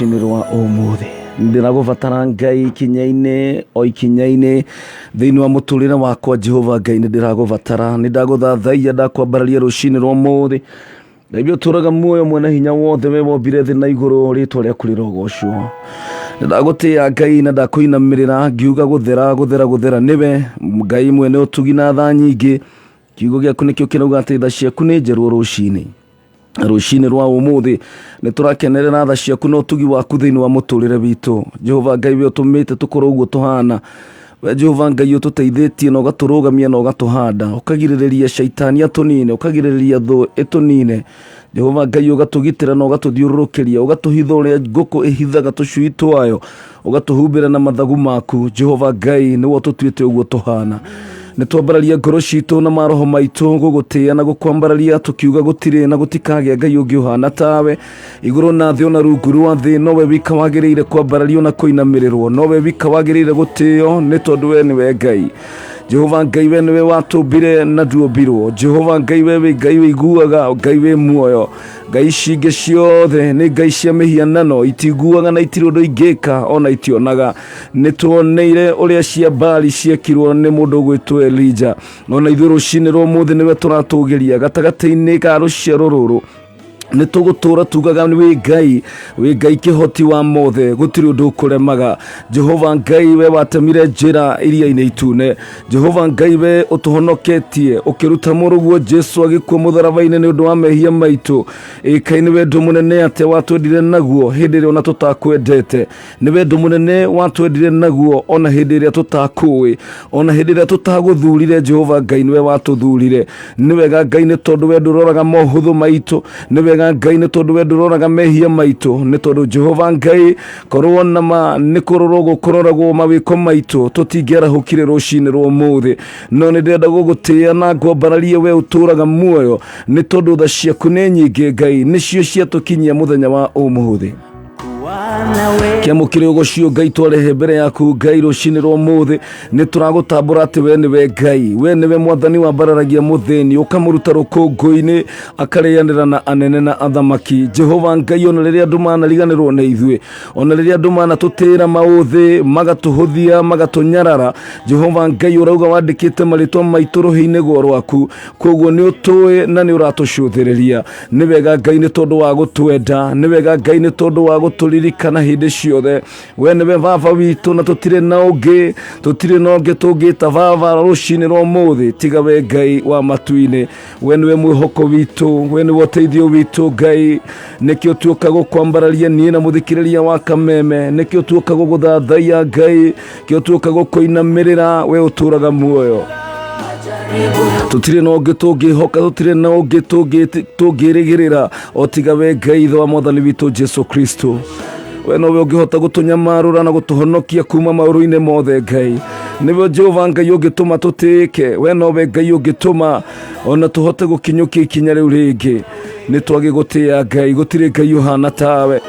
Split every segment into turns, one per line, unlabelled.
Rũcinĩ rwa ũmũthĩ ndĩragũbatara Ngai ikinya-inĩ o ikinya-inĩ thĩinĩ wa mũtũrĩre wakwa. Jehova Ngai, nĩ ndĩragũbatara, nĩ ndagũthathaiya, ndakwambararia rũcinĩ rwa ũmũthĩ. Ngai ũtũraga muoyo, mwene hinya wothe, we wombire thĩ na igũrũ, rĩtwa rĩaku rĩrogocwo. Nĩ ndagũtĩĩa Ngai na ndakũinamĩrĩra ngiuga gũthera, gũthera, gũthera nĩwe Ngai mwene ũtugi na tha nyingĩ. Kiugo gĩaku nĩkĩo kĩrauga atĩ tha ciaku nĩ njerũ o rũcinĩ. Rũcinĩ rwa ũmũthĩ nĩ tũrakenerera tha ciaku na ũtugi waku thĩinĩ wa mũtũrĩre witũ. Jehova Ngai, we ũtũmĩte tũkorwo ũguo tũhana. We Jehova Ngai, ũtũteithĩtie na ũgatũrũgamia na ũgatũhanda, ũkagirĩrĩria caitani atũnine, ũkagirĩrĩria thũ ĩtũnine. Jehova Ngai, ũgatũgitĩra na ũgatũthiũrũrũkĩria, ũgatũhitha ũrĩa ngũkũ ĩhithaga tũcui twayo, ũgatũhumbĩra na mathagu maku. Jehova Ngai, nĩwe ũtũtuĩte ũguo tũhana. Nĩ twambararia ngoro citũ na maroho maitũ gũgũtĩĩa na gũkwambararia, tũkiuga gũtirĩ na gũtikagĩa Ngai ũngĩ ũhana tawe igũrũ na thĩ, ona rungu rwa thĩ. Nowe wika wagĩrĩire kwambarario na kũinamĩrĩrwo, nowe wika wagĩrĩire gũtĩo, nĩ tondũ we nĩwe Ngai. Jehova Ngai, we nĩwe watũmbire na nduombirwo. Jehova Ngai, we wĩ Ngai wĩiguaga, Ngai wĩ muoyo. Ngai ici ingĩ ciothe nĩ ngai cia mĩhianano, itiguaga na itirĩ ũndũ ingĩka, ona itionaga. Nĩ tuoneire ũrĩa cia Baali ciekirwo nĩ mũndũ ũgwĩtwo Elija. Ona ithuĩ rũcinĩ rwa ũmũthĩ nĩwe tũratũgĩria gatagatĩ-inĩ ka rũciaro rũrũ. Nĩ tũgũtũra tugaga wĩ Ngai, wĩ Ngai kĩhoti wa mothe, gũtirĩ ũndũ ũkũremaga. Jehova Ngai, we watemire njĩra iria-inĩ itune. Jehova Ngai, we ũtũhonoketie ũkĩruta mũrũguo Jesu agĩkua mũtharaba-inĩ nĩ ũndũ wa mehia maitũ. Ĩkai nĩ wendo mũnene atĩa watwendire naguo hĩndĩ ĩrĩa ona tũtakwendete. Nĩ wendo mũnene watwendire naguo ona hĩndĩ ĩrĩa tũtakũĩ, ona hĩndĩ ĩrĩa tũtagũthurire. Jehova Ngai, nĩwe watũthurire. Nĩ wega Ngai, nĩ tondũ we ndũroraga mohũthũ maitũ. Nĩ wega Ngai, nĩ tondũ we ndũroraga mehia maitũ. Nĩ tondũ Jehova Ngai, korwo na ma nĩ kũrorwo gũkũroragwo mawĩko maitũ, tũtingĩarahũkire rũcinĩ rwa ũmũthĩ. No nĩ ndĩrenda gũgũtĩĩa na ngwambararie we ũtũraga muoyo, nĩ tondũ tha ciaku nĩ nyingĩ Ngai, nĩcio ciatũkinyia mũthenya wa ũmũthĩ. Kĩamũkĩre ũgocio Ngai, twarehe mbere yaku Ngai rũcinĩ rwa ũmũthĩ. Nĩ tũragũtambũra atĩ we nĩwe Ngai, we nĩwe mwathani wambararagia mũthĩni, ũkamũruta rũkũngũ-inĩ, akarĩanĩra na anene na athamaki. Jehova Ngai, ona rĩrĩa andũ manariganĩrwo nĩ ithuĩ, ona rĩrĩa andũ manatũtĩĩra maũthĩ, magatũhũthia, magatũnyarara, Jehova Ngai, ũrauga wandĩkĩte marĩtwa maitũ rũhĩ-inĩ gwa rwaku, koguo nĩ ũtũĩ na nĩ ũratũcũthĩrĩria. Nĩ wega Ngai, nĩ tondũ wa gũtwenda. Nĩ wega Ngai, nĩ tondũ wa gũtũririkana hĩndĩ ciothe. We nĩwe baba witũ na tũtirĩ na ũngĩ, tũtirĩ na ũngĩ tũngĩta baba rũcinĩ rwa ũmũthĩ tiga we Ngai wa matu-inĩ. We nĩwe mwĩhoko witũ, we nĩwe ũteithio witũ Ngai. Nĩkĩo tuoka gũkwambararia niĩ na mũthikĩrĩria wa kameme, nĩkĩo tuoka gũgũthathaiya Ngai, kĩo tuoka gũkũinamĩrĩra we ũtũraga muoyo. Tũtirĩ na ũngĩ tũngĩhoka, tũtirĩ na ũngĩ tũngĩrĩgĩrĩra o tiga we Ngai ithe wa mwathani witũ Jesu Kristo. We nowe ũngĩhota gũtũnyamarũra na gũtũhonokia kuma maũru-inĩ mothe Ngai. Nĩwe Jehova Ngai ũngĩtũma tũtĩĩke, we nowe Ngai ũngĩtũma ona tũhote gũkinyũkia ikinya rĩu rĩngĩ. Nĩ twagĩgũtĩĩa Ngai, gũtirĩ Ngai ũhana tawe.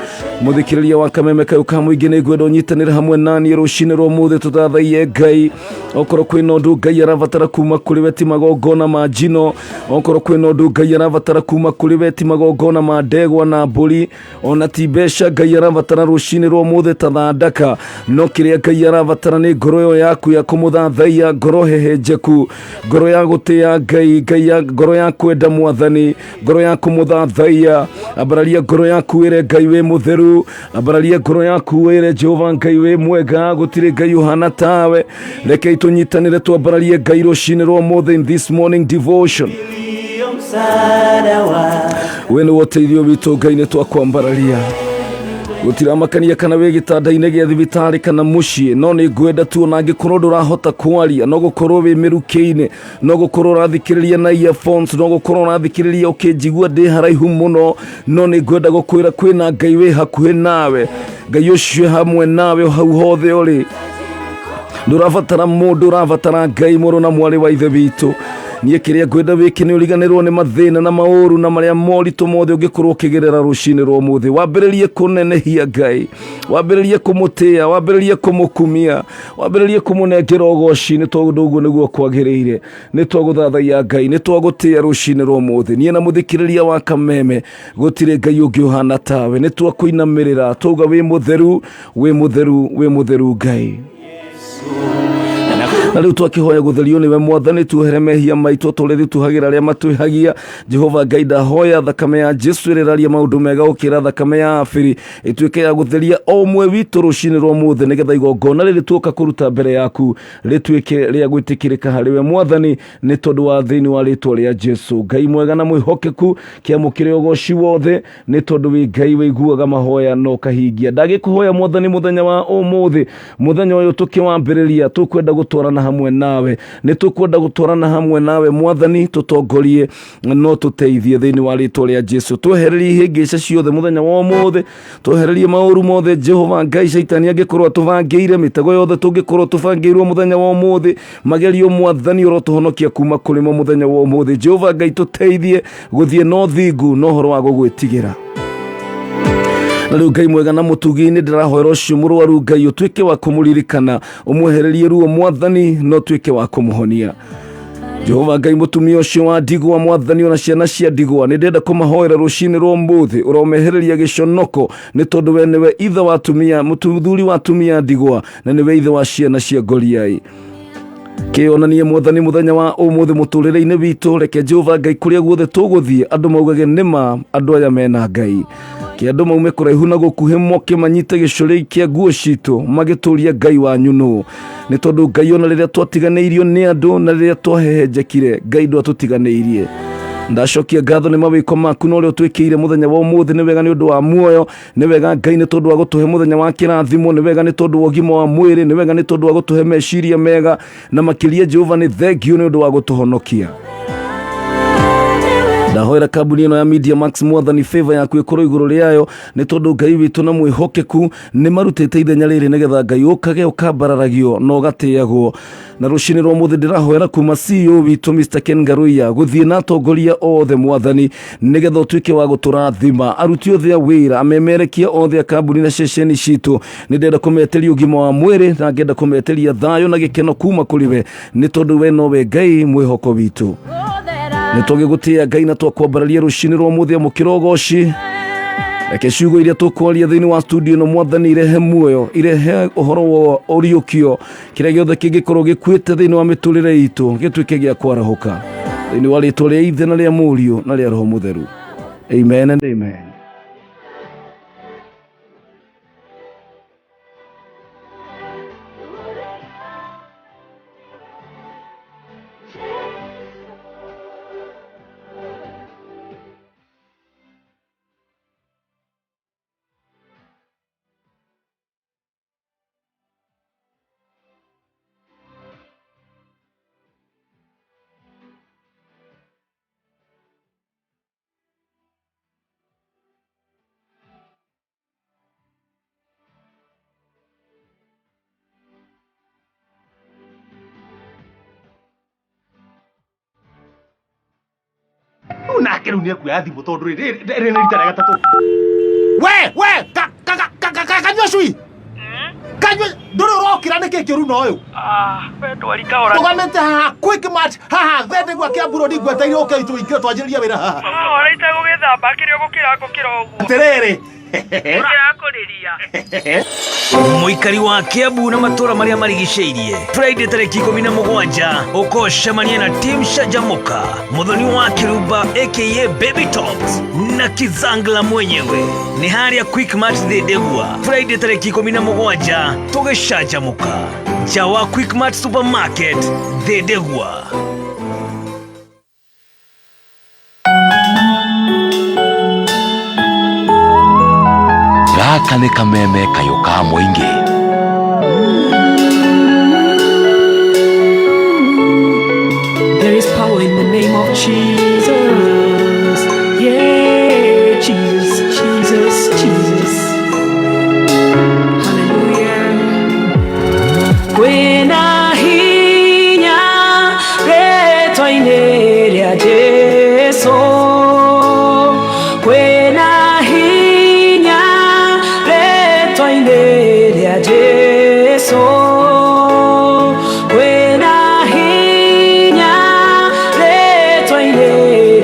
Mũthikĩrĩria wa kameme kayũ ka mũingĩ, nĩ ngwenda ũnyitanĩre hamwe naniĩ rũcinĩ rwa ũmũthĩ tũthathaiye Ngai. Okorwo kwĩna ũndũ Ngai arabatara kuma kũrĩ we, ti magongona ma njino. Okorwo kwĩna ũndũ Ngai arabatara kuma kũrĩ we, ti magongona ma ndegwa na mbũri, ona ti mbeca Ngai arabatara rũcinĩ rwa ũmũthĩ ta thandaka. No kĩrĩa Ngai arabatara nĩ ngoro ĩyo yaku ya kũmũthathaiya, ngoro hehenjeku, ngoro ya gũtĩĩa Ngai, Ngai ya, ngoro ya kwenda mwathani, ngoro ya kũmũthathaiya. Ambararia ngoro yaku wĩre Ngai wĩ mũtheru, ambararia ngoro yaku wĩre Jehova Ngai wĩ mwega, gũtirĩ Ngai ũhana tawe. Rekei tũnyitanĩre twambararie Ngai rũcinĩ rwa ũmũthĩ in this morning devotion. We nĩwe ũteithio witũ Ngai, nĩ twakwambararia. Gũtiramakania kana wĩ gĩtanda-inĩ gĩa thibitarĩ kana mũciĩ, no nĩ ngwenda tu ona angĩkorwo ndũrahota kwaria, no gũkorwo wĩ mĩrukĩ-inĩ, no gũkorwo ũrathikĩrĩria na earphones, no gũkorwo ũrathikĩrĩria ũkĩnjigua ndĩ haraihu mũno, no nĩ ngwenda gũkwĩra kwĩna Ngai wĩ hakuhĩ nawe. Ngai ũcio hamwe nawe hau hothe ũrĩ. Ndũrabatara mũndũ, ũrabatara Ngai, mũrũ na mwarĩ wa ithe witũ. Niĩ kĩrĩa ngwenda wĩke nĩ ũriganĩrwo nĩ mathĩna na maũru na marĩa moritũ mothe ũngĩkorwo ũkĩgerera rũcinĩ rwa ũmũthĩ. Wambĩrĩrie kũnenehia Ngai, wambĩrĩrie kũmũtĩĩa, wambĩrĩrie kũmũkumia, wambĩrĩrie kũmũnengera ũgoci, nĩ tondũ ũguo nĩguo kwagĩrĩire. Nĩ twagũthathaiya Ngai, nĩ twagũtĩĩa rũcinĩ rwa ũmũthĩ. Niĩ na mũthikĩrĩria wa Kameme, gũtirĩ Ngai ũngĩ ũhana tawe. Nĩ twakũinamĩrĩra twauga wĩ mũtheru, wĩ mũtheru, wĩ mũtheru Ngai. Na rĩu twakĩhoya gũtherio nĩwe Mwathani, tuohere mehia maitũ ta ũrĩa ithuĩ tuohagĩra arĩa matwĩhagia. Jehova Ngai, ndahoya thakame ya Jesu ĩrĩa ĩraria maũndũ mega gũkĩra thakame ya Abiri ĩtuĩke ya gũtheria o ũmwe witũ rũcinĩ rwa ũmũthĩ, nĩgetha igongona rĩrĩ tuoka kũruta mbere yaku rĩtuĩke rĩa gwĩtĩkĩrĩka harĩ we Mwathani, nĩ tondũ wa thĩinĩ wa rĩtwa rĩa Jesu. Ngai mwega na mwĩhokeku, kĩamũkĩre ũgoci wothe, nĩ tondũ wĩ Ngai wĩiguaga mahoya na ũkahingia. Ndagĩkũhoya Mwathani mũthenya wa ũmũthĩ, mũthenya ũyũ tũkĩwambĩrĩria, tũkwenda gũtwarana hamwe nawe, nĩ tũkwenda gũtwarana hamwe nawe Mwathani, tũtongorie no tũteithie thĩinĩ wa rĩtwa rĩa Jesu. Twehererie ihĩngĩca ciothe mũthenya wa ũmũthĩ, twehererie maũru mothe Jehova Ngai. Caitani angĩkorwo atũbangĩire mĩtego yothe tũngĩkorwo tũbangĩirwo mũthenya wa ũmũthĩ, magerio Mwathani ũrotũhonokia kuma kũrĩ mo mũthenya wa ũmũthĩ. Jehova Ngai, tũteithie gũthiĩ na ũthingu na ũhoro wa gũgwĩtigĩra. Na rĩu Ngai mwega na mũtugi, nĩ ndĩrahoera ũcio mũrwaru Ngai ũtuĩke wa kũmũririkana, ũmwehererie ruo Mwathani, na ũtuĩke wa kũmũhonia. Jehova Ngai, mũtumia ũcio wa ndigwa Mwathani, ona ciana cia ndigwa, nĩ ndĩrenda kũmahoera rũcinĩ rwa ũmũthĩ, ũromehereria gĩconoko, nĩ tondũ we nĩwe ithe wa atumia, mũthuri wa atumia ndigwa, na nĩwe ithe wa ciana cia ngoriai. Kĩonanie Mwathani mũthenya wa ũmũthĩ mũtũrĩre-inĩ witũ. Reke Jehova Ngai, kũrĩa guothe tũgũthiĩ, andũ maugage nĩma andũ aya mena Ngai. Ke andũ maume kũraihu na gũkuhĩ, moke manyite gĩcũrĩ kĩa nguo citũ, magĩtũria Ngai wanyu nũ? Nĩ tondũ Ngai, ona rĩrĩa twatiganĩirio nĩ andũ na rĩrĩa twahehenjekire, Ngai ndwatũtiganĩirie. Ndacokia ngatho nĩ mawĩko maku na ũrĩa ũtwĩkĩire mũthenya wa ũmũthĩ. Nĩ wega nĩ ũndũ wa muoyo, nĩ wega Ngai nĩ tondũ wa gũtũhe mũthenya wa kĩrathimo, nĩ wega nĩ tondũ wa ũgima wa mwĩrĩ, nĩ wega nĩ tondũ wa gũtũhe meciria mega, na makĩria Jehova nĩ thengio nĩ ũndũ wa gũtũhonokia. Ndahoera kambuni ĩno ya Media Max, Mwathani, favor yaku ĩkorwo igũrũ rĩayo, nĩ tondũ Ngai witũ na mwĩhokeku, nĩ marutĩte ithenya rĩrĩ nĩgetha Ngai ũkage ũkambararagio na ũgatĩagwo. Na rũcinĩ rwa mũthĩ ndĩrahoera kuma CEO witũ Mr Ken Ngaruiya gũthiĩ na atongoria othe Mwathani, nĩgetha ũtuĩke wa gũtũrathima, aruti othe a wĩra, amemerekia othe a kambuni na ceceni citũ. Nĩ ndĩrenda kũmetĩria ũgima wa mwĩrĩ na ngenda kũmetĩria thayũ na gĩkeno kuma kũrĩ we, nĩ tondũ we nowe Ngai mwĩhoko witũ. Nĩ twagĩgũtĩĩa Ngai na twakwambararia rũcinĩ rwa mũthĩ, amũkĩra ũgoci. Reke ciugo iria tũkwaria thĩinĩ wa studio ĩno Mwathani irehe muoyo, irehe ũhoro wa ũriũkio, kĩrĩa gĩothe kĩngĩkorwo gĩkuĩte thĩinĩ wa mĩtũrĩre itũ gĩtuĩke gĩa kwarahũka, thĩinĩ wa rĩtwa rĩa Ithe na rĩa Mũriũ na rĩa Roho Mũtheru. Amen and amen.
Rĩu nake rĩu nĩ ekuoya thimũ tondũ rĩrĩ rĩrĩ nĩ rita rĩa gatatũ. We we ka ka ka ka ka kanyua cui. Kanyua ndũrĩ ũrokĩra nĩkĩ kĩũru na ũyũ?
Ah, we ndwari kahora.
Tũgamĩte haha quick match haha thende gwa Kiambu Road ngweteire ũke itũ ingĩre twanjĩrĩrie wĩra haha.
Kahora itagũgĩthamba kĩrĩa ũgũkĩra ngũkĩra ũguo.
Atĩrĩrĩ.
Ũkĩrakũrĩria.
Mũikari wa Kiambu na matũra marĩa marigicĩirie, Friday tarĩki 17 ũkocemania na Team Shanjamuka, Mũthoni wa Kĩrumba aka Baby Tops na Kizangla mwenyewe, nĩ harĩa Quickmart Thĩndĩgua, Friday tarĩki 17 tũgĩcanjamũka nja wa Quickmart Supermarket Thĩndĩgua.
Gaka nĩ kameme kayũ ka mũingĩ.
There is power in the name of Jesus. Yeah, Jesus, Jesus, Jesus. Hallelujah. When I Rĩtwa-inĩ rĩa Jesũ, kwĩna hinya rĩtwa-inĩ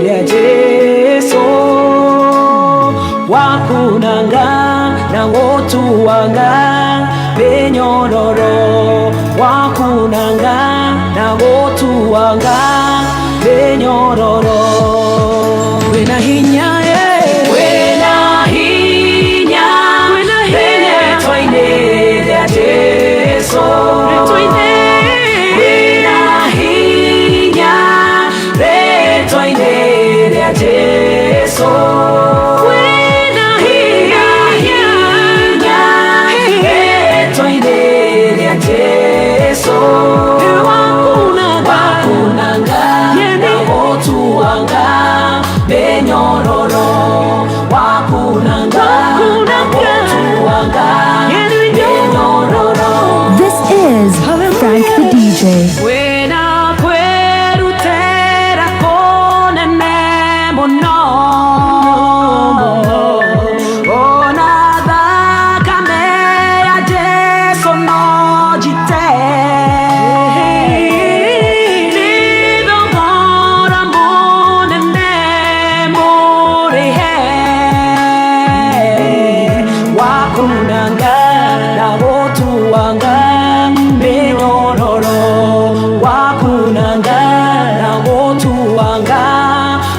rĩa Jesũ, wakunanga na gũtuanga mĩnyororo, wakunanga na gũtuanga mĩnyororo. Kwĩna hinya, kwĩna hinya rĩtwa-inĩ rĩa Jesũ, kwĩna hinya rĩtwa-inĩ rĩa Jesũ, kwĩna hinya rĩtwa-inĩ rĩa Jesũ, wakunanga na gũtuanga mĩnyororo, wakunanga na gũtuanga mĩnyororo.
This is Frank the DJ.
Wĩna kwĩrutĩra kũnene mũno, ona thakame ya Jesũ no njite, nĩ thogora mũnene mũrĩhe, wakunanga na gũtuanga mĩnyororo, wakunanga na gũtuanga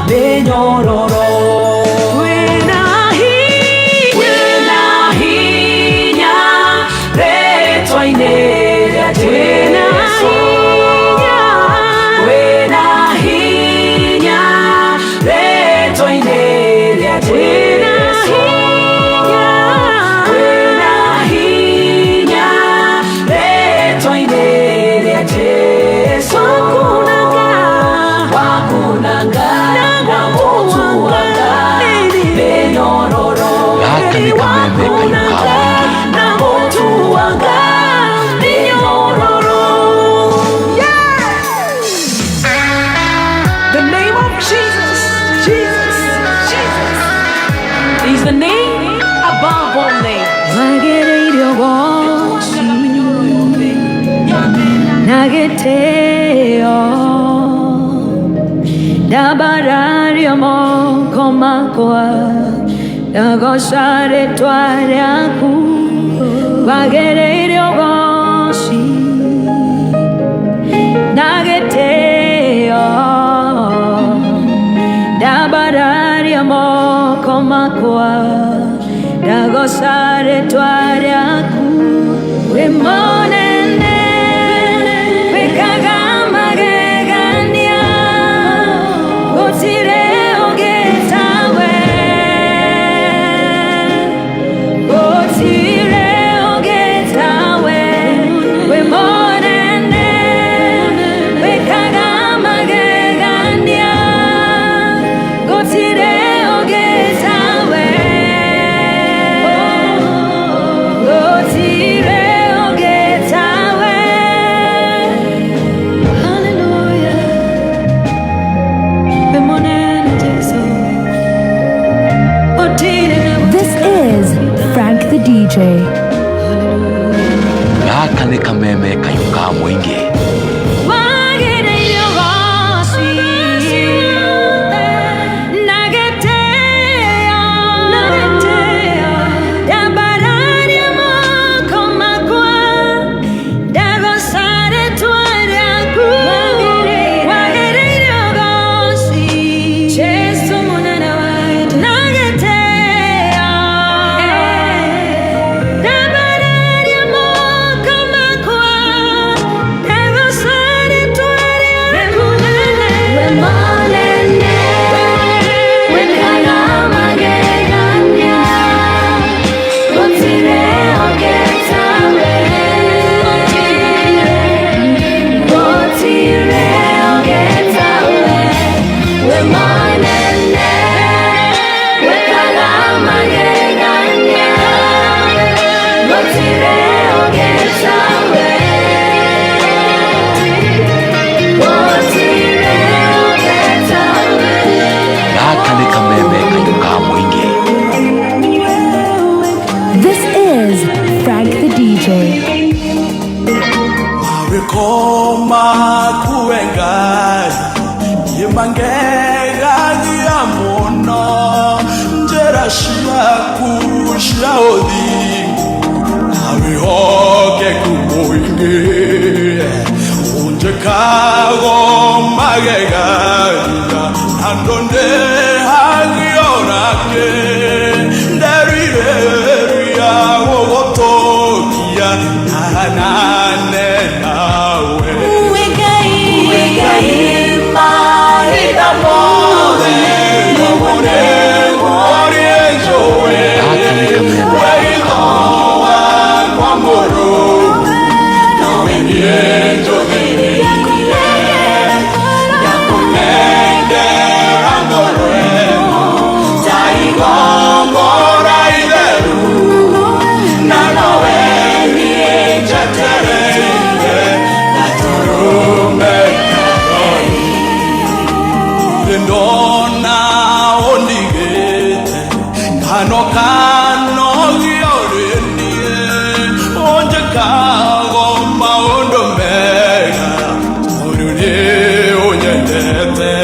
mĩnyororo. Kwĩna hinya rĩtwa-inĩ rĩa Jesũ, kwĩna hinya rĩtwa-inĩ rĩa Jesũ, kwĩna hinya rĩtwa-inĩ rĩa Jesũ, wakunanga na gũtuanga mĩnyororo,
Gaka nĩ kameme kayũ ka mũingĩ.
na gũtuanga mĩnyororo. The name of Jesus, Jesus, Jesus is the name above all names.
Wagĩrĩire ũgoci na gĩtĩo, ndambararia moko makwa ndagoca rĩtwa rĩaku. Wagĩrĩire ũgoci na gĩtĩo, ndambararia moko makwa ndagoca rĩtwa rĩaku. Wĩ mũnene, wĩkaga magegania, gũtirĩ ũngĩ tawe, gũtirĩ ũngĩ tawe. Wĩ mũnene, wĩkaga magegania, gũtirĩ ũngĩ tawe, gũtirĩ ũngĩ tawe. Hallelujah. Wĩ mũnene Jesũ, gũtirĩ na
This is Frank the DJ.
Gaka nĩ kameme kayũ ka mũingĩ.
Wagĩrĩire ũgoci na gĩtĩo, ndambararia moko makwa ndagoca rĩtwa rĩaku. Wagĩrĩire ũgoci Jesũ mũnene wa na gĩtĩo, ndambararia moko makwa ndagoca
DJ.
Mawikoma kuwe Ngai imangegania muno njĩra ciaku cia ũthingu na wĩhokeku mũingĩ ũnjĩkago magegania andũ ndĩhagio nake nderirĩria gũgũtũkia hanane nawe.
Gaka nĩ kameme kayũ ka mũingĩ.
Ndona ondigete kano kano giorenie onjekago maũndũ mega tondũ nĩ ũnyendete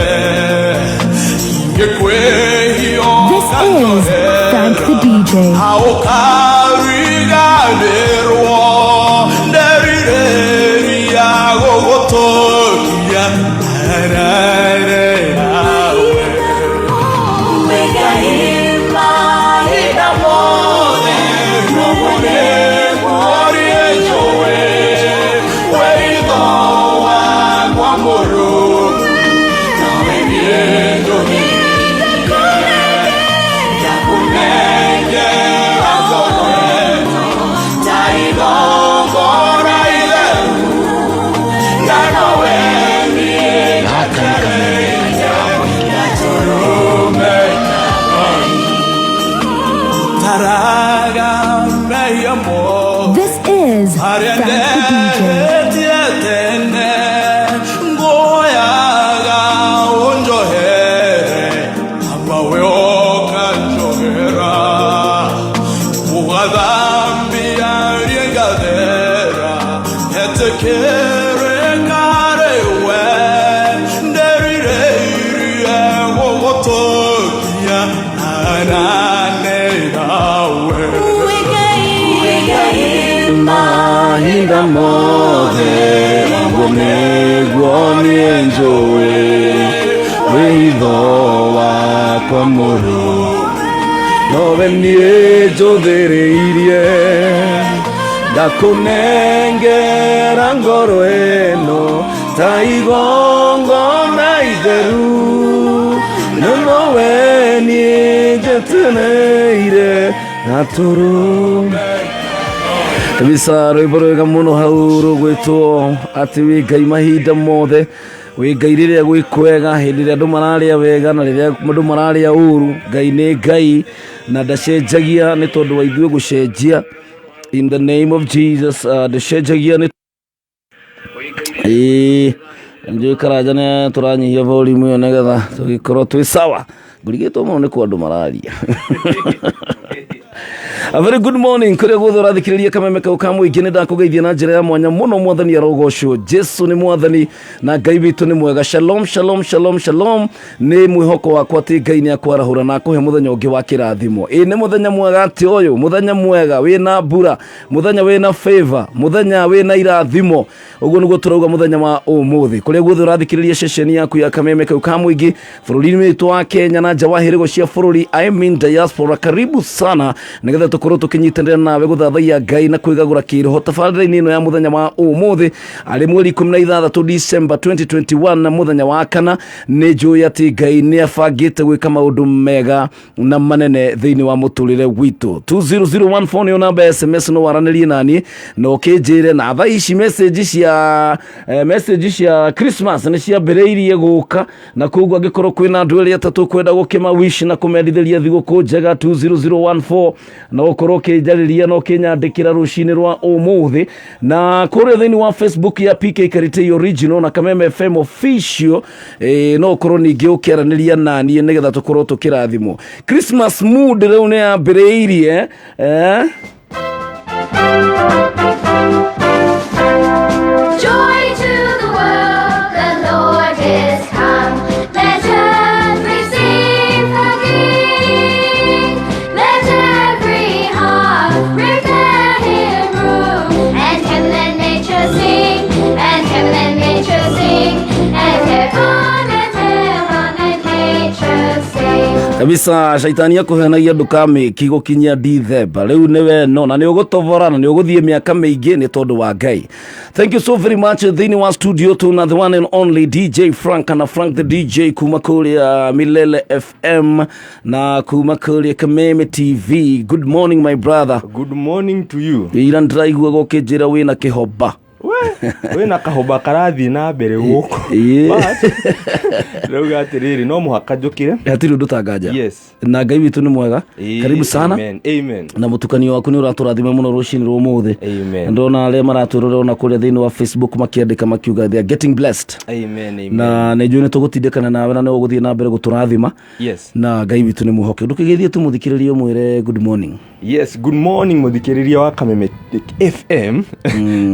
ingĩkwĩhio
This is Frank the DJ.
aũkariganĩrwo nderirĩria gũgũtũkia arare nawe.
Gaka nĩ kameme kayũ ka mũingĩ.
Taraga mehia mothe
This is
harĩa
Frank the DJ.
ndehetie tene nguoyaga ũnjohere amawe ũkanjohera ũgathambia riengathera etĩkĩrĩka rĩwe nderirĩirie gũgũtũkia hanane nawe.
Mahinda mothe ũguo nĩguo niĩ njũĩ wĩitho wakwa mũrũ nowe niĩ njũthĩrĩirie ndakũnengera ngoro ĩno ta igongona itheru nowe niĩ njetereire gatũrũ kabisa. Rwĩmbo rwega mũno hau rũgwĩtwo atĩ wĩ Ngai mahinda mothe, wĩ Ngai rĩrĩa gwĩ kwega, hĩndĩ ĩrĩa andũ mararĩa wega na rĩrĩa andũ mararĩa ũru. Ngai nĩ Ngai na ndacenjagia nĩ tondũ wa ithuĩ gũcenjia. In the name of Jesus, ndacenjagia nĩ ĩĩ njũĩ Karanja nĩ tũranyihia volume ĩyo nĩgetha tũgĩkorwo twĩ sawa. Ngũrigĩtwo mũno nĩ kwa andũ mararia. A very good morning kũrĩa guothe ũrathikĩrĩria kameme kau ka mũingĩ. Nĩ ndakũgeithia na njĩra ya mwanya mũno. Mwathani arogocwo. Jesu nĩ mwathani na Ngai witũ nĩ mwega. Shalom, shalom, shalom, shalom. Nĩ mwĩhoko wakwa atĩ Ngai nĩ akwarahũra na akũhe mũthenya ũngĩ wa kĩrathimo. Ĩ nĩ mũthenya mwega atĩ ũyũ mũthenya mwega wĩna mbura, mũthenya wĩna favor, mũthenya wĩna irathimo. Ũguo nĩguo tũrauga mũthenya wa ũmũthĩ kũrĩa guothe ũrathikĩrĩria ceceni yaku ya kameme kau ka mũingĩ bũrũri-inĩ witũ wa Kenya na nja wa hĩrĩgo cia bũrũri, I mean diaspora, karibu sana nĩgetha tũkorwo tũkĩnyitanĩra nawe gũthathaiya Ngai na kwĩgagũra kĩroho tabarĩra-inĩ ĩno ya mũthenya wa ũmũthĩ arĩ mweri 16 December 2021 na mũthenya wa kana. Nĩ njũĩ atĩ Ngai nĩ abangĩte gwĩka maũndũ mega na manene thĩinĩ wa mũtũrĩre witũ. 20014 nĩyo namba ya SMS, no waranĩrie naniĩ na ũkĩnjĩre. Na thaa ici message cia Christmas nĩ ciambĩrĩirie gũka, na koguo angĩkorwo kwĩna andũ erĩ atatũ kwenda gũkĩma wish na kũmendithĩria thigũkũ njega, 20014 no ũkorwo ũkĩnjarĩria na ũkĩnyandĩkĩra rũcinĩ rwa ũmũthĩ. Na kũrĩa thĩinĩ wa Facebook ya PK Karitei Original na Kameme FM Official, no ũkorwo ningĩ ũkĩaranĩria naniĩ nĩgetha tũkorwo tũkĩrathimwo. Christmas mood rĩu nĩ yambĩrĩirie. Kabisa, shaitani akũhenagia ndũkamĩki gũkinyia Dithemba. Rĩu nĩwe no na nĩ ũgũtobora na nĩ ũgũthiĩ mĩaka mĩingĩ nĩ tondũ wa Ngai. Thank you so very much. Thĩinĩ wa studio tuna the one and only DJ Frank na Frank the DJ kuma kũrĩa Milele FM na kuma kũrĩa Kameme TV. Good morning, my brother.
Good morning to you.
Ira ndĩraigua gũkĩnjĩra wĩna kĩhoba.
Wĩna kahoba karathiĩ na mbere gũkũ.
Ĩĩ.
Ndĩrauga atĩrĩrĩ, no mũhaka njũkĩre.
Hatirĩ ũndũ tanganja.
Yes.
Na Ngai witũ nĩ mwega.
Ĩĩ,
Karibu sana.
Amen. Amen.
Na mũtukanio waku nĩ ũratũrathima mũno rũcinĩ rwa ũmũthĩ.
Amen.
Ndona arĩa maratwĩrorera ona kũrĩa thĩinĩ wa Facebook makĩandĩka makiuga they are getting blessed.
Amen. Amen.
Na nĩ njũĩ nĩ tũgũtindĩkana nawe na nĩ ũgũthiĩ na mbere gũtũrathima.
Yes.
Na Ngai witũ nĩ mwĩhoke. Ndũkĩgeithie tu mũthikĩrĩrie ũmwĩre good morning.
Yes, good morning mũthikĩrĩria wa Kameme FM.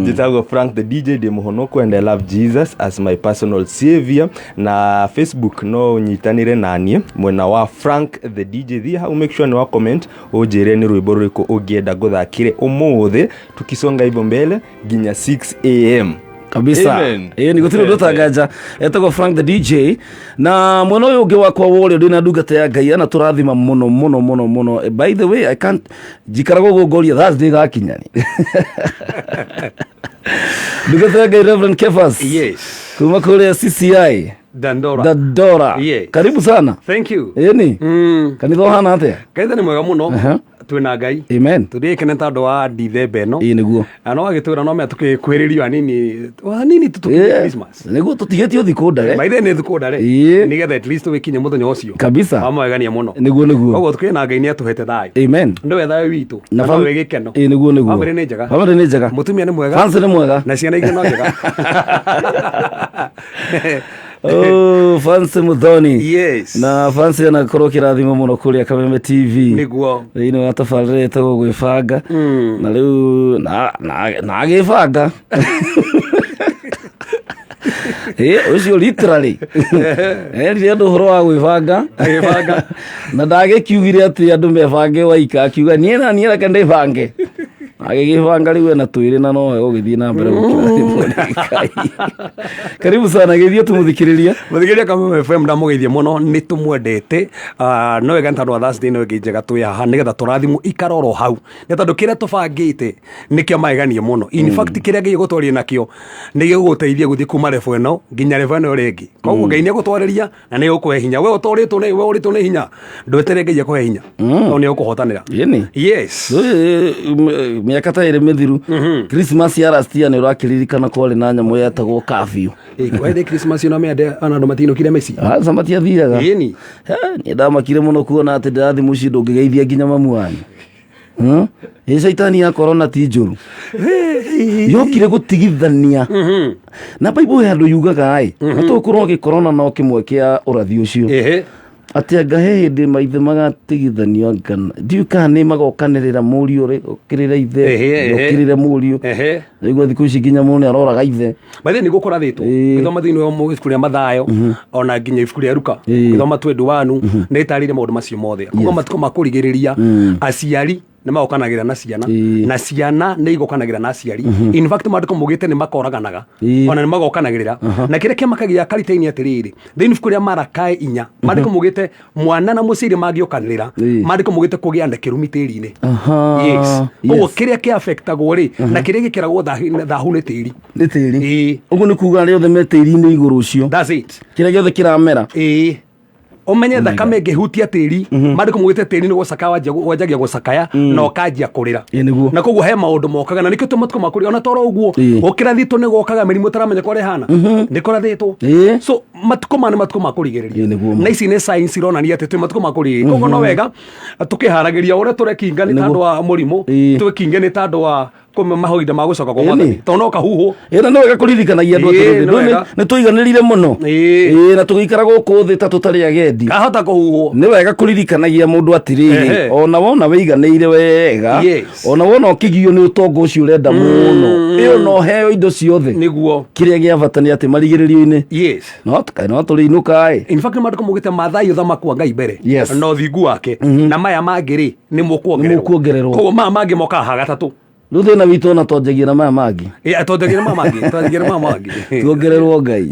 Njĩtagwo Frank the DJ, ndĩ mũhonoku and I love Jesus as my personal savior. Na Facebook no ũnyitanĩre naniĩ mwena wa Frank the DJ. Thiĩ hau make sure nĩ wa comment ũnjĩre nĩ rwĩmbo rũrĩkũ ũngĩenda ngũthakĩre ũmũthĩ, tukisonga hivyo mbele nginya 6 am.
Kabisa.
Amen.
Ĩĩ, nĩ gũtirĩ ũndũ ũtanganja. Etagwo Frank the DJ. Na mwena ũyũ ũngĩ wakwa wa ũrĩo ndĩna ndungata ya Ngai anatũrathima mũno mũno mũno mũno. By the way, I can't njikaraga ũguo ngoria Thursday gakinya nĩ. Ndungata ya Ngai Reverend Kefas.
Yes.
Kuma kũrĩa CCI.
Dandora.
Dandora.
Yes.
Karibu sana.
Thank you.
Ĩni. Kanitha ũhana atĩa?
Kanitha nĩ mwega mũno.
Aha.
Twĩna Ngai.
Amen.
Tũrĩkene tondũ wa Dithemba ĩno.
Ĩĩ nĩguo.
Na no agĩtwĩra no mea tũkĩkuhĩrĩrio hanini hanini tu tũkinye
Ĩĩ.
Christmas.
Nĩguo tũtigĩtio thikũ ndare.
Maithe nĩ thikũ ndare.
Ĩĩ.
Nĩgetha at least tũgĩkinye mũthenya ũcio.
Kabisa.
Wa magegania mũno.
Nĩguo nĩguo.
Koguo tũkĩrĩ na Ngai nĩ atũhete thayũ.
Amen.
Nĩwe thayũ witũ.
Na
Na nowe gĩkeno.
Ĩĩ nĩguo nĩguo.
Bamĩrĩ nĩ njega.
Bamĩrĩ nĩ njega.
Mũtumia nĩ mwega.
Fancy nĩ mwega.
Na ciana ingĩ no njega.
Oh, Fancy Muthoni.
Yes.
Na Fancy anakorwo kĩrathimo mũno kũrĩa Kameme TV.
Nĩguo.
Thĩinĩ wa tabarĩra ĩtagwo gwĩbanga. Na rĩu na agĩbanga. Ĩ, ũcio literally. Erire andũ ũhoro wa gwĩbanga.
Agĩbanga.
Na ndagĩkiugire atĩ andũ mebange waika, akiuga niĩ na niĩ reke ndĩbange. Agĩgĩbanga rĩu ena twĩrĩ na nowe ũgĩthiĩ na mbere gũkĩrathimwo nĩ Ngai. Karibu sana, geithia tũmũthikĩrĩria.
Mũthikĩrĩria Kameme FM ndamũgeithia mũno nĩ tũmwendete. Ah, no wega nĩ tondũ wa Thursday no ĩngĩ njega twĩ haha nĩgetha tũrathimwo ikara oro hau nĩ tondũ kĩrĩa tũbangĩte nĩkĩo magegania mũno. In fact kĩrĩa Ngai egũtwaria nakĩo nĩ gĩgũgũteithia gũthiĩ kuma level ĩno nginya level ĩno ĩrĩa ĩngĩ. Koguo Ngai nĩ egũtwarĩria na nĩ egũkũhe hinya. We ũtorĩtwo nĩ we ũrĩtwo nĩ hinya ndwetere Ngai akũhe hinya tondũ nĩ egũkũhotanĩra.
Ĩni.
Yes.
Mĩaka ta ĩrĩ mĩthiru Christmas ya last year nĩ ũrakĩririkana kwarĩ na nyamũ yetagwo curfew.
Kwende Christmas ĩno mende ona andũ matinũkire mĩciĩ.
Aca matiathiaga.
Ĩni.
Niĩ ndamakire mũno kuona atĩ ndĩrathiĩ mũciĩ ndũngĩgeithia nginya mamu wanyu. Ĩ caitani ya korona ti njũru. Yokire gũtigithania. Na Bible he handũ yugaga ĩ, na tũgũkorwo gĩkorona no kĩmwe kĩa ũrathi ũcio. Atĩ anga he hĩndĩ maithe magatigithanio anga ndiũĩ kana nĩ magokanĩrĩra mũriũ rĩ okĩrĩra ithe okĩrĩre mũriũ. Rĩu thikũ ici nginya mũndũ nĩ aroraga ithe.
Maithe nĩguo kũrathĩtwo gĩthoma thĩinĩ wa ibuku rĩa Mathayo ona nginya ibuku rĩa Luka gĩthoma 21 nĩ ĩtarĩirie maũndũ macio mothe. Koguo matukũ ma kũrigĩrĩria aciari nĩ magokanagĩra na ciana na ciana nĩ igokanagĩra na aciari. In fact maandĩko maugĩte nĩ makoraganaga ona nĩ magokanagĩrĩra. Na kĩrĩa kĩamakagia karita-inĩ atĩrĩrĩ, thĩinĩ ibuku rĩa Marakai 4 maandĩko maugĩte mwana na mũciari mangĩũkanĩrĩra, maandĩko maugĩte kũgĩa na kĩrumi tĩri-inĩ. Yes. Koguo kĩrĩa kĩafectagwo rĩ na kĩrĩa gĩkĩragwo thahu nĩ tĩri.
Nĩ tĩri. Ũguo nĩ kuga arĩa othe me tĩri-inĩ igũrũ ũcio.
That's it.
Kĩrĩa gĩothe kĩramera.
Ĩĩ. Ũmenye thakame ĩngĩhutia tĩri, maandĩko maugĩte tĩri nĩ gũcakaya wanjagia gũcakaya na ũkanjia kũrĩra.
Ĩĩ nĩguo.
Na koguo he maũndũ mokaga na nĩkĩo tũ matukũ ma kũrĩa ona toro ũguo ũkĩrathĩtwo nĩ gokaga mĩrimũ ũtaramenya kwa ĩhana nĩ kũrathĩtwo. So matukũ maya nĩ matukũ ma kũrigĩrĩria na ici nĩ science ironania atĩ twĩ matukũ ma kũrigĩrĩria. Koguo no wega tũkĩharagĩria ũrĩa tũrekinga nĩ tondũ wa mũrimũ, twĩkinge nĩ tondũ wa kũme mahinda ma gũcoka kwa Mwathani tondũ no kahuhwo.
Ĩĩ na nĩ wega kũririkanagia andũ
Ĩĩ,
atĩrĩrĩ,
nĩ wega.
nĩ tũiganĩrire mũno. Ĩĩ na tũgĩikara gũkũ thĩ ta tũtarĩ agendi.
Kahota kũhuhwo.
Nĩ wega kũririkanagia mũndũ atĩrĩrĩ,
Ehe.
ona wona wĩiganĩire wega,
Yes.
ona wona ũkĩgio nĩ ũtonga ũcio ũrenda mũno, ĩyo no heo indo ciothe.
Nĩguo.
Kĩrĩa gĩa bata nĩ atĩ marigĩrĩrio-inĩ.
Yes.
No no tũrĩinũka ĩ.
In fact maandĩko maugĩte mathai ũthamaki wa Ngai mbere
Yes.
na ũthingu wake na maya mangĩ rĩ nĩ mũkuongererwo.
Nĩ mũkuongererwo.
Koguo maya mangĩ mokaga ha gatatũ.
Rĩu thĩna witũ ona twanjagia na maya mangĩ.
Twanjagia na maya mangĩ, twanjagia na maya mangĩ.
Tuongererwo Ngai.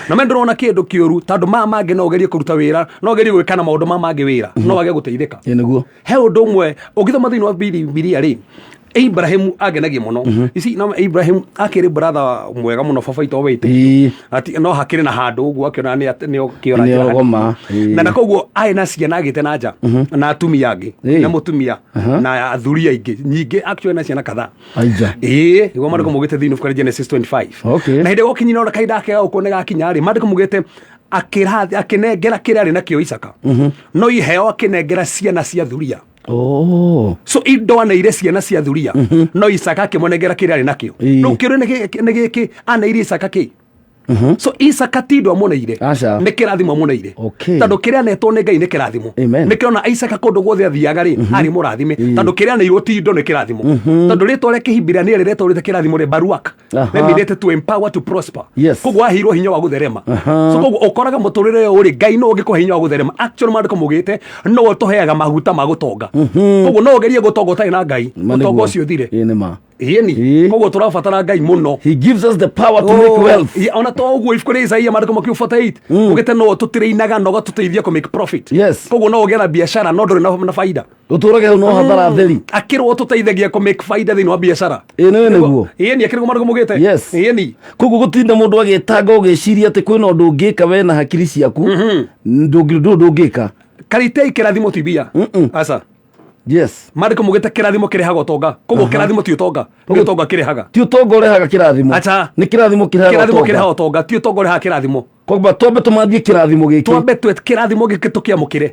Na me ndũrona kĩndũ kĩũru tondũ maya mangĩ no ũgerie kũruta wĩra, no ũgerie gwĩka na maũndũ maya mangĩ wĩra, no wage gũteithĩka.
Ĩ nĩguo.
He ũndũ ũmwe ũngĩthoma thĩinĩ wa Bibilia rĩ, Ibrahimu angenagia mũno. Ici no Ibrahimu akĩrĩ brother mwega mũno baba itũ wĩtĩkio. Ati no hakĩrĩ na handũ ũguo akĩona nĩ nĩ okĩora
Nĩ ogoma, ĩĩ.
Na na koguo arĩ na ciana agĩte na nja na atumia angĩ na mũtumia na athuri aingĩ nyingĩ actually na ciana kadhaa.
Aija.
Ĩĩ, nĩguo maandĩko maugĩte thĩinĩ wa Genesis 25.
Okay.
Na hĩndĩ gũkinyire ona kahinda gake ga gũkua nĩ gakinya rĩ, maandĩko maugĩte akĩnengera kĩrĩa arĩ nakĩo Isaka. No iheo akĩnengera ciana cia thuria.
Oh.
So indo aneire ciana cia thuria no Isaka akĩmũnengera kĩrĩa arĩ nakĩo. Rĩu kĩũria nĩ gĩkĩ aneire Isaka kĩ? So Isaka ti indo amũneire.
Aca.
Nĩ kĩrathimo amũneire.
Okay.
Tondũ kĩrĩa anetwo nĩ Ngai nĩ kĩrathimo.
Amen.
Nĩkĩo ona Isaka kũndũ guothe athiaga rĩ arĩ mũrathime. Tondũ kĩrĩa aneirwo ti indo nĩ kĩrathimo. Tondũ rĩtwa rĩa Kĩhibirania rĩrĩa rĩtũrĩte kĩrathimo rĩ Baruak. Rĩmĩrĩte to empower to prosper.
Yes.
Koguo aheirwo hinya wa gũtherema. So koguo ũkoraga mũtũrĩre ũyũ rĩ Ngai no ũngĩkũhe hinya wa gũtherema. Actually maandĩko maugĩte no ũtũheaga maguta ma gũtonga. Koguo no ũgerie gũtonga ũtarĩ na Ngai.
Ma
Ũtonga
nĩguo.
ũcio ũthire.
Ĩ nĩ ma.
Ĩni. Koguo tũrabatara Ngai mũno.
He gives us the power to make wealth.
Ona to ũguo ibuku rĩa Isaia maandĩko makiuga 48 ugĩte no tũtirĩinaga na ũgatũteithia kũ make profit.
Yes.
Koguo no ũgĩe na biacara no ndũrĩ na baida.
Ũtũrage hau no hathara theri.
Akĩrwo tũteithagia kũ make baida thĩinĩ wa biacara.
Ĩ nĩ nĩguo.
Ĩni akĩrwo maandĩko maugĩte.
Yes.
Ĩni.
Koguo gũtinda mũndũ agĩtanga ũgĩciria atĩ kwĩna ũndũ ũngĩka we na hakiri ciaku ndũngĩka.
Karitei kĩrathimo ti mbia. Aca.
Yes.
Maandĩko maugĩte kĩrathimo kĩrehaga ũtonga. Koguo kĩrathimo ti ũtonga. Nĩ ũtonga kĩrehaga.
Ti ũtonga ũrehaga kĩrathimo.
Aca.
Nĩ kĩrathimo kĩrehaga
Kĩrathimo
ũtonga.
kĩrehaga ũtonga ti ũtonga ũrehaga kĩrathimo.
Koguo twambe tũmathie kĩrathimo gĩkĩ.
Twambe twe kĩrathimo gĩkĩ tũkĩamũkĩre.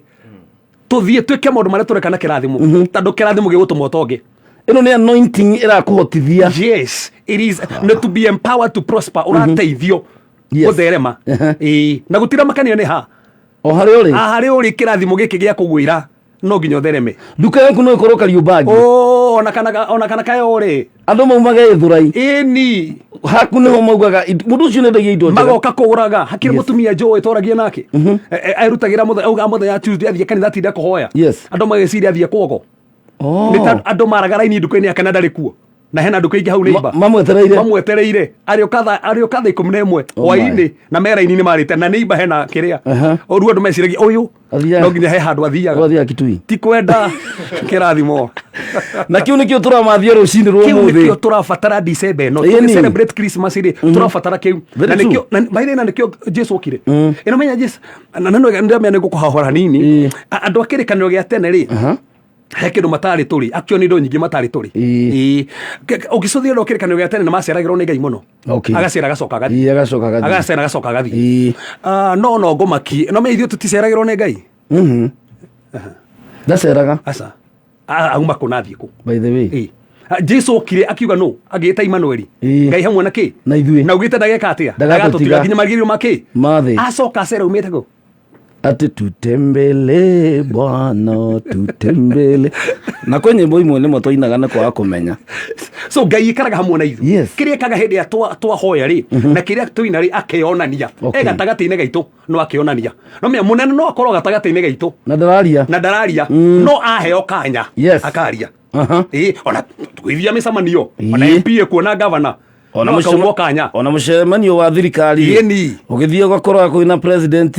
Tũthiĩ twĩke maũndũ marĩa tũreka na kĩrathimo. Tondũ kĩrathimo gĩgũtũma ũtonge.
Ĩno nĩ anointing ĩrakũhotithia.
Yes, it is no to be empowered to prosper ũrateithio gũtherema. Ĩĩ, na gũtira makanio nĩ ha.
O harĩa ũrĩ.
Harĩa ũrĩ kĩrathimo gĩkĩ gĩa kũgwĩra no nginya ũthereme.
Nduka yaku no ĩkorwo Kariũmbangi.
Oh, ona kana ona kana kayo rĩ.
Andũ maumaga Gĩthũrai.
Ĩni.
Haku nĩho maugaga mũndũ ũcio nĩendagia indo njega.
Magoka kũgũraga hakĩrĩ mũtumia njũĩ twaragia nake. Erutagĩra mũthenya augaga mũthenya Tuesday athiĩ kanitha atinda kũhoya.
Yes.
Andũ magĩciria athiĩ kwogo.
Oh.
Nĩ ta andũ maraga raini nduka-inĩ yake na ndarĩ kuo. Na hena nduka ingĩ hau neighbor.
Mamwetereire.
Mamwetereire. Arĩũka thaa 11
Oh my.
hwaĩ-inĩ na me raini-inĩ marĩte na neighbor hena kĩrĩa. Ũru andũ meciragia ũyũ
Athiaga.
no nginya he handũ athiaga.
Athiaga Kitui.
Ti kwenda kĩrathimo.
Na kĩu nĩkĩo tũramathia rũcinĩ rwa
Kĩu
ũmũthĩ.
nĩkĩo tũrabatara December ĩno.
Ĩni.
Tũgĩ celebrate Christmas rĩ tũrabatara kĩu.
Very
Na
true.
nĩkĩo na by the way, na nĩkĩo Jesu okire. Ĩno menya Jesu na na ndĩramenya nĩ ngũkũhahũra hanini. Andũ a kĩrĩkanĩro gĩa tene rĩ he kĩndũ matarĩ tũrĩ actually nĩ indo nyingĩ matarĩ tũrĩ. Ĩĩ. Ũngĩcũthĩrĩria kĩrĩkanĩro gĩa tene nĩ maceragĩrwo nĩ Ngai mũno.
Okay.
Agacera agacoka agathiĩ.
Ĩĩ, agacoka agathiĩ.
Agacera agacoka agathiĩ. No no ngũmakie. No menya ithuĩ tũticeragĩrwo nĩ Ngai.
Ndaceraga.
Aca. Auma kũ na athiĩ kũ.
By the way.
Ĩĩ. Jesu okire akiuga nũ agĩĩta Emmanuel. Ngai hamwe na kĩ?
Na ithuĩ.
Na ugĩte ndageka atĩa?
Ndagatũtiga.
nginya marigĩrĩrio ma kĩ?
Mathĩ.
Acoka acera umĩte kũ?
Ati tutembele Bwana tutembele. Na kwĩ nyĩmbo imwe nĩmo twainaga nĩ kwaga kũmenya.
So Ngai ikaraga hamwe na ithuĩ.
Yes.
Kĩrĩa ekaga hĩndĩ ĩrĩa twahoya rĩ na kĩrĩa tũina rĩ akeyonania.
Okay.
E gatagatĩ-inĩ gaitũ no akeyonania. No menya mũnene no akorwo gatagatĩ-inĩ gaitũ
Na ndararia.
na ndararia no aheo kanya
Yes.
akaria. Ĩĩ, ona tũgĩthiĩ mĩcemanio ona
Ĩĩ.
MP ekuona gavana
Ona
no akaumwo kanya.
ona mũcemanio wa thirikari
Ĩni.
ũgĩthiĩ ũgakora kwĩna president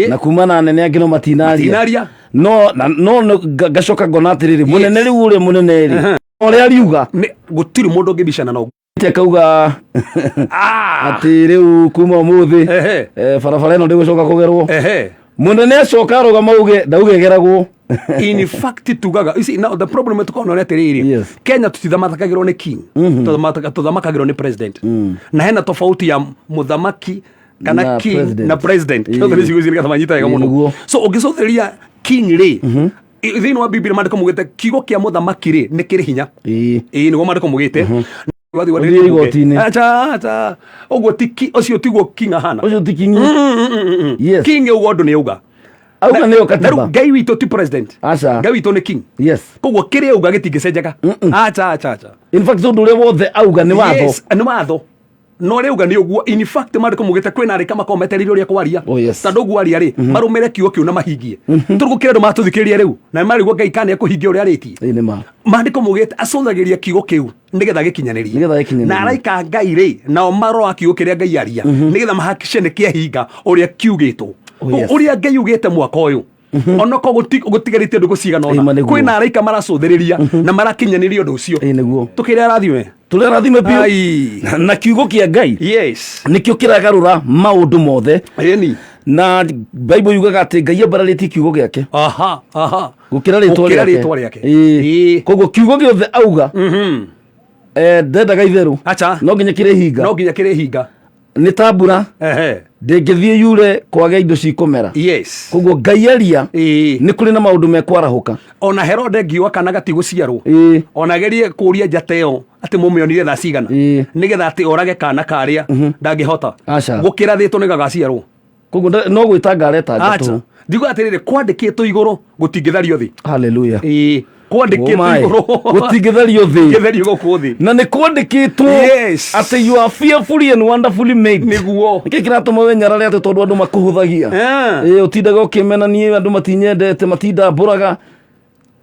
na kuma na anene angĩ no matinaria
Matinaria.
no na, no ngacoka ngona atĩrĩrĩ mũnene rĩu ũrĩa mũnene rĩ ũrĩa ariuga
gũtirĩ mũndũ ũngĩbicana na
akauga atĩ rĩu kuma ũmũthĩ barabara ĩno ndĩgũcoka kũgerwo mũnene acoka arũgama auge ndauga ĩgeragwo
In fact tugaga you see, now the problem tukorwo nĩ atĩrĩrĩ Kenya tutithamakagĩrwo nĩ king. Tuthamakagĩrwo nĩ president. Na hena tofauti ya mũthamaki kana
Na
king
president.
na president.
Ĩĩ.
Kĩothe nĩ ciugo ici nĩgetha manyite wega
Ĩĩ,
mũno.
nĩguo.
So ũngĩcũthĩrĩria king rĩ thĩinĩ wa Biblia maandĩko maugĩte kiugo kĩa mũthamaki rĩ nĩ kĩrĩ hinya.
Ĩĩ
nĩguo maandĩko maugĩte. Wathiĩ
Ũthiĩ igoti-inĩ.
Acha acha ũguo ti ũcio tiguo king ahana.
Ũcio ti king.
Yes. King ũguo andũ nĩ auga.
Auga nĩyo katiba.
Na rĩu Ngai witũ ti president.
Aca.
Ngai witũ nĩ king.
Yes.
Koguo kĩrĩa auga gĩtingĩcenjeka. Acha acha acha.
In fact ũndũ ũrĩa wothe auga nĩ watho.
Yes, nĩ watho. No rĩuga nĩ ũguo. In fact, maandĩko mugĩte kwĩna arĩka makoragwo metereire ũrĩa kwaria.
Oh, yes.
Tondũ ũguo aria rĩ, marũmĩre kiugo kĩu na mahingie. Tondũ gũkĩrĩ andũ matũthikĩrĩria rĩu na marigwo Ngai kana nĩekũhingia ũrĩa arĩtie.
Ĩĩ nĩ ma.
Maandĩko mugĩte acũthagĩria kiugo kĩu nĩgetha gĩkinyanĩrie.
Nĩgetha gĩkinyanĩrie.
Na araika a Ngai rĩ, nao maroraga kiugo kĩrĩa Ngai aria nĩgetha mahakikishe nĩ kĩahinga ũrĩa kiugĩtwo.
Oh, yes.
Ũrĩa Ngai ugĩte mwaka ũyũ, onokorwo gũtigarĩte ndũgũ cigana
Ĩĩ, ma
ũna,
nĩguo.
kwĩna araika maracũthĩrĩria na marakinyanĩria ũndũ ũcio.
Ĩĩ nĩguo.
Tũkĩrĩ arathime.
Tũrĩ arathime biũ.
Ai.
Na kiugo kĩa Ngai
Yes.
nĩkĩo kĩragarũra maũndũ mothe.
Ĩni.
Na Bible yugaga atĩ Ngai ambararĩtie kiugo gĩake
Aha, aha.
gũkĩra rĩtwa
Gũkĩra
rĩake.
rĩtwa rĩake.
Ĩĩ.
Ĩĩ.
Koguo kiugo gĩothe auga, ndendaga itherũ.
Acha.
No nginya kĩrĩhinga.
No nginya kĩrĩhinga.
Nĩ ta mbura.
Ehe.
Ndĩngĩthiĩ yure kwage indo cikũmera.
Yes.
Koguo Ngai aria,
Ĩĩ.
nĩ kũrĩ na maũndũ mekwarahũka.
Ona Herode ngiuga kana gatigũciarwo,
Ĩĩ.
ona agerie kũria njata ĩyo atĩ mũmĩonire thaa cigana,
Ĩĩ.
nĩgetha atĩ orage kana karĩa, ndangĩhota.
Aca.
Gũkĩrathĩtwo nĩ gagaciarwo.
Koguo no gwĩtanga aretanga
Acha.
tũhũ.
Ndiuga atĩrĩrĩ, kwandĩkĩtwo igũrũ gũtingĩthario thĩ.
Haleluya.
Ĩĩ, kwandĩkĩtwo
Oh my.
igũrũ
Gũtingĩthario thĩ.
Gũtingĩthario gũkũ thĩ.
Na nĩ kwandĩkĩtwo
Yes.
atĩ you are fearfully and wonderfully made.
Nĩguo.
Nĩkĩ kĩratũma wenyarare atĩ tondũ andũ makũhũthagia?
Eh.
Ĩĩ, ũtindaga ũkĩmena niĩ andũ matinyendete, matindambũraga,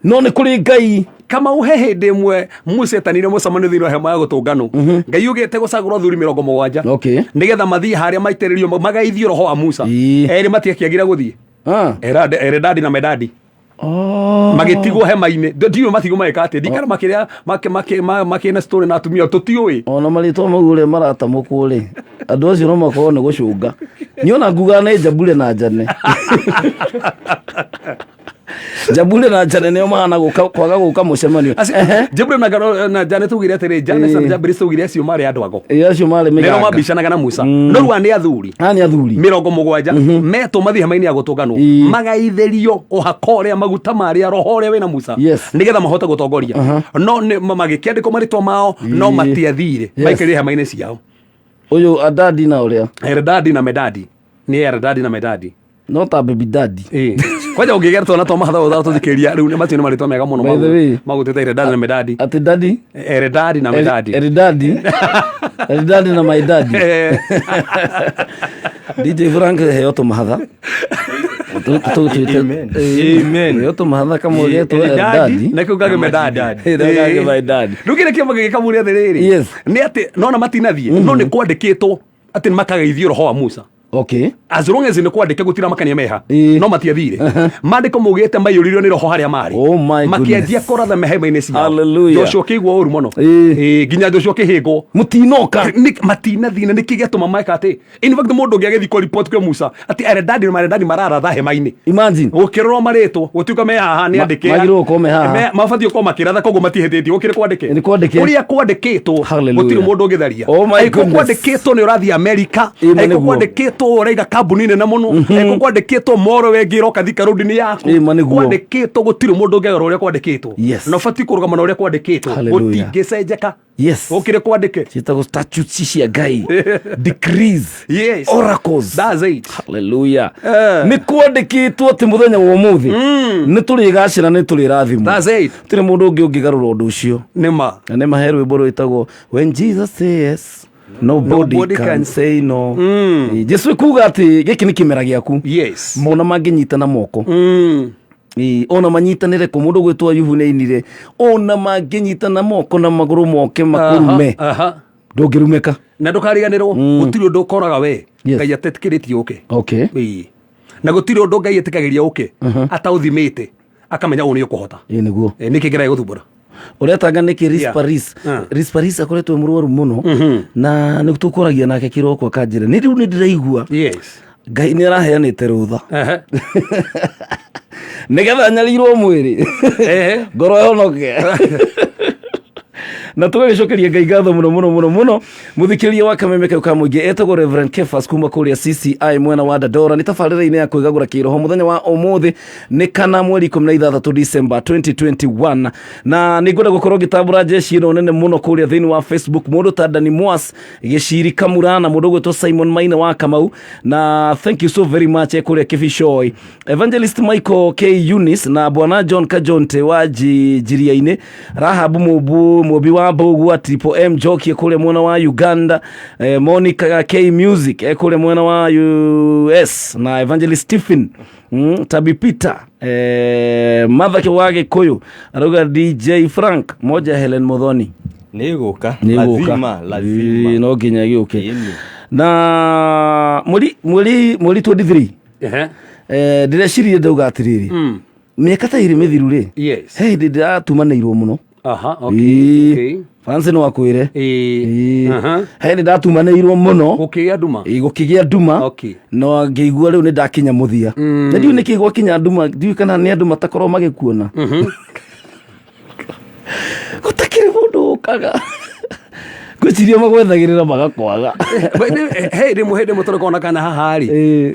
no nĩ kũrĩ Ngai.
Kama uhe hĩndĩ ĩmwe Musa etanire mũcemanio thĩinĩ wa hema ya gũtũnganwo, Ngai ugĩte gũcagũrwo athuri 70
Okay.
nĩgetha mathiĩ harĩa maitĩrĩrio magaithio roho wa Musa.
Ĩĩ.
Erĩ matiakĩagire gũthiĩ.
Ah.
Eredadi na Medadi
Oh.
magĩtigwo hema-inĩ. Ndiũĩ matigwo magĩka atĩa, ndikara makĩrĩa makĩna story na atumia, tũtiũĩ.
Ona marĩtwa mau ũrĩa maratamũkwo rĩ, andũ acio no makorwo nĩ gũcũnga. Niĩ ona ngugaga nĩ Njambure na Njane. Njambure na Njane nĩo mahana gũka kwaga gũka mũcemanio. Ehe.
Jambure na Jane tugire atĩrĩ, Jane
Ĩĩ.
na Jambure tugire acio marĩ andũ ago.
Ĩĩ, acio marĩ
Nĩo
mĩganga.
mabicanaga na Musa. No rĩu aya nĩ athuri
Aya nĩ athuri
70 metwo mathiĩ hema-inĩ ya gũtũnganwo,
Ĩĩ.
magaithĩrio ũhaka ũrĩa maguta marĩa roho ũrĩa wĩna Musa,
Yes.
nĩgetha mahote gũtongoria. No magĩkĩandĩkwo marĩtwa mao, no
Ĩĩ.
matiathire.
Yes.
Maikarire hema-inĩ ciao.
Ũyũ Adadi na ũrĩa
Eredadi na Medadi, nĩ Eredadi na Medadi.
No ta baby daddy.
Ĩĩ. Kwanja ũngĩgera twana twa mahatha ũtũthikĩria rĩu nĩ macio nĩ marĩtwa mega mũno.
By the way.
Magũtĩte Eredadi na Medadi.
Atĩ daddy.
Eredadi na Medadi.
Eridadi. Eridadi na my daddy.
Eh.
DJ Frank, heo tũmahatha.
Amen. Amen.
Heo tũmahatha kamwe getwo
Eridadi
Eridadi.
na kĩu kangĩ Medadi.
Ĩĩ, na kangĩ my daddy.
Rĩu kĩrĩa kĩama gĩgĩkamũria atĩrĩrĩ,
Yes.
nĩ atĩ nona matinathiĩ, no nĩ kwandĩkĩtwo atĩ nĩ makagaithio roho wa Musa.
Okay.
As long as nĩ kwandĩke gũtiramakania meha,
Ĩĩ.
no matiathire. Maandĩko maugĩte maiyũririo nĩ roho harĩa marĩ.
Oh my
Makĩanjia
goodness.
kũratha mehema-inĩ ciao.
Hallelujah.
Joshua akĩigua ũru mũno.
Ĩĩ.
Ĩĩ, nginya Joshua akĩhĩngwo.
Mũtinoka.
Matinathiĩ na nĩkĩ gĩatũma meka atĩ in fact mũndũ ũngĩ agĩthiĩ kũ report kwĩ Musa atĩ Eredadi na Maredadi mararatha hema-inĩ.
Imagine.
Gũkĩrorwo marĩtwo gũtuĩka me haha nĩ andĩke.
Magĩrĩirwo gũkorwo me haha.
Mabatiĩ gũkorwo makĩratha, koguo matihĩtĩtie gũkĩrĩ kwandĩke.
Nĩ kwandĩke.
Ũrĩa kwandĩkĩtwo
Hallelujah.
gũtirĩ mũndũ ũngĩtharia.
Oh my
Angĩkorwo
goodness.
kwandĩkĩtwo nĩ ũrathiĩ Amerika,
Ĩĩ, ma
angĩkorwo
nĩguo.
kwandĩkĩtwo ũraiga kambuni nene mũno, angĩkorwo kwandĩkĩtwo moro wengĩ ĩroka Thika Road nĩ yaku,
Ĩĩ, ma nĩguo.
kwandĩkĩtwo gũtirĩ mũndũ ũngĩgarũra ũrĩa kwandĩkĩtwo.
Yes.
Na ũbatiĩ kũrũgama na ũrĩa kwandĩkĩtwo.
Hallelujah.
Gũtingĩcenjeka.
Yes.
Gũkĩrĩ kwandĩke.
Ciĩtagwo statutes cia Ngai. Decrees.
Yes.
Oracles.
That's it.
Hallelujah.
Eh.
Nĩ kwandĩkĩtwo atĩ mũthenya wa ũmũthĩ nĩ tũrĩgacĩra, nĩ tũrĩrathimwo.
That's it.
Gũtirĩ mũndũ ũngĩ ũngĩgarũra ũndũ ũcio.
Nĩ ma.
Na nĩ mahe rwĩmbo rwĩtagwo "When Jesus say yes, nobody,
Nobody
can
can
say no". Ĩ, Jesu ekuga atĩ gĩkĩ nĩ kĩmera gĩaku.
Yes.
Mona mangĩnyitana moko. Ĩ, ona manyitanĩre kũ, mũndũ gwĩtwo Ayubu nĩ ainire, ona mangĩnyitana moko na magũrũ moke makũrume,
Aha, aha.
ndũngĩrumĩka.
Na ndũkariganĩrwo, gũtirĩ ũndũ ũkoraga we
Yes.
Ngai atetĩkĩrĩtie ũke.
Okay.
Ĩĩ. Na gũtirĩ ũndũ Ngai etĩkagĩria ũke ataũthimĩte akamenya ũũ nĩ ũkũhota.
Ĩ nĩguo.
Ĩ, nĩkĩ kĩraĩ gũthumbũra?
Ũretanga nĩkĩ?
Yeah.
Risparis. Risparis akoretwo e mũrwaru mũno, na nĩ tũkoragia nake kĩroko akanjĩra nĩ rĩu nĩ ndĩraigua
Yes.
Ngai nĩ araheanĩte rũtha
Ehe.
nĩgetha nyarirwo mwĩrĩ,
Ehe.
ngoro ĩhonoke, na tũgagĩcokeria Ngai ngatho mũno mũno mũno mũno. Mũthikĩrĩria wa kameme kau ka mũingĩ etagwo Reverend Kefas kuma kũrĩa CCI mwena wa Dandora, nĩ tabarĩra-inĩ ya kwĩgagũra kĩroho. Mũthenya wa ũmũthĩ nĩ kana mweri 16 December 2021, na nĩ ngwenda gũkorwo ngĩtambũra jeshi ĩno nene mũno kũrĩa thĩinĩ wa Facebook, mũndũ ta Dani Mwas Gĩciri Kamura na mũndũ ũgwĩtwo Simon Maina wa Kamau, na thank you so very much, kũrĩa Kibicoi, Evangelist Michael K Eunice na bwana John Kajonte wa Njiria-inĩ, Rahabu Mũmbi wa wa Mbũgua, Triple M Njoki kũrĩa mwena wa Uganda, Monica K Music kũrĩa mwena wa US, na Evangelist Stephen, Tabi Peter, Mathake wa Gĩkũyũ arauga DJ Frank moja Helen Muthoni.
Nä gå ka.
Nĩ gũka.
Lazima lazima.
Ĩĩ, no nginya gĩũke.
Ĩni.
Na mweri 23, ndĩrecirie ndauga atĩrĩrĩ, mĩaka ta ĩrĩ mĩthiru rĩ, he hĩndĩ ndĩratumanĩirwo mũno.
Aha, okay,
Ĩĩ.
okay.
Fancy no akwĩre.
Ĩĩ.
Ĩĩ.
Aha.
He hĩndĩ ndatumanĩirwo mũno.
Gũkĩgĩa nduma.
Ĩĩ, gũkĩgĩa nduma.
Okay.
No ngĩigua rĩu nĩ ndakinya mũthia, na ndiũĩ nĩkĩ gwakinya nduma, ndiũĩ kana nĩ andũ matakorwo magĩkuona gũtakĩrĩ mũndũ ũkaga, ngwĩciria magwethagĩrĩra magakwaga.
He rĩmwe hĩndĩ ĩmwe tũrĩ kana haha rĩ,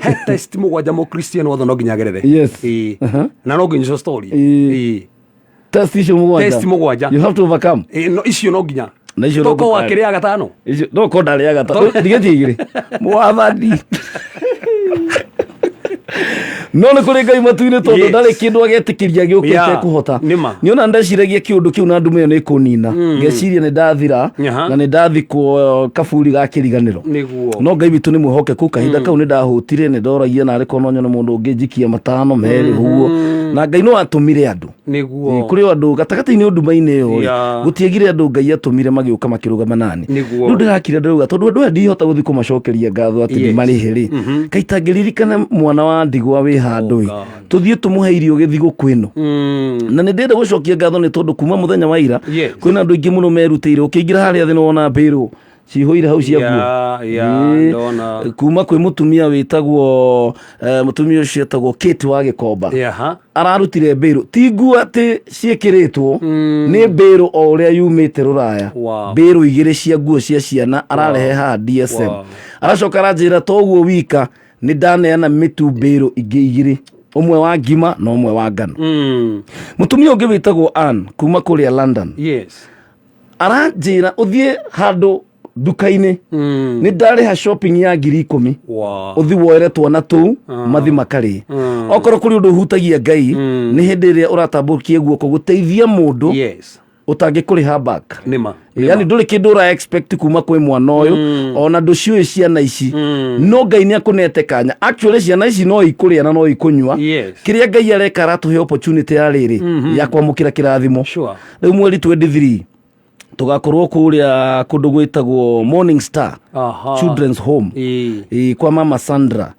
he test mũgwanja mũkristiano wothe no nginya agerere.
Yes.
Ĩĩ. Na no nginya icio story.
Ĩĩ.
Ĩĩ.
Test icio mũgwanja.
Test mũgwanja.
You have to overcome.
Ĩĩ, no icio no nginya.
Na icio no
Toko
nginya.
wakĩrĩa gatano.
Icio no ko ndarĩaga ta ndigĩtie igĩrĩ mwathani, no nĩ kũrĩ Ngai matu-inĩ tondũ ndarĩ kĩndũ agetĩkĩria gĩũkĩte kũhota.
Nĩma.
Nĩ ona ndeciragia kĩũndũ kĩu na ndume ĩyo nĩ kũnina, ngeciria nĩ ndathira na nĩ ndathikwo kaburi ga kĩriganĩro.
Nĩguo.
No Ngai witũ nĩ mwĩhokeku. Kahinda kau nĩ ndahũtire, nĩ ndoragia narĩ korwo no nyone mũndũ ũngĩ njikia matano merĩ ũguo, na Ngai no atũmire andũ.
Nĩguo.
Kũrĩ o andũ gatagatĩ-inĩ nduma-inĩ ĩyo rĩ, gũtiagire andũ Ngai atũmire magĩũka makĩrũgama nani.
Nĩguo.
Rĩu ndĩrakira ndĩrauga tondũ andũ aya ndihota gũthiĩ kũmacokeria ngatho atĩ ndĩmarĩhe rĩ, kaitangĩririkana mwana wa ndigwa wĩ handũ ĩ, tũthiĩ tũmũhe irio gĩthigũkũ ĩno. Na nĩ ndĩrenda gũcokia ngatho nĩ tondũ kuma mũthenya wa ira, kwĩna andũ aingĩ mũno merutĩire. Ũkĩingĩra harĩa thĩ nĩwona mbĩrũ cihũire hau cia nguo.
Yeah, ndona.
Kuma kwĩ mũtumia wĩtagwo, mũtumia ũcio etagwo Kate wa Gĩkomba. Ararutire mbĩrũ, ti nguo atĩ ciĩkĩrĩtwo, nĩ mbĩrũ o ũrĩa yumĩte rũraya. Mbĩrũ igĩrĩ cia nguo cia ciana ararehe haha DSM. Aracoka aranjĩra toguo wika, nĩ ndaneana mĩtu mbĩrũ ingĩ igĩrĩ, ũmwe wa ngima na ũmwe wa ngano. Mũtumia ũngĩ wĩtagwo Ann kuma kũrĩa London aranjĩra ũthiĩ handũ nduka-inĩ, nĩ ndarĩha shopping ya 10,000, ũthi woere twana tũu mathi makarĩe. Okorwo kũrĩ ũndũ ũhutagia Ngai, nĩ hĩndĩ ĩrĩa ũratambũrũkia guoko gũteithia mũndũ ũtangĩkũrĩha back.
Nĩma.
Yani ndũrĩ kĩndũ ũra expect kuma kwĩ mwana ũyũ, ona ndũciũĩ ciana ici, no Ngai nĩ akũnete kanya. Actually ciana ici no ikũrĩa na no ikũnyua. Kĩrĩa Ngai areka, aratũhe opportunity ya rĩrĩ ya kwamũkĩra kĩrathimo. Rĩu mweri 23 tũgakorwo kũrĩa kũndũ gwĩtagwo Morning Star Children's Home. Ĩĩ, kwa mama Sandra,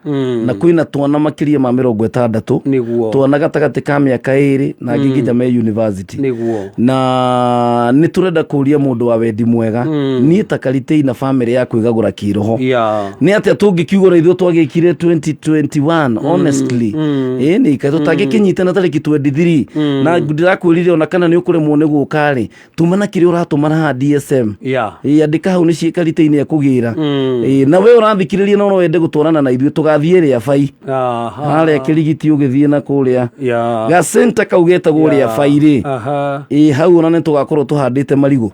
na kwĩna twana makĩria ma 60.
Nĩguo.
Twana gatagatĩ ka mĩaka 2 na angĩ nginya me university.
Nĩguo.
Na nĩ tũrenda kũria mũndũ wa wendi mwega, niĩ ta Karitei na bamĩrĩ ya kwĩgagũra kĩroho, nĩ atĩa tũngĩkiuga ithuĩ twagĩkire 2021? Honestly, ĩĩ nĩ kaĩ tũtangĩkĩnyitana tarĩki 23, na ndĩrakwĩrire ona kana nĩ ũkũremwo nĩ gũka rĩ, tũmana kĩrĩa ũratũmana haha DSM. Ĩĩ, andĩka hau nĩ ciĩ Karitei-inĩ ekũgĩra. Ĩĩ, na we ũrathikĩrĩria no wende gũtwarana na ithuĩ, tũgathiĩ rĩa bai harĩa kĩrigiti ũgĩthiĩ na kũrĩa gacenta kau getagwo rĩa bai rĩ. Ĩĩ, hau ona nĩ tũgakorwo tũhandĩte marigũ.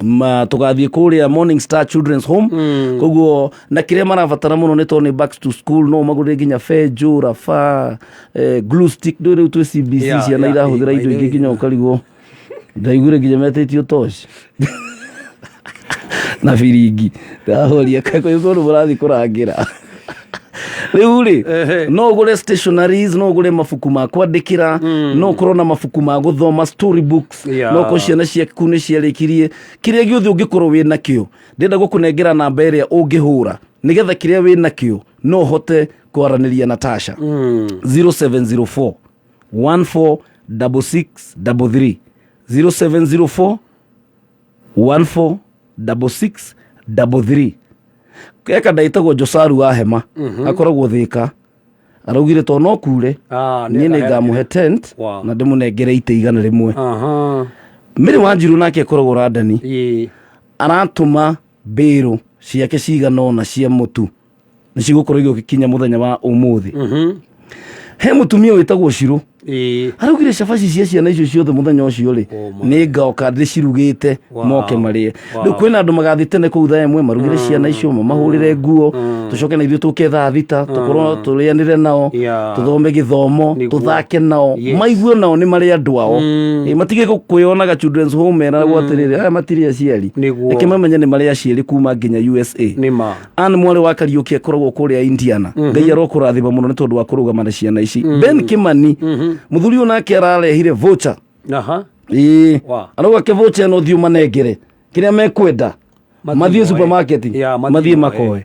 Ma tũgathiĩ kũrĩa Morning Star Children's Home. Koguo na kĩrĩa marabatara mũno nĩ tondũ nĩ back to school, no magũrĩre nginya benjũ, raba, glue stick. Ndũĩ rĩu twĩ CBC, ciana irahũthĩra indo ingĩ nginya ũkarigwo. Ndaiguire nginya metĩtio toci na biringi, ndahoria kwĩ kũndũ mũrathiĩ kũrangĩra. Rĩu rĩ, no ũgũre stationaries, no ũgũre mabuku ma kwandĩkĩra, no ũkorwo na mabuku ma gũthoma, story books. No ũkorwo ciana ciaku nĩ ciarĩkirie kĩrĩa gĩothe ũngĩkorwo wĩ nakĩo. Ndĩrenda gũkũnengera namba ĩrĩa ũngĩhũra nĩgetha kĩrĩa wĩ nakĩo no ũhote kwaranĩria na Tasha: 0704 146633, 0704 146633. Eka ndaitagwo Josaru wa hema, akoragwo Thĩka, araugire to no kure, niĩ nĩ ngamũhe tent na ndĩmũnengere itĩ 100. Mĩrĩ wa Njirũ nake akoragwo Randani, aratũma mbĩrũ ciake cigana ũna cia mũtu, nĩ cigũkorwo igĩkinya mũthenya wa ũmũthĩ. He mũtumia wĩtagwo Cirũ. Araugire cabaci cia ciana icio ciothe muthenya ucio ri nĩ ngoka ndĩcirugĩte moke marĩe. Rĩu kwĩna andũ magathiĩ tene kũu thaa 1 marugĩre ciana icio, mamahũrĩre nguo, tũcoke na ithuĩ tũke thaa 6 tũkorwo tũrĩanĩre nao, tũthome gĩthomo, tũthake nao, maigue nao nĩ marĩ andũ ao. Matige kwĩyonaga children's home meragwo atĩrĩrĩ, aya matirĩ aciari. Reke mamenye nĩ marĩ aciari kuma nginya USA. Ann mwarĩ wa Kariũki akoragwo kũrĩa Indiana. Ngai arokũrathima mũno nĩ tondũ wa kũrũgama na ciana ici. Ben Kimani, mũthuri ũyũ nake ararehire voucher. Ĩĩ, arauga ke voucher ĩno thiĩ ũmanengere kĩrĩa mekwenda, mathiĩ supermarket, mathiĩ makoe.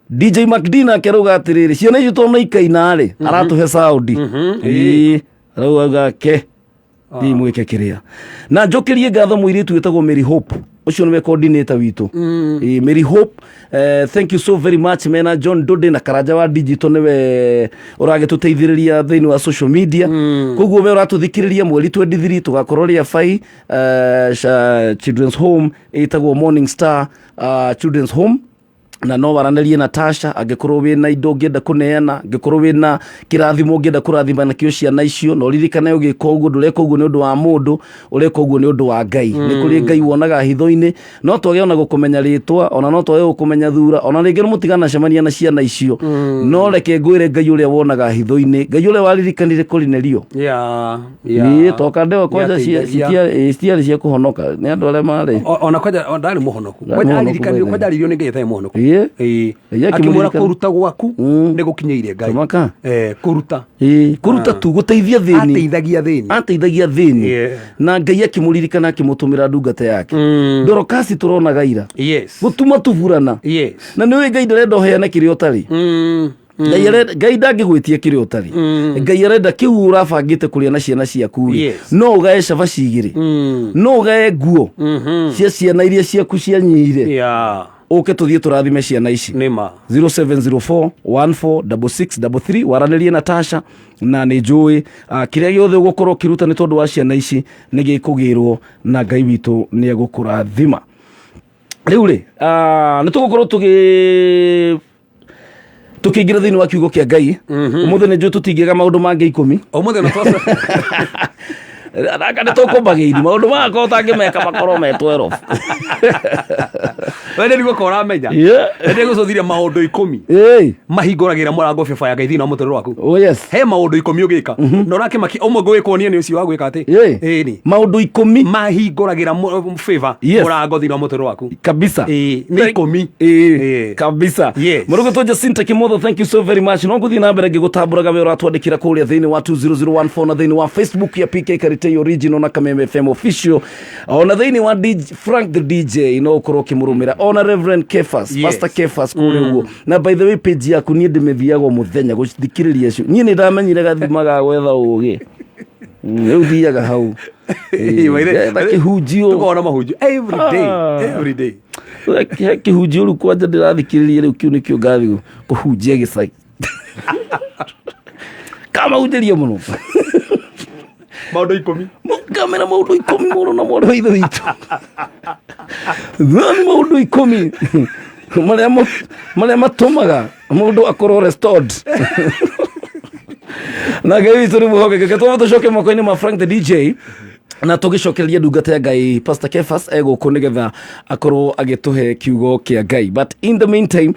DJ MacD nake arauga atĩrĩrĩ, ciana icio tondũ nĩ ikaina rĩ, aratũhe saudi. Ĩĩ, arauga ke thiĩ mwĩke kĩrĩa. Na njokerie ngatho mũirĩtu wĩtagwo Mary Hope, ũcio nĩwe coordinator witũ. Ĩĩ, Mary Hope, thank you so very much. Mena John Dode na Karanja wa digital nĩwe ũragĩtũteithĩrĩria thĩinĩ wa social media. Koguo we ũratũthikĩrĩria, mweri 23 tũgakorwo rĩa bai children's home ĩtagwo Morning Star Children's Home, na no waranĩrie na Tasha angĩkorwo wĩna indo ũngĩenda kũneana, angĩkorwo wĩna kĩrathimo ũngĩenda kũrathima nakĩo ciana icio. Na ũririkane, ũgĩka ũguo ndũreka ũguo nĩ ũndũ wa mũndũ, ũreka ũguo nĩ ũndũ wa Ngai. Nĩ kũrĩ Ngai wonaga hitho-inĩ. No twage ona gũkũmenya rĩtwa, ona no twage gũkũmenya thura, ona rĩngĩ mũtiganacemania na ciana icio, no reke ngwĩre, Ngai ũrĩa wonaga hitho-inĩ, Ngai ũrĩa waririkanire Korinelio. Ĩĩ, toka ndeo kwanja citiarĩ cia kũhonoka nĩ andũ arĩa marĩ
Ona kwanja ndarĩ mũhonoku.
Ndarĩ
Kwanja
mũhonoku.
aririkanire
By the way.
kwanja aririo nĩ Ngai atarĩ mũhonoku.
Ĩĩ. Ngai
Akĩmwĩra
akĩmũririkana.
kũruta gwaku nĩ gũkinyĩire Ngai.
Tamaka.
Kũruta.
Ĩĩ, kũruta tu, gũteithia thĩni.
Ateithagia thĩni.
Ateithagia thĩni na Ngai akĩmũririkana, akĩmũtũmĩra ndungata yake Dorokasi tũronaga ira. Gũtuma tuburana. Na nĩ ũĩ Ngai ndarenda ũheane kĩrĩa ũtarĩ. Ngai Ngai ndangĩgwĩtia kĩrĩa ũtarĩ. Ngai arenda kĩu ũrabangĩte kũrĩa na ciana ciaku rĩ, no ũgae cabaci 2, no ũgae nguo cia ciana iria ciaku cianyihire, ũke tũthiĩ tũrathime ciana ici. 0704 146633, waranĩrie na Tasha, na nĩ njũĩ kĩrĩa gĩothe ũgũkorwo ũkĩruta nĩ tondũ wa ciana ici nĩ gĩkũgĩrwo na Ngai witũ nĩ egũkũrathima. Rĩu rĩ, nĩ tũgũkorwo tũkĩingĩra thĩinĩ wa kiugo kĩa Ngai ũmũthĩ. Nĩ njũĩ tũtingĩga maũndũ mangĩ 10.
Ũmũthĩ na
Aka nĩ tũkũmbagĩiri maũndũ maya ũtangĩmeka makorwo me 12.
We nĩ guoka ũramenya. Nĩ gũcũthire maũndũ 10 mahingũragĩra mũrango bĩba ya Ngai thĩinĩ wa mũtũrĩre waku.
Oh yes.
He maũndũ 10 ũgĩka na ũrakĩmakia ũmwe ngũgĩkuonia nĩ ũcio wa gwĩka atĩ. Ĩni.
Maũndũ 10
mahingũragĩra favor mũrango thĩinĩ wa mũtũrĩre waku.
Kabisa.
Ĩĩ, nĩ 10.
Ĩĩ, kabisa. Mũrũgũtwo Jacinta Kimotho, thank you so very much. No ngũthiĩ na mbere ngĩgũtambũraga we ũratwandĩkĩra kũrĩa thĩinĩ wa 20014 na thĩinĩ wa Facebook ya PK Karitei Original na Kameme FM Official, ona thĩinĩ wa DJ, Frank the DJ, no ũkorwo ũkĩmũrũmĩra, ona Reverend Kefas, Pastor Kefas kũrĩa ũguo. Na by the way, page yaku niĩ ndĩmĩthiaga o mũthenya gũthikĩrĩria cio. Niĩ nĩ ndamenyire gathima ga gwetha ũgĩ. Rĩu thiaga hau. Getha kĩhunjio.
Tukona mahunjio every day.
Ah.
Every day.
He kĩhunjio rĩu kwanja ndĩrathikĩrĩria rĩu, kĩu nĩkĩo ngathi kũhunjia gĩcagi kamahunjĩria mũno.
Maũndũ 10.
Ngamera maũndũ 10 mũno na mwarĩ wa ithe witũ thani, maũndũ 10 marĩa matũmaga mũndũ akorwo restored na Ngai witũ nĩ mwĩhokeke. Twamba tũcoke moko-inĩ ma Frank the DJ na tũgĩcokereria ndungata ya Ngai Pastor Kefas egũkũ nĩgetha akorwo agĩtũhe kiugo kĩa Ngai. But in the meantime,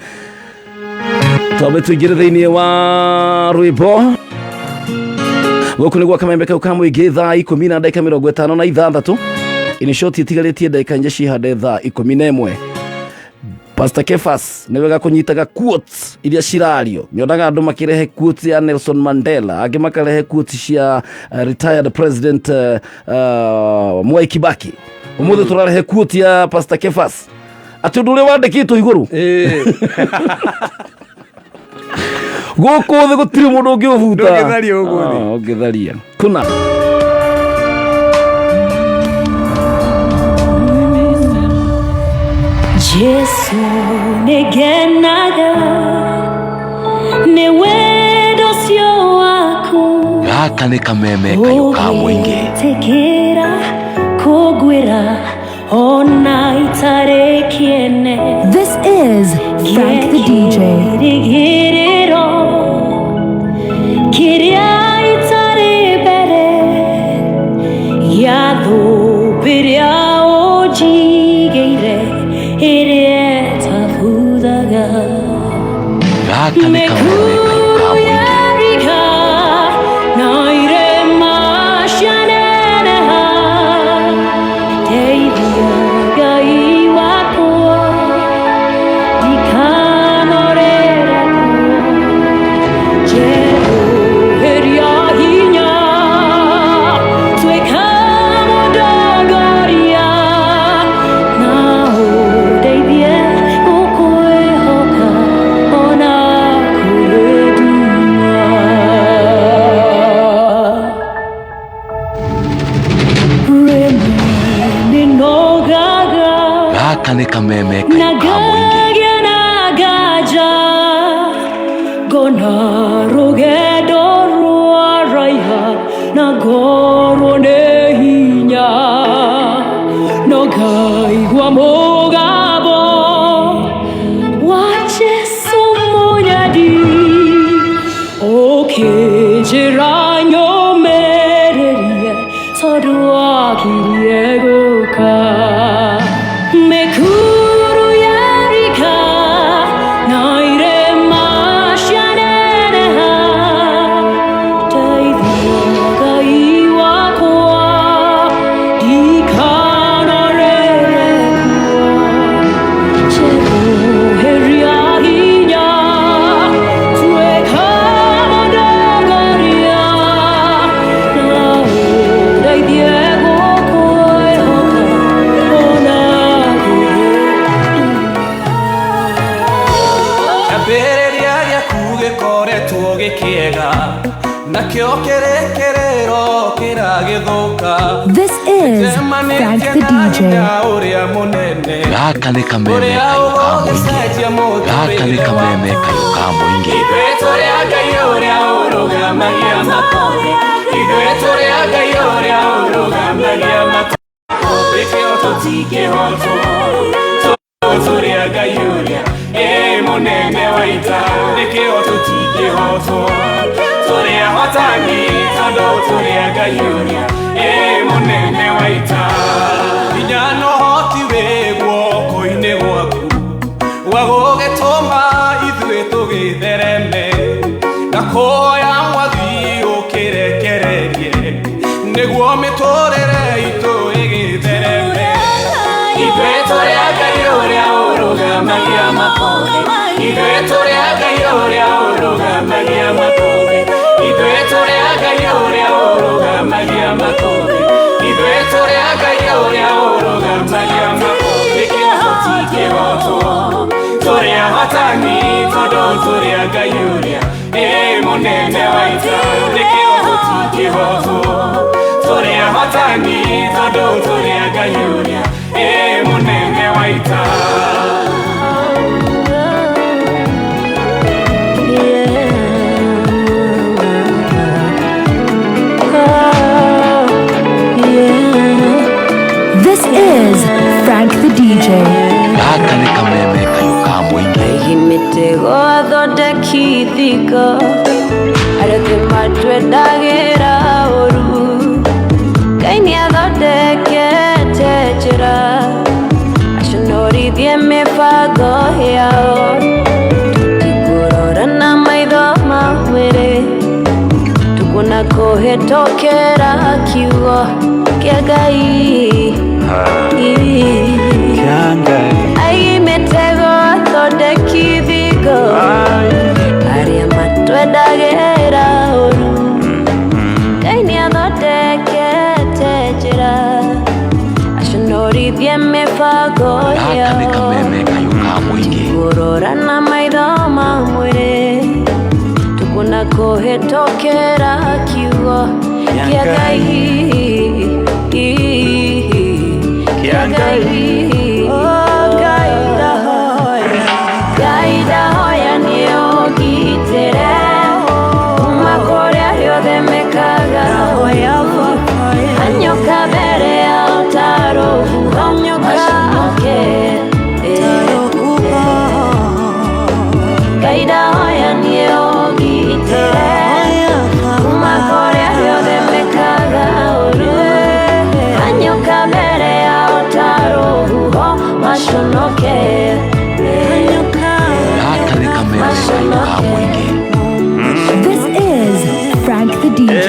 twambe tũingĩre thĩinĩ wa rwĩmbo. Gũkũ nĩ gwa Kamembe kau ka mũingĩ, thaa 10 na ndagĩka 56. In short, itigarĩtie ndagĩka 4 cihande thaa 11. Pastor Kefas nĩ wega kũnyitaga quotes iria cirario. Nyonaga andũ makĩrehe quotes ya Nelson Mandela, angĩ makarehe quotes cia retired president Mwai Kibaki. Ũmũthĩ tũrarehe quote ya Pastor Kefas atĩ ũndũ ũrĩa wandĩkĩtwo igũrũ gũkũ thĩ gũtirĩ mũndũ ũngĩũbuta.
Ndũngĩtharia gũkũ thĩ.
Ah, ũngĩtharia kuna.
Jesu nĩngenaga nĩ wendo ũcio waku.
Gaka nĩ kameme kayũ ka mũingĩ.
Ũgĩtĩkĩra kũngwĩra ona itarĩ kĩene.
This is Frank the DJ.
Kĩrĩgĩrĩro kĩrĩa itarĩ.
Gaka nĩ kameme kayũ ka
Mĩkuru
mũingĩ.
ya rika na irĩma cianeneha, ndeithia Ngai wakwa ndikanorere kuo. Njerũhĩria hinya, tuĩka mũndongoria, na ũndeithie gũkwĩhoka ona kũrĩ nduma. Rĩmwe nĩnogaga
Gaka nĩ kameme kayũ ka mũingĩ.
nagagia na ngaja ngona rũgendo rwaraiha na ngorwo nĩ hinya no ngaigua mũgambo wa Jesũ mũnyadi ũkĩnjĩra nyũmĩrĩrie tondũ akirie gũka. Mĩkuru ya rika na irĩma cianeneha, ndeithia Ngai wakwa ndikanorere kuo. Njerũhĩria hinya, tuĩka mũndongoria, na ũndeithie gũkwĩhoka ona kũrĩ
Kĩambĩrĩria gĩaku gĩkoretwo gĩkĩega nakĩo kĩrĩkĩrĩro kĩragĩthũka.
This is Frank the DJ.
Ũrĩa mũnene
Gaka nĩ kameme
ũrĩa
kayũ ka mũingĩ.
ũgũgĩcenjia
Gaka nĩ
mũtũrĩre
kameme kayũ ka mũingĩ.
Ithuĩ tũrĩ a Ngai ũrĩa ũrũgamagia makũmbĩ. Ithuĩ tũrĩ a Ngai ũrĩa ũrũgamagia makũmbĩ. Kĩo tũtingĩhotwo. Tũrĩ a Ngai ũrĩa ĩ mũnene wa ita. Nĩkĩo tũtingĩhotwo. Tũrĩ ahotani tondũ tũrĩ a Ngai ũrĩa ĩ mũnene wa ita. Hinya na ũhoti wĩ guoko-inĩ gwaku wa gũgĩtũma ithuĩ tũgĩthereme na kũhoya mwathi ũkĩrekererie nĩguo mĩtũrĩre itũ ĩgĩthereme. Ithuĩ tũrĩ a Ngai ũrĩa ũrũgamagia makũmbĩ. Ithuĩ tũrĩ a Ngai ũrĩa ũrũgamagia makũmbĩ. Ithuĩ tũrĩ a Ngai ũrĩa ũrũgamagia makũmbĩ. Ithuĩ tũrĩ a Ngai ũrĩa ũrũgamagia makũmbĩ. Kĩo tũtingĩhotwo. Tũrĩ ahotani tondũ tũrĩ a Ngai ũrĩa ĩ mũnene wa ita. Nĩkĩo tũtingĩhotwo. Tũrĩ ahotani tondũ tũrĩ a Ngai ũrĩa ĩ mũnene wa ita.
This is Frank the DJ.
Gaka nĩ kameme kayũ ka mũingĩ.
Aigi mĩtego athondeki thingo arĩa othe matwendagĩra ũru. Ngai nĩathondekete njĩra aconorithie mĩbango yao. Tũtikũrora na maitho ma mwĩrĩ, tũkuona kũhĩtũkĩra kiugo kĩa Ngai. Aigi mĩtego athondeki thingo arĩa matwendagĩra ũru. Ngai nĩathondekete njĩra aconorithie mĩbango
Gaka nĩ
yao.
kameme kayũ ka mũingĩ.
Kũrora na maitho ma mwĩrĩ, tũkuona kũhĩtũkĩra kiugo kĩa Ngai. Kĩa Ngai. Oh, Ngai ndahoya, Ngai ndahoya nĩũngitĩre kuma kũrĩ arĩa othe mekaga ũũru. Hanyũka mbere yao ta rũhuho, maconoke. Ngai ndahoya nĩũngitĩre kuma kũrĩ arĩa othe mekaga ũũru. Hanyũka mbere yao ta rũhuho, maconoke.
Gaka nĩ kameme
kameme ka mũingĩ.
This is Frank the DJ.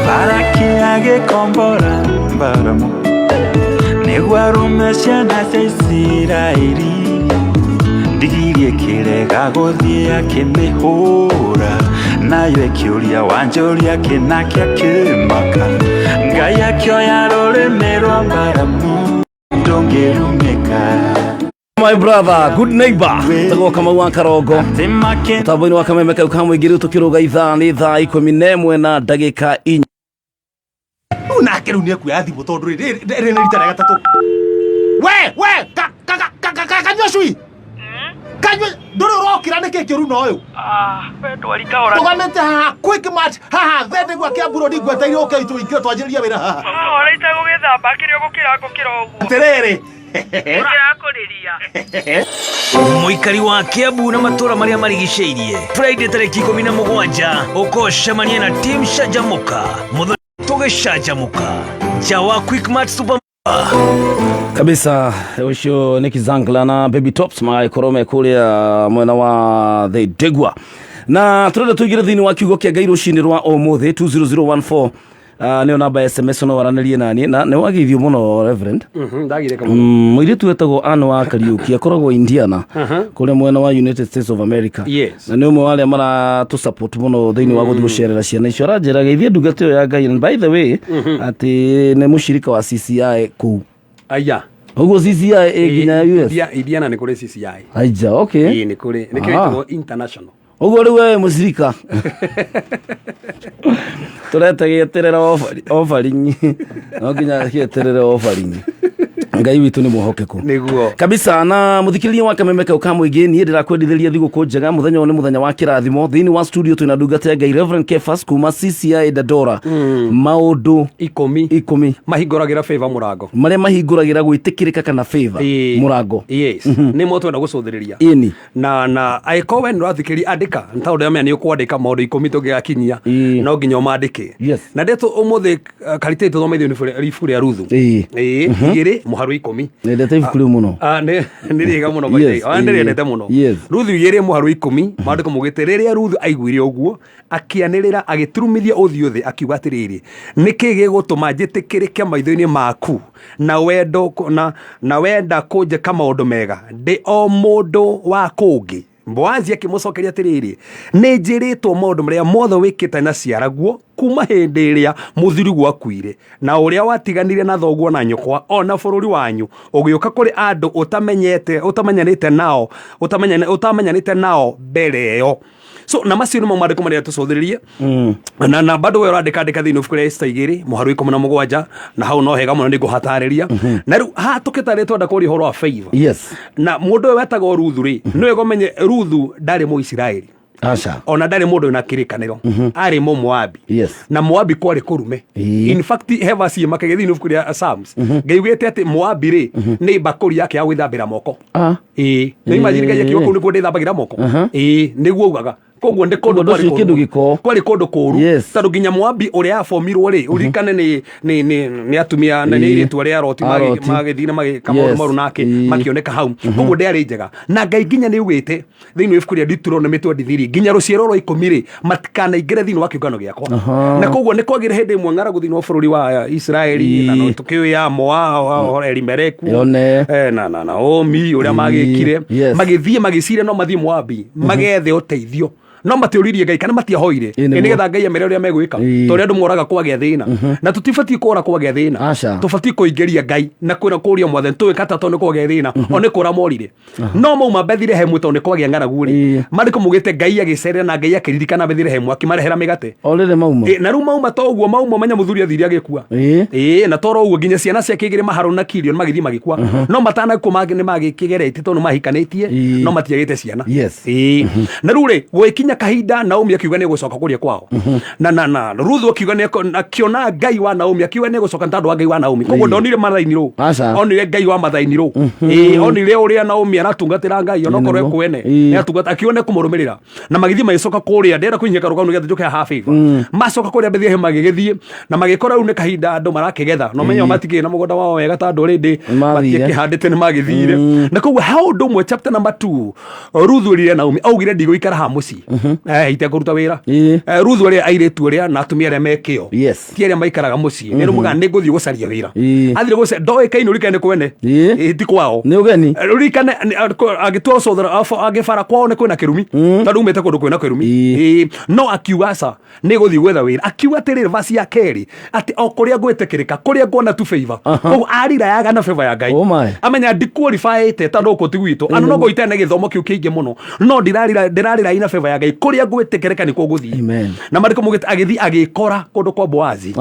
Baraki agĩkombora Balamu nĩguo arũme ciana cia Isiraeli, ndigiri ĩkĩrega gũthiĩ akĩmĩhũra, nayo ĩkĩũria wanjũria kĩnake akĩmaka. Ngai akĩoya rũrĩmĩ rwa Balamu ndũngĩrumĩka.
My brother, good neighbor, tagwo Kamau wa Karongo mũtambo-inĩ wa kameme kau ka mũingĩ. Rĩu tũkĩrũga ithaa nĩ thaa 11 na ndagĩka 4.
Rĩu nake rĩu nĩekuoya thimũ tondũ rĩ rĩ nĩ rita rĩa gatatũ. We kanyua cui, kanyua, ndũrĩ ũrokĩra nĩkĩ kĩũru na ũyũ?
Ah, we ndwari kahora.
Tũganĩte haha Quickmart haha thendegwa Kiambu Road, ngweteire ũke tũingĩre twanjĩrĩrie wĩra haha.
Kahora itagũgĩthamba kĩrĩa ũgũkĩra ngũkĩra ũguo.
Atĩrĩrĩ.
Ũrakũrĩria.
Mũikari wa Kiambu na matũra marĩa marigicĩirie, Friday tarĩki 17 ũkocemania na team Canjamũka mũthoni tũgĩcanjamũka nja wa Quickmart Super.
Kabisa, ũcio nĩ Kizangla na Baby Tops magĩkorwo me kũrĩa mwena wa the Ndegwa, na tũrenda tũingĩre thĩinĩ wa kiugo kĩa Ngai rũcinĩ rwa ũmũthĩ. 20014 nĩyo namba ya SMS, no waranĩrie naniĩ na nĩ wageithio mũno, Reverend.
Ndagire kamwe.
Mũirĩtu wetagwo Ann wa Kariuki akoragwo Indiana kũrĩa mwena wa United States of America.
Yes.
Na nĩ ũmwe wa arĩa maratũ support mũno thĩinĩ wa gũthiĩ gũcerera ciana icio. Aranjĩra geithie ndungata ĩyo ya Ngai, and by the way atĩ nĩ mũcirika wa CCI kũu.
Aya.
Ũguo CCI ĩ nginya US?
Indiana nĩ kũrĩ CCI.
Aija, okay.
Ĩĩ, nĩ kũrĩ, nĩkĩo ĩtagwo international.
Ũguo rĩu wewe mũcirika tũreta gĩeterera offering, no nginya gĩeterere offering. Ngai witũ nĩ mwĩhokeku.
Nĩguo.
Kabisa. Na mũthikĩrĩria wa kameme kau ka mũingĩ, niĩ ndĩrakwendithĩria thigũkũ njega. Mũthenya ũyũ nĩ mũthenya wa kĩrathimo. Thĩinĩ wa studio twĩna ndungata ya Ngai, Reverend Kefas kuma CCI Dandora. Maũndũ
10
10
mahingũragĩra favor mũrango.
Marĩa mahingũragĩra gwĩtĩkĩrĩka kana favor
Ĩĩ.
mũrango.
Yes, nĩ mo twenda gũcũthĩrĩria.
Ĩni.
Na angĩkorwo we nĩ ũrathikĩrĩria, andĩka nĩ tondũ ndĩramenya nĩ ũkwandĩka maũndũ 10 tũngĩgakinyia. No nginya ũmandĩke.
Yes.
Na ndetũ ũmũthĩ karitĩ tũthome ibuku rĩa Ruthu.
Ĩĩ.
Ĩĩ, 2 mũharu 10.
Nendete ibuku rĩu mũno.
Ah, nĩ rĩega mũno by the way.
Yes,
Ona ndĩrĩendete mũno. Ruthu 2 mũharu 10, maandĩko maugĩte rĩrĩa Ruthu aiguire ũguo akĩanĩrĩra agĩturumithia ũthiũ thĩ akiuga atĩrĩrĩ, nĩkĩ gĩgũtũma njĩtĩkĩrĩke maitho-inĩ maku na wendo na wenda kũnjĩka maũndũ mega ndĩ o mũndũ wa kũngĩ? Boazi akĩmũcokeria atĩrĩrĩ, nĩ njĩrĩtwo maũndũ marĩa mothe wĩkĩte na ciaraguo kuma hĩndĩ ĩrĩa mũthuriguo akuire, na ũrĩa watiganire na thoguo na nyũkwa o na bũrũri wanyu ũgĩũka kũrĩ andũ ũtamenyete ũtamenyanĩte nao ũtamenyanĩte nao mbere ĩyo. So na macio nĩmo maandĩko marĩa tũcũthĩrĩrie na bado we ũrandĩka andĩka thĩinĩ ibuku rĩa Esta 2 mũharu 17, na hau no hega mũno nĩngũhatarĩria. Na rĩu haha tũkĩtarĩ twenda kũria ũhoro wa favor.
Yes.
Na mũndũ ũyũ wetagwo Ruthu rĩ, nĩ wega ũmenye Ruthu ndarĩ Mũisiraeli.
Aca.
Ona ndarĩ mũndũ wĩna kĩrĩkanĩro, arĩ Mũmoabi.
Yes.
Na Moabi kwarĩ kũrume. In fact, he verse ĩmakĩgĩa thĩinĩ ibuku rĩa Psalms, Ngai augĩte atĩ Moabi rĩ nĩ mbakũri yake ya gwĩthambĩra moko. Ĩĩ, nĩ imagine Ngai akiuga kũu nĩkuo ndĩthambagĩra moko. Ĩĩ, nĩguo augaga. Koguo nĩ kũndũ
Ũndũ
kwarĩ
ũcio kĩndũ
kũru.
gĩko.
Kwarĩ kũndũ kũru.
Yes.
Tondũ nginya Moabi ũrĩa yabomirwo rĩ, ũririkane nĩ atumia na nĩ airĩtu arĩa aroti
Aroti.
magĩthiĩ na magĩka maũndũ
Yes.
maru nake makĩoneka hau. Koguo ndĩarĩ njega. Na Ngai nginya nĩ augĩte thĩinĩ wa ibuku rĩa Deuteronomy 23 nginya rũciaro rwa 10 rĩ matikanaingĩre thĩinĩ wa kĩũngano gĩakwa. Na koguo nĩ kwagĩre hĩndĩ ĩmwe ng'aragu thĩinĩ wa bũrũri wa Isiraeli, na no tũkĩũĩ ya Moab, Elimeleku
Yone.
na Naomi ũrĩa magĩkire.
Yes.
Magĩthiĩ magĩciria no mathiĩ Moabi magethe ũteithio, no matiũririe Ngai kana matiahoire.
Ĩĩ, nĩguo.
Nĩgetha Ngai amere ũrĩa megwĩka. Tondũ andũ moraga kwagĩa thĩna, na tũtibatiĩ kũra kwagĩa thĩna.
Aca.
Tũbatiĩ kũingĩria Ngai na kwĩra kũria Mwathani tũĩka ta tondũ nĩ kwagĩa thĩna. O nĩ kũra morire no mauma Bethilehemu tondũ nĩ kwagĩa ng'aragu rĩ, maandĩko maugĩte Ngai agĩcerera na Ngai akĩririkana Bethilehemu akĩmarehera mĩgate.
O rĩrĩ mauma.
Ĩ, na rĩu mauma to ũguo mauma menya mũthuri athire agĩkua. Ĩĩ, na toro ũguo nginya ciana ciake igĩrĩ Maharoni na Kilioni magĩthiĩ magĩkua, no matanakua nĩ magĩkĩgeretie tondũ nĩ mahikanĩtie no matiagĩte ciana.
Yes.
Ĩĩ, na rĩu rĩ gũgĩkinya Gũgĩkinya kahinda Naomi akiuga nĩ gũcoka kũrĩa kwao. Na Ruthu akiuga nĩ akiona Ngai wa Naomi, akiuga nĩ gũcoka nĩ tondũ wa Ngai wa Naomi. Koguo ndonire mathainirũ.
Aca.
Onire Ngai wa mathainirũ. Ĩĩ, onire ũrĩa Naomi aratungatĩra Ngai onokorwo
Nĩguo.
ekwene.
Ĩĩ.
Nĩ atungata akiuga nĩ kũmũrũmĩrĩra. Na magĩthiĩ magĩcoka kũrĩa ndĩrenda kũnyihia karũgano nĩgetha njũke haha favor. Macoka kũrĩa Bethlehem magĩgĩthiĩ na magĩkora rĩu nĩ kahinda andũ marakĩgetha. No menyo matikĩrĩ na mũgũnda wao wega tondũ already
Nĩmathire.
matiakĩhandĩte nĩ magĩthire. Na koguo ha ũndũ ũmwe chapter number 2 Ruthu erire Naomi augire ndigũikara haha mũciĩ. Itekũruta wĩra. Ruthu arĩa airĩtu arĩa na atumia arĩa me kĩo.
Yes.
Ti arĩa maikaraga mũciĩ. Nĩ rũmuga nĩ ngũthiĩ gũcaria wĩra.
Ĩĩ.
Athire gũcaria ndoĩkaine ũrikane kwene.
Ĩĩ.
Ti kwao.
Nĩ ũgeni.
Ririkane angĩtua ũcũthĩra angĩbara kwao nĩ kwĩna kĩrumi tondũ umĩte kũndũ kwĩna kĩrumi. Ĩĩ. No akiuga aca nĩ gũthiĩ gwetha wĩra. Akiuga atĩrĩrĩ verse ya kerĩ atĩ o kũrĩa ngwĩtĩkĩrĩka kũrĩa nguona tu favor. Koguo arirayaga na favor ya Ngai.
Oh my.
Amenya ndiqualifyĩte tondũ gũkũ ti gwitũ. Ana no ngũitane na gĩthomo kĩu kĩingĩ mũno no ndĩrarira ina favor ya Ngai kũrĩa ngwĩtĩkĩrĩka nĩkuo ngũthiĩ.
Amen.
Na marĩkũ mugĩte agĩthiĩ agĩkora kũndũ kwa Boazi.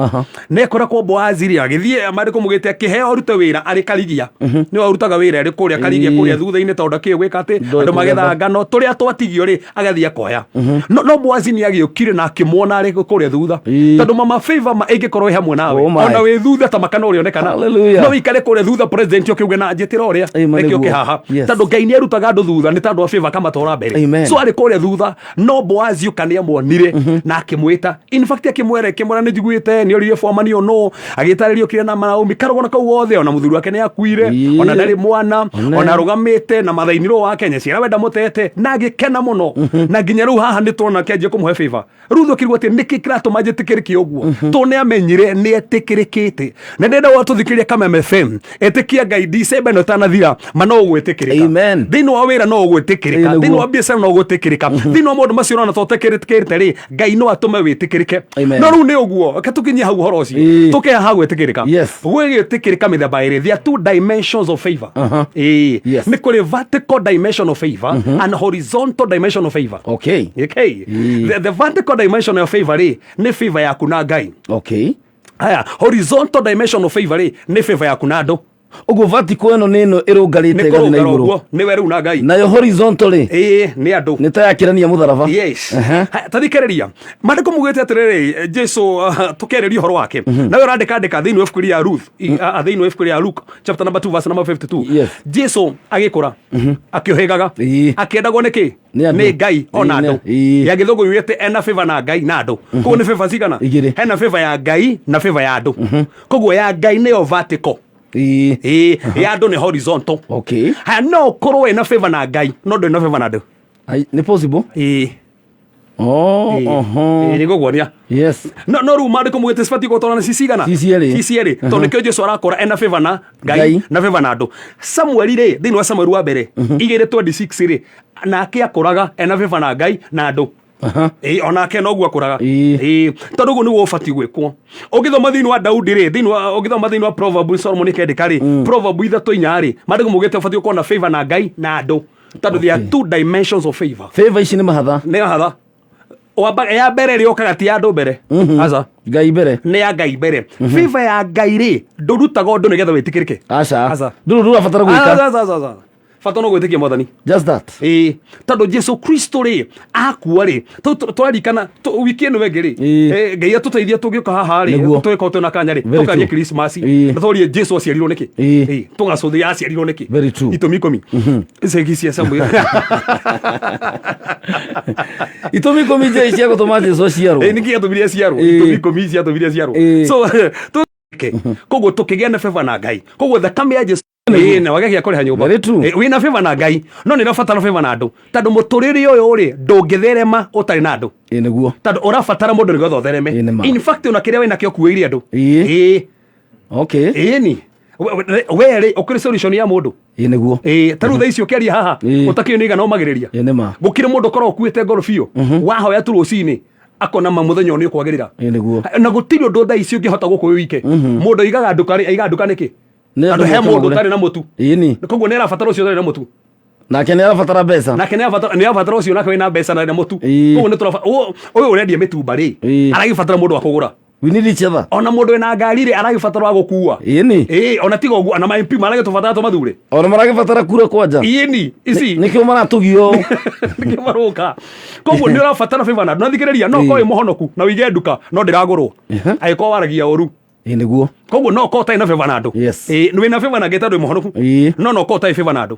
Nekora kwa Boazi rĩ agĩthiĩ marĩkũ mugĩte akĩheo arute wĩra arĩ Karigia. Nĩwe arutaga wĩra arĩ kũrĩa Karigia kũrĩa thutha-inĩ tondũ ndakĩũĩ gwĩka atĩ
Ndoĩ
andũ magethaga
kũgetha.
ngano tũrĩa twatigio rĩ agathiĩ akoya. No Boazi nĩ agĩũkire na akĩmuona arĩ kũrĩa thutha. Tondũ mama favor ma ĩngĩkorwo ĩ hamwe nawe
Oh my.
ona wĩ thutha ta makana ũrĩonekana.
Hallelujah.
No wĩikare kũrĩa thutha president ũkĩuge na njĩtĩra ũrĩa
Amen,
reke ũke
nĩguo.
haha.
Yes.
Tondũ Ngai nĩ arutaga andũ thutha nĩ tondũ wa favor akamatwara mbere.
Amen.
So arĩ kũrĩa thutha no Boazi ũka nĩ amuonire na akĩmwĩta. In fact akĩmwĩra akĩmwĩra nĩ njiguĩte nĩ oririe foreman ũyũ nũ agĩtarĩrio kĩrĩa na Naomi karũgano kau gothe ona mũthuri wake nĩ akuire ona ndarĩ mwana ona arũgamĩte na mathainirwo wa Kenya ciara wenda mũtete na agĩkena mũno na nginya rĩu haha nĩ tuona akĩanjia kũmũhe favor. Ruthu akĩrigwo atĩ nĩkĩ kĩratũma njĩtĩkĩrĩke ũguo tondũ nĩ amenyire nĩ etĩkĩrĩkĩte na ndĩrenda gwatũthikĩrĩria Kameme FM ĩtĩkia Ngai December ĩno ĩtanathira ma no ũgwĩtĩkĩrĩka.
Amen.
Thĩinĩ wa wĩra no ũgwĩtĩkĩrĩka,
Ĩĩ,
thĩinĩ wa
nĩguo.
biacara no ũgwĩtĩkĩrĩka, thĩinĩ wa maũndũ macio ũrona ta ũtetĩkĩrĩkĩte rĩ Ngai no atũme wĩtĩkĩrĩke.
Amen.
No rĩu nĩ ũguo reke tũkinyie hau ũhoro ũcio
Ĩĩ.
tũke haha gwĩtĩkĩrĩka.
Yes.
Gwĩtĩkĩrĩka mĩthemba ĩrĩ, there are two dimensions of favor. Ĩĩ.
Yes.
Nĩ kũrĩ vertical dimension of favor and horizontal dimension of favor.
Okay.
Okay. The vertical dimension of favor rĩ nĩ favor yaku na Ngai.
Okay.
Haya, horizontal dimension of favor rĩ nĩ favor yaku na andũ.
Ũguo vertical ĩno nĩ ĩno ĩrũngarĩte
Nĩ
ĩgathiĩ na
kũrũngara
igũrũ.
ũguo nĩwe rĩu na Ngai.
Nayo horizontal rĩ
Ĩĩ, nĩ andũ.
nĩ ta yakĩrania mũtharaba.
Yes.
Aha.
Ha, ta thikĩrĩria maandĩko mugĩte atĩrĩrĩ Jesu tũkĩarĩria ũhoro wake nawe ũrandĩka andĩka thĩinĩ wa ibuku rĩa Ruth thĩinĩ wa ibuku rĩa Luke chapter number 2 verse number 52.
Yes.
Jesu agĩkũra akĩũhĩgaga
Ĩĩ.
akĩendagwo nĩ kĩ
Nĩ andũ.
nĩ Ngai ona
Ĩĩ,
andũ
ĩĩ.
ya gĩthũngũ yugĩte ena favor na Ngai na andũ koguo nĩ favor cigana
Igĩrĩ.
hena favor ya Ngai na favor ya andũ koguo ya Ngai nĩyo vertical.
Ĩĩ.
Ĩĩ, ya andũ nĩ horizontal.
Okay.
Haya no ũkorwo wĩna favor na Ngai no ndũrĩ na favor na andũ.
Ai, nĩ possible?
Ĩĩ.
Oh,
Ĩĩ.
oho.
Ĩĩ, nĩngũkuonia.
Yes.
No rĩu maandĩko mugĩte cibatiĩ gũtwarana ci cigana?
Ci cierĩ.
Ci cierĩ. Tondũ nĩkĩo Jesu arakora ena favor na Ngai
Ngai.
na favor na andũ. Samueli rĩ thĩinĩ wa Samueli wa mbere 2:26 rĩ nake akũraga ena favor na Ngai na andũ. Ĩĩ, onake noguo akũraga. Ĩĩ, tondũ ũguo nĩguo ũbatiĩ gwĩkwo. Ũngĩthoma thĩinĩ wa Daudi rĩ, thĩinĩ wa ũngĩthoma thĩinĩ wa Proverb Solomon akĩandĩka rĩ, Proverb 3:4 rĩ, maandĩko maugĩte ũbatiĩ gũkorwo na favor na Ngai na andũ. Tondũ there are two dimensions of favor.
Favor ici nĩ mahatha.
Nĩ mahatha. Ya mbere rĩ yũkaga ti ya andũ mbere. Aca.
Ngai mbere.
Nĩ ya Ngai mbere. Favor ya Ngai rĩ, ndũrutaga ũndũ nĩgetha wĩtĩkĩrĩke.
Aca.
Aca.
Ndũrĩ ũndũ ũrabatara gwĩka.
Aca, aca, aca, aca. Bata no gwĩtĩkia Mwathani.
Just that.
Ĩĩ, tondũ Jesu Kristo rĩ akua rĩ tũrarikana wiki ĩno ĩngĩ rĩ Ngai atũteithia tũngĩũka haha rĩ
Nĩguo.
tũgĩkorwo twĩna kanya rĩ
Very
tũkarie
true.
Christmas
Ĩĩ.
na tũrie Jesu aciarirwo nĩkĩ.
Ĩĩ.
Ĩĩ, tũgacũthĩria aciarirwo nĩkĩ.
Very true.
Itũmi ikũmi. Ceki cia Samuel.
Itũmi ikũmi njega cia gũtũma Jesu aciarwo.
Ĩĩ, nĩkĩ gĩatũmire aciarwo?
Ĩĩ.
Itũmi ikũmi ciatũmire aciarwo.
Ĩĩ.
So koguo tũkĩgĩa na favor na Ngai. Koguo thakame ya Jesu Ĩĩ, na wagĩa kũrĩha nyũmba.
Very true.
Ĩĩ, wĩna favor na Ngai no nĩ ũrabatara favor na andũ tondũ mũtũrĩre ũyũ rĩ ndũngĩtherema ũtarĩ na andũ.
Ĩĩ, nĩguo.
Tondũ ũrabatara mũndũ nĩgetha ũthereme.
Ĩĩ, nĩ ma.
In fact ona kĩrĩa wĩnakĩo kuĩire andũ.
Ĩĩ.
Ĩĩ.
Okay.
Ĩĩ ni. We rĩ ũkĩrĩ solution ya mũndũ.
Ĩĩ, nĩguo.
Ĩĩ, ta rĩu thaa ici ũkĩaria haha
Ĩĩ.
ũtakĩũĩ nĩ igana ũmagĩrĩria.
Ĩĩ, nĩ ma.
Gũkĩrĩ mũndũ ũkoragwo ũkuĩte ngoro biũ. Wahoya tu rũcinĩ akona ma mũthenya ũyũ nĩ ũkwagĩrĩra.
Ĩĩ, nĩguo.
Na gũtirĩ ũndũ thaa ici ũngĩhota gũkũ wĩ wike. Mũndũ aigaga nduka rĩ, aigaga nduka nĩkĩ?
Nĩ
Tondũ
andũ
he
moke
mũndũ
magũre.
ũtarĩ na mũtu.
Ĩĩ ni.
Koguo nĩ arabatara ũcio ũtarĩ na mũtu.
Nake nĩ arabatara mbeca.
Nake nĩ arabatara ũcio nake wĩna mbeca na mũtu.
Ĩĩ.
Koguo nĩ tũraba ũyũ ũrendia mĩtumba rĩ,
Ĩĩ.
aragĩbatara mũndũ wa kũgũra.
We need each other.
Ona mũndũ wĩna ngari rĩ, aragĩbatara wa gũkua.
Ĩni.
Ĩĩ, ona tiga ũguo, ona ma MP maragĩtũbatara tũmathure.
Ona maragĩbatara kura kwanja.
Ĩni, ici.
Nĩkĩo maratũgio.
Nĩkĩo maroka. Koguo nĩ ũrabatara favor na andũ. Na thikĩrĩria, no ũkorwo wĩ mũhonoku na ũige nduka, no ndĩragũrwo. Angĩkorwo waragia ũru.
Ĩ nĩguo.
Koguo no ũkorwo ũtarĩ na favor na andũ.
Yes.
Ĩĩ, wĩna favor na Ngai tondũ wĩ mũhonoku.
Ĩĩ.
No no ũkorwo ũtarĩ favor na andũ.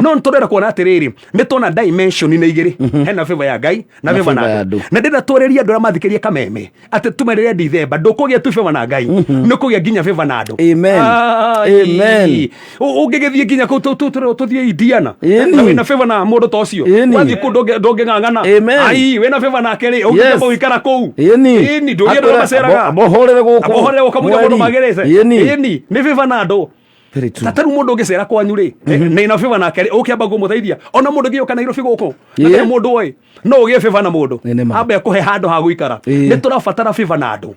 No nĩ tũrenda kuona atĩrĩrĩ, nĩ tuona dimension nĩ igĩrĩ. Hena favor ya Ngai na
Na
favor na
favor ya
andũ.
andũ.
Na ndĩrenda twarĩrie andũ arĩa mathikĩrie kameme atĩ tumerĩre Dithemba ndũkũgĩa tu favor na Ngai, nĩ ũkũgĩa nginya favor na andũ.
Amen.
Ai.
Amen.
Ũngĩgĩthiĩ nginya kũu tũthiĩ Indiana
Ĩni.
na wĩna favor na mũndũ ta ũcio,
Ĩni.
wathiĩ kũu ndũngĩng'ang'ana.
Amen.
Ai, wĩna favor nake rĩ, ũngĩamba gũikara kũu.
Ĩni.
Ĩni, ndũrie andũ arĩa maceraga.
Abohorere gũkũ.
Abohorere gũkũ mũige mũndũ magĩrĩte.
Ĩni.
Ĩni, nĩ favor na andũ.
Very true.
Ta tarĩu mũndũ ũngĩcera kwanyu rĩ, na ina favor nake rĩ, ũkĩamba kũmũteithia. Ona mũndũ ũngĩũka Nairobi gũkũ, na
Yeah.
ndarĩ mũndũ oĩ, no ũgĩe favor na mũndũ.
Ĩ, nĩ ma.
Ambe akũhe handũ ha gũikara.
Ĩ.
Nĩ tũrabatara favor na andũ.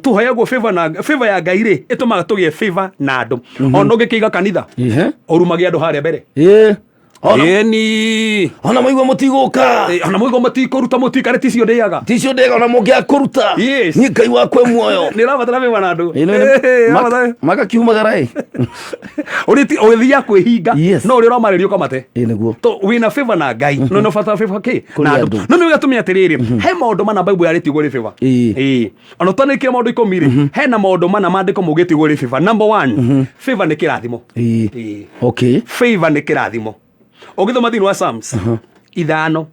Tũheagwo favor na favor ya Ngai rĩ, ĩtũmaga tũgĩe favor na andũ. Ona ũngĩkĩiga kanitha,
Ihe.
ũrumagie andũ harĩa mbere.
Ĩ. Ona
Ĩni.
ona mũigua mũtigũka.
Ĩ, ona mũigua mũtikũruta mũtikare ticio ndĩaga.
Ticio ndĩaga ona mũngĩaga kũruta.
Yes.
Niĩ Ngai wakwa e muoyo.
Nĩ ũrabatara favor na andũ.
Ĩ,
Ĩ, ũrabatara-
Makakiumagara ĩ.
Ũgĩthiaga kwĩhinga,
Yes.
no ũrĩa ũramarĩria ũkamate.
Ĩ nĩguo.
To wĩna favor na Ngai, no nĩ ũbatara favor kĩ
Kũrĩ
na andũ.
andũ.
No nĩ gĩatũmia atĩrĩrĩ, he maũndũ mana Bible yarĩtie igũrũ rĩ favor.
Ĩ.
Ĩ. Ona ũtanĩkire maũndũ 10 rĩ, hena maũndũ mana maandĩko maugĩte igũrũ rĩ favor. Number 1, favor nĩ kĩrathimo.
Ĩ.
Ĩ.
Okay.
Favor nĩ kĩrathimo. Ũgĩthoma thĩinĩ wa Psalms 5,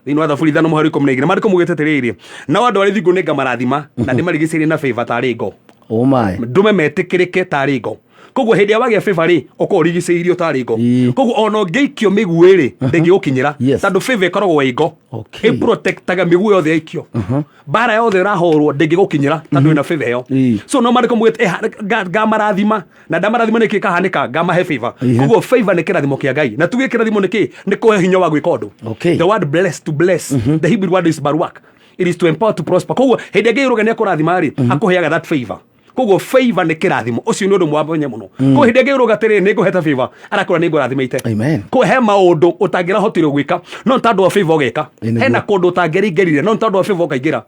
thĩinĩ wa Thaburi 5 mũhari 12, maandĩko maugĩte atĩrĩrĩ, nao andũ arĩa thingu nĩ ngamarathima na ndĩmarigicĩrie na favor tarĩ ngo.
Oh my.
Ndũme metĩkĩrĩke tarĩ ngo. Koguo hĩndĩ ĩrĩa wagĩa favor rĩ, ũkorwo ũrigicĩirio tarĩ ngo.
Ĩ.
Koguo ona ũngĩikio mĩguĩ rĩ, ndĩngĩgũkinyĩra.
Yes.
Tondũ favor ĩkoragwo ĩ ngo.
Okay.
Ĩprotectaga mĩguĩ yothe yaikio. Mbara yothe ĩrahũrwo ndĩngĩgũkinyĩra tondũ wĩna favor ĩyo.
Ĩ.
So no maandĩko maugĩte, ngamarathima na ndamarathima nĩkĩ kahanĩka, ngamahe favor.
Ihe.
Koguo favor nĩ kĩrathimo kĩa Ngai. Na tuge kĩrathimo nĩ kĩ? Nĩ kũhe hinya wa gwĩka ũndũ.
Okay.
The word bless, to bless. The Hebrew word is baruak. It is to empower to prosper. Koguo hĩndĩ ĩrĩa Ngai ũrauga nĩ akũrathima rĩ, akũheaga that favor. Koguo favor nĩ kĩrathimo. Ũcio nĩ ũndũ mwanya mũno. Koguo hĩndĩ ĩrĩa Ngai ũrauga atĩrĩrĩ, nĩ ngũhete favor, arakwĩra nĩ ngũrathimĩte.
Amen.
Koguo he maũndũ ũtangĩrahotire gwĩka, no nĩ tondũ wa favor ũgeka.
Ĩ, nĩguo.
Hena kũndũ ũtangĩraingĩrire, no nĩ tondũ wa favor ũkaingĩra.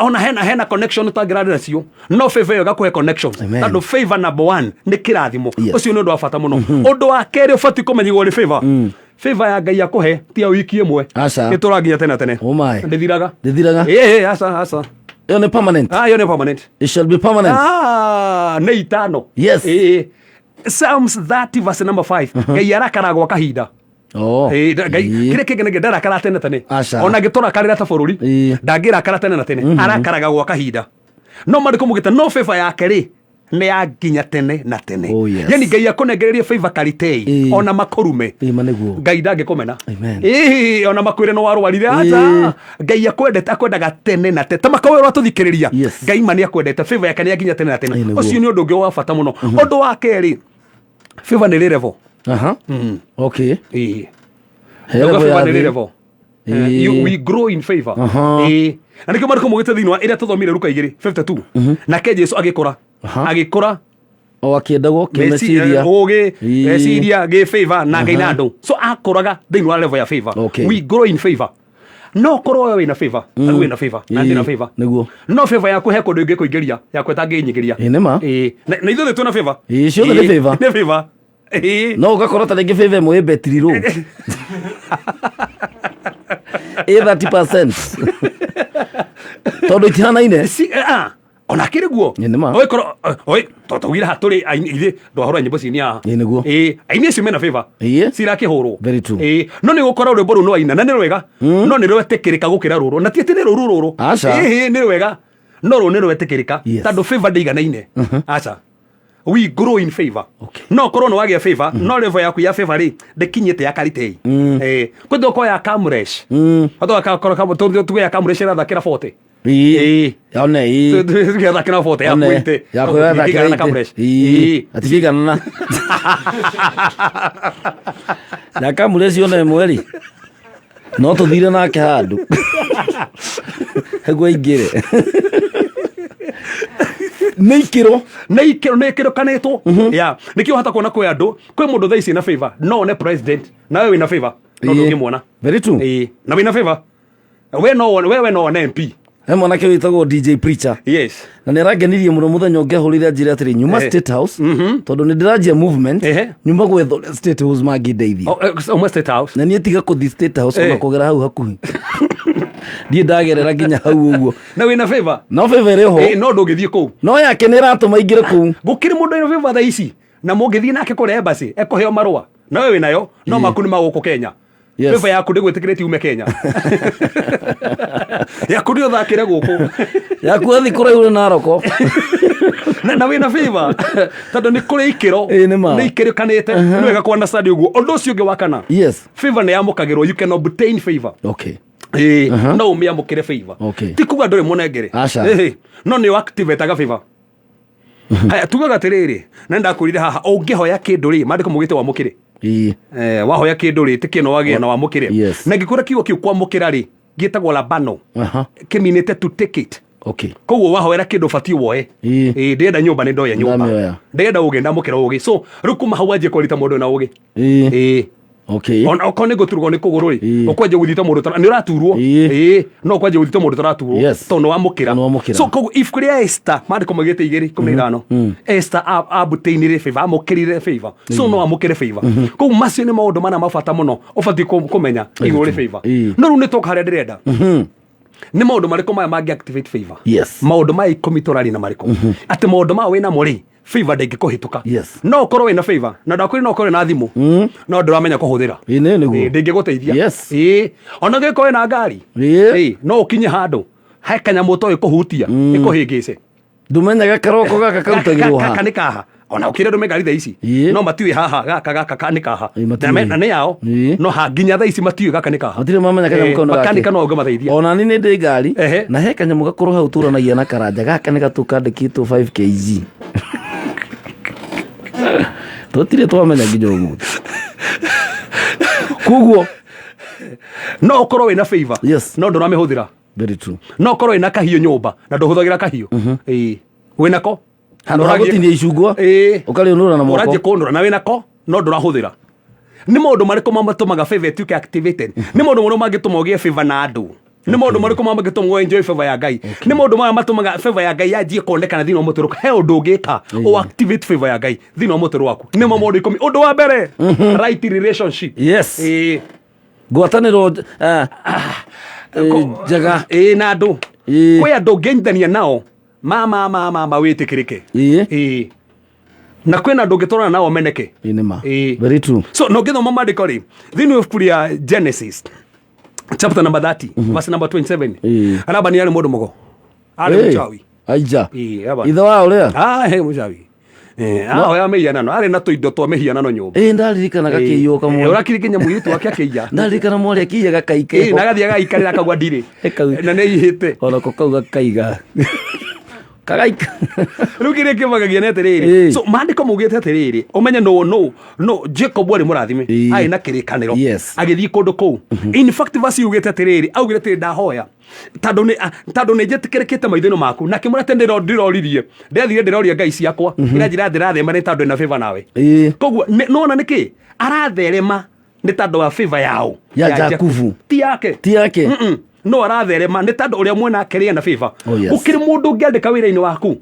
Ona hena connection ũtangĩrarĩ nacio, no favor ĩyo ĩgakũhe connections.
Amen.
Tondũ favor number 1 nĩ kĩrathimo.
Yes.
Ũcio nĩ ũndũ wa bata mũno. Ũndũ wa kerĩ ũbatiĩ kũmenya igũrũ rĩ favor. Favor ya Ngai akũhe ti ya wiki ĩmwe.
Aca.
Ĩtũraga nginya tene na tene.
Oh my.
Ndĩthiraga.
Ndĩthiraga.
Ĩ, ĩ, aca, aca.
Ĩyo nĩ permanent.
Ah, ĩyo nĩ permanent.
It shall be permanent.
Ah, nĩ 5.
Yes.
Ĩ, ĩ. Psalms 30 verse number 5. Ngai arakara gwa kahinda.
Oh.
Ĩ, Ngai
Ĩ.
kĩrĩa kĩngĩ nĩ ndarakara tene tene.
Aca.
Ona angĩtũrakarĩra ta bũrũri,
Ĩ.
ndangĩrakara tene na tene. Arakaraga gwa kahinda. No maandĩko maugĩte no favor yake rĩ, nĩ ya nginya tene na tene.
Oh, yes.
Yani Ngai akũnengererie favor karitei,
Ĩ.
ona makũrume.
Ĩ, ma nĩguo.
Ngai ndangĩkũmena.
Amen.
Ĩ, ona makwĩre no warwarire aca. Ngai akwendete, akwendaga tene na tene. Ta makawĩra ũratũthikĩrĩria.
Yes.
Ngai ma nĩ akwendete, favor yake nĩ ya nginya tene na tene.
Ĩ, nĩguo.
Ũcio nĩ ũndũ ũngĩ wa bata mũno. Ũndũ wa kerĩ, favor nĩ rĩ level.
Aha. Okay.
Ĩ.
He
Ndauga
level ya
favor nĩ rĩ
thĩ.
level.
Ĩ.
We grow in favor.
Aha.
Ĩ. Na nĩkĩo maandĩko maugĩte thĩinĩ wa ĩrĩa tũthomire Luka 2:52. Nake Jesu agĩkũra.
Aha.
Agĩkũra
O akĩendagwo kĩmeciria.
ũgĩ,
Ĩ.
meciria, gĩ favor na Ngai na andũ. So akũraga thĩinĩ wa level ya favor.
Okay.
We grow in favor. No korwo we wĩna favor, na rĩu wĩna favor, na
Ĩ,
ndĩ na favor.
nĩguo.
No favor yaku he kũndũ ĩngĩkũingĩria, yakwa ĩtangĩnyingĩria.
Ĩ, nĩ ma.
Ĩ, na ithuothe twĩna favor.
Ĩ, ciothe nĩ
Ĩ,
favor.
Nĩ favor. Ĩ.
No ũgakora ta rĩngĩ favor ĩmwe ĩ betiri rũ. Ĩ 30%. Tondũ itihanaine.
Si, ona akĩrĩ guo.
Ĩ, nĩ ma.
Ũgĩkorwo, oi, to tũgire haha tũrĩ aini, ithuĩ ndwahũra nyĩmbo ciini haha.
Ĩ, nĩguo.
Ĩ, aini acio mena favor.
Ĩ.
Cirakĩhũrwo.
Very true.
Ĩ, no nĩ gũkora rwĩmbo rũu nĩ waina na nĩ rwega, no nĩ rwetĩkĩrĩka gũkĩra rũrũ. Na ti atĩ nĩ rũru rũrũ.
Aca.
Ĩ, nĩ rwega. No rũrũ nĩ rwetĩkĩrĩka.
Yes.
Tondũ favor ndĩiganaine. Aca. We grow in favor.
Okay.
No korwo nĩ wagĩa favor, no level yaku ya favor rĩ, ndĩkinyĩte ya karitei. Ĩ, kwĩ tũkorwo ya Kamresh. Tuge ya Kamresh ĩrathakĩra 40.
Ĩ.
Ĩ.
One, ĩ.
Tũgĩthakĩra 40 ya
One,
20.
ya kwĩ
Tũtingĩigana na
yathakĩra
Kamresh.
80. Ĩ.
Ĩ.
Atingĩiganana. Ya Kamresh ona ĩmwe rĩ, no tũthire nake handũ. Nĩguo aingĩre. Nĩ ikĩro.
Nĩ ikĩro, nĩ ikĩrũkanĩtwo. Ya, nĩkĩo ũhota kuona kwĩ andũ, kwĩ mũndũ thaa ici na favor, no one president, nawe wĩna favor, no
Ĩ.
ndũngĩmuona.
Very true.
Ĩ, na wĩna favor. We no wone, we no wone MP.
He mwanake wĩtagwo DJ Preacher.
Yes.
Na nĩ arangenirie mũno mũthenya ũngĩ ahũrĩire anjĩre atĩrĩ nyuma State House tondũ nĩ ndĩranjia movement nyuma gwetha ũrĩa State House mangĩndeithia.
Uma State House.
Na niĩ tiga kũthiĩ State House ona kũgera hau hakuhĩ. Ndiĩ ndagerera nginya hau ũguo.
Na wĩna favor?
No favor ĩrĩ ho.
No ndũngĩthiĩ kũu.
No yake nĩ ĩratũma ingĩre kũu.
Gũkĩrĩ mũndũ wĩna favor thaa ici na mũngĩthiĩ nake kũrĩa embassy ekũheo marũa. Na we wĩnayo no maku nĩ ma gũkũ Kenya.
Yes.
Favor yaku ndĩgwĩtĩkĩrĩtie ume Kenya. Yaku nĩ ũthakĩre gũkũ.
Yaku athiĩ kũraihu nĩ Naroko.
Na wĩna favor tondũ nĩ kũrĩ ikĩro
Ĩĩ, nĩ ma.
nĩ ikĩrĩkanĩte nĩ wega kwana study ũguo. Ũndũ ũcio ũngĩ wa kana.
Yes.
Favor nĩ yamũkagĩrwo, you can obtain favor.
Okay.
Ĩĩ, no ũmĩamũkĩre favor.
Okay.
Ti kuga ndũrĩ mũnengere.
Aca.
Ĩhĩ, no nĩ activate favor. Haya, tugaga atĩrĩrĩ, na nĩndakwĩrire haha ũngĩhoya kĩndũ rĩ, maandĩko maugĩte wamũkĩre.
Ĩĩ.
Wahoya kĩndũ rĩ, tĩkĩno wagĩa na wamũkĩre.
Yes.
Na ngĩkwĩra kiugo kĩu kwamũkĩra rĩ, gĩtagwo labano.
Aha.
Kĩminĩte to take it.
Okay.
Koguo wahoera kĩndũ ũbatiĩ woe.
Ĩĩ.
Ĩĩ, ndĩrenda nyũmba nĩ ndoya nyũmba.
Ndamĩoya.
Ndĩrenda ũgĩ ndamũkĩra ũgĩ. So, rĩu kuma hau wanjie kwarita mũndũ wĩna ũgĩ.
Ĩĩ.
Ĩĩ.
Okay.
Ona okorwo nĩ gũturwo nĩ kũgũrũ rĩ, ũkwanjia gũthiĩ ta mũndũ ũtara nĩ ũraturwo. Ĩĩ, no ũkwanjia gũthiĩ ta mũndũ ũtaraturwo.
Yes.
Tondũ nĩ wamũkĩra.
Nĩ wamũkĩra.
So koguo ibuku rĩa Esther maandĩko maugĩte igĩrĩ ikũmi na ithano. Esther abtainire favor, amũkĩrire favor. So no amũkĩre favor. Koguo macio nĩ maũndũ mana ma bata mũno ũbatiĩ kũmenya igũrũ rĩ favor. No rĩu nĩ twoka harĩa ndĩrenda. Nĩ maũndũ marĩkũ maya mangĩ activate favor?
Yes.
Maũndũ maya ikũmi tũraria na marĩkũ? Atĩ maũndũ maya wĩnamo rĩ, favor ndĩngĩkũhĩtũka.
Yes.
No ũkorwo wĩna favor, na ndakwĩra no ũkorwo wĩna thimũ, no ndũramenya kũhũthĩra.
Ĩĩ, nĩ nĩguo.
Ĩĩ, ndĩngĩgũteithia.
Yes.
Ĩĩ, ona ũngĩkorwo wĩna ngari.
Ĩĩ.
No ũkinye handũ he kanyamũ ũtoĩ kũhutia ĩkũhĩngĩce.
Ndũmenyaga karoko gaka karutagĩrwo ha.
Gaka nĩ kaha. Ona ũkĩra andũ me ngari thaa ici no matiũĩ haha gaka gaka ka nĩ kaha.
matiũĩ.
Na nĩ yao. No ha nginya thaa ici matiũĩ gaka nĩ kaha.
Matirĩ mamenya kanyamũ kau nĩ gakĩ.
Makanika no ũngĩmateithia.
Ona niĩ nĩ ndĩ ngari na he kanyamũ gakũrũ hau tũranagia na karanja gaka nĩ gatũ kandĩkĩtwo 5 kg. Tũtirĩ twamenya nginya ũmũthĩ. Koguo
no ũkorwo wĩna favor.
Yes.
No ndũramĩhũthĩra.
Very true.
No ũkorwo wĩna kahiũ nyũmba na ndũhũthagĩra kahiũ. Ĩĩ. Wĩnako?
Handũ ha gũtinia icungwa ũkarĩũnũra na moko.
Ũranjia kũnũra na wĩnako no ndũrahũthĩra. Nĩ maũndũ marĩkũ matũmaga favor ĩtuĩke activated? Nĩ maũndũ marĩkũ mangĩtũma ũgĩe favor na andũ? Nĩ maũndũ marĩkũ mangĩtũma ũ enjoy favor ya Ngai? Nĩ maũndũ maya matũmaga favor ya Ngai yanjie kuonekana thĩinĩ wa mũtũrĩre? He ũndũ ũngĩka ũ activate favor ya Ngai thĩinĩ wa mũtũrĩre waku. Nĩ mo maũndũ ikũmi. Ũndũ wa mbere, right relationship.
Yes.
Ĩĩ.
Ngwatanĩro njega.
Ĩĩ na andũ. Kwĩ andũ ũngĩnyitania nao ma ma ma ma ma wĩtĩkĩrĩke.
Ĩĩ.
Na kwĩna andũ ũngĩtwarana nao meneke.
Ĩĩ nĩ ma.
Ĩĩ.
Very true.
So no ngĩthoma maandĩko rĩ, thĩinĩ wa ibuku rĩa Genesis chapter number 30 verse number 27. Labani arĩ mũndũ mũgo. Arĩ
Ĩĩ.
mũchawi.
Aija.
Ĩĩ, Labani.
Ithe wa ũrĩa?
Ah, he mũchawi. Ahoya mĩhianano, arĩ na tũindo twa mĩhianano nyũmba.
Ĩĩ ndaririkana gakĩiywo kamwe.
Ũrakiri nginya mũirĩtu wake akĩiya.
Ndaririkana mwarĩ akĩiya gakaika.
Ĩĩ, na agathiĩ agaikarĩra akauga ndirĩ. Na nĩ aiyĩte.
Onako kau gakaiga. Kagaika.
Rĩu kĩrĩa kĩmagagia nĩ atĩrĩrĩ. So maandĩko maugĩte atĩrĩrĩ, ũmenye no no no Jacob arĩ mũrathime. Arĩ na kĩrĩkanĩro.
Yes.
Agĩthiĩ kũndũ kũu. In fact verse yugĩte atĩrĩrĩ, augire atĩrĩ ndahoya. Tondũ nĩ tondũ nĩ njĩtĩkĩrĩkĩte maitho-inĩ maku. Na kĩmũra atĩ ndĩroririe. Ndĩrathire ndĩroria ngai ciakwa. Iranjĩra ndĩrathema nĩ tondũ ndĩna favor nawe. Koguo nĩwona nĩkĩ? Aratherema nĩ tondũ wa favor yao.
Ya Jakubu.
Ti yake.
Ti yake.
No aratherema nĩ tondũ ũrĩa mwena ake rĩ ena favor.
Oh, yes.
Gũkĩrĩ mũndũ ũngĩandĩka wĩra-inĩ waku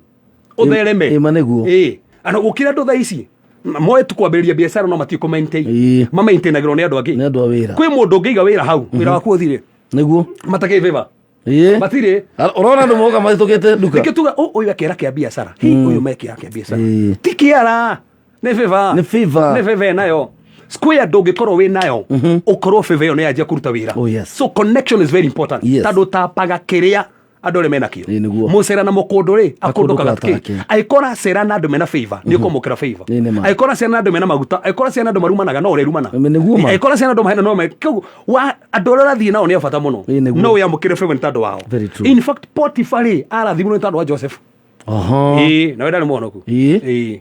ũthereme.
Ĩma nĩguo.
Ĩĩ. Ana gũkĩrĩ andũ thaa ici moe tu kwambĩrĩria biacara no matiĩ kũ-maintain. Ma-maintainagĩrwo nĩ andũ angĩ.
Nĩ andũ a wĩra.
Kwĩ mũndũ ũngĩiga wĩra hau, wĩra waku ũthire.
Nĩguo.
Matakĩrĩ favor.
Ĩĩ.
Matirĩ.
Ũrona andũ moka mahĩtũkĩte nduka.
Nĩkĩo tuga ũyũ akĩara kĩa biacara. Hi ũyũ mekĩara kĩa biacara. Ti kĩara. Nĩ favor.
Nĩ favor.
Nĩ favor ĩnayo. Square ndũngĩkorwo wĩ nayo ũkorwo favor ĩyo nĩ yanjia kũruta wĩra.
Oh, yes.
So connection is very important.
Yes.
Tondũ ũtapaga kĩrĩa andũ arĩa menakĩo.
Ĩĩ nĩguo.
Mũcera na mũkũndũ rĩ akũndũkaga
Akũndũkaga
kĩ.
take.
Angĩkorwo ũracera na andũ mena favor nĩ ũkũmũkĩra favor.
Ĩĩ nĩ ma.
Angĩkorwo ũracera na andũ mena maguta, angĩkorwo ũracera na andũ marumanaga no ũrerumana.
Nĩguo ma.
Angĩkorwo ũracera na andũ mahena no me. Koguo wa andũ arĩa ũrathiĩ nao nĩ a bata mũno.
Ĩĩ nĩguo.
No wĩamũkĩre favor nĩ tondũ wao.
Very true.
In fact Potiphar rĩ arathimirwo nĩ tondũ wa Joseph.
Oho.
Ĩĩ, nawe ndarĩ mũhonoku.
Ĩĩ.
Ĩĩ.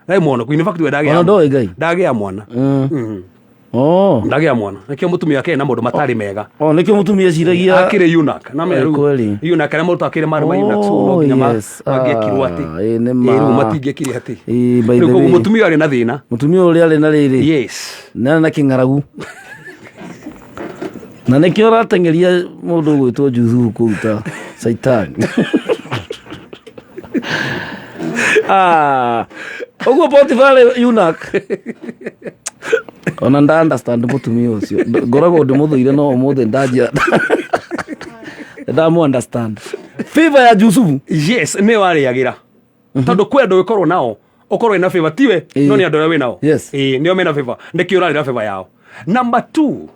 Ndarĩ mũhonoku. In fact we ndagĩa.
Ona ndoĩ Ngai.
Ndagĩa mwana.
Oh.
Ndagĩa mwana. Nĩkĩo mũtumia wake na maũndũ matarĩ mega.
Oh, nĩkĩo mũtumia eciragia
Akĩrĩ eunuch. Na
Eh, kweli.
eunuch arĩa mũrutwo akĩrĩ marĩ ma eunuch so no
Oh,
nginya
yes.
mangĩekirwo
Ah,
atĩ.
ĩĩ nĩ ma.
Ĩĩ, rĩu matingĩekire atĩ.
Ĩĩ, by
Rĩu
the
koguo
way.
mũtumia arĩ na thĩna.
Mũtumia ũrĩa arĩ na rĩrĩ.
Yes.
Nĩ arĩ na kĩng'aragu. Na nĩkĩo ũrateng'eria mũndũ ũgwĩtwo Juthubu kũu ta. Satan. Ah, ũguo Potiphar eunuch. Ona nda understand mũtumia ũcio. Ngoragwo ndĩmũthũire no ũmũthĩ ndanjia. Ndamu understand. Favor ya Jusufu.
Yes, nä warä agä ra tondå kwä andå gä nao ũkorwo wĩna favor tiwe no nĩ andũ arĩa wĩ nao.
Yes.
Ĩĩ, nĩo mena favor nĩkĩo ũrarĩra favor yao. Number two,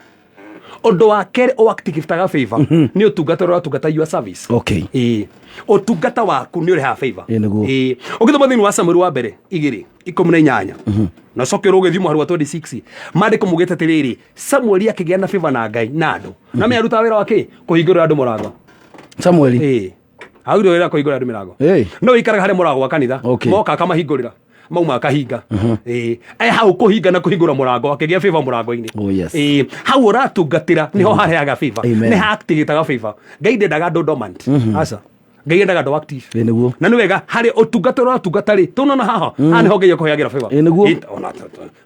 ũndũ wa kerĩ ũactivataga favor nĩ ũtungata ũrĩa ũratungata, your service. Ĩĩ, ũtungata waku nĩ ũrehaga favor.
Ĩĩ, nĩguo.
Ĩĩ, ũgĩthoma thĩinĩ wa Samueli wa mbere 2:18 na ũcoke ũrũgĩthiĩ mũhari wa 26, maandĩko mugĩte atĩrĩrĩ, Samueli akĩgĩa na favor na Ngai na andũ, na menya arutaga wĩra wa kĩ? Kũhingũrĩra andũ mũrango.
Samueli.
Ĩĩ, augire wĩra kũhingũrĩra andũ mĩrango. No wĩikaraga harĩa mũrango wa kanitha. Moka akamahingũrĩra, mauma akahinga. Ĩĩ, e hau kũhinga na kũhingũra mũrango, akĩgĩa favor mũrango-inĩ.
Oh, yes.
Ĩĩ, hau ũratungatĩra nĩho harehaga favor.
Amen.
Nĩ haactivataga favor. Ngai ndendaga andũ dormant. Aca, Ngai endaga andũ active.
Ĩĩ, nĩguo.
Na nĩ wega harĩ ũtungata ũrĩa ũratungata rĩ, tũnona haha, haha nĩho Ngai ekũheagĩra favor.
Ĩĩ, nĩguo.
Ĩĩ, ona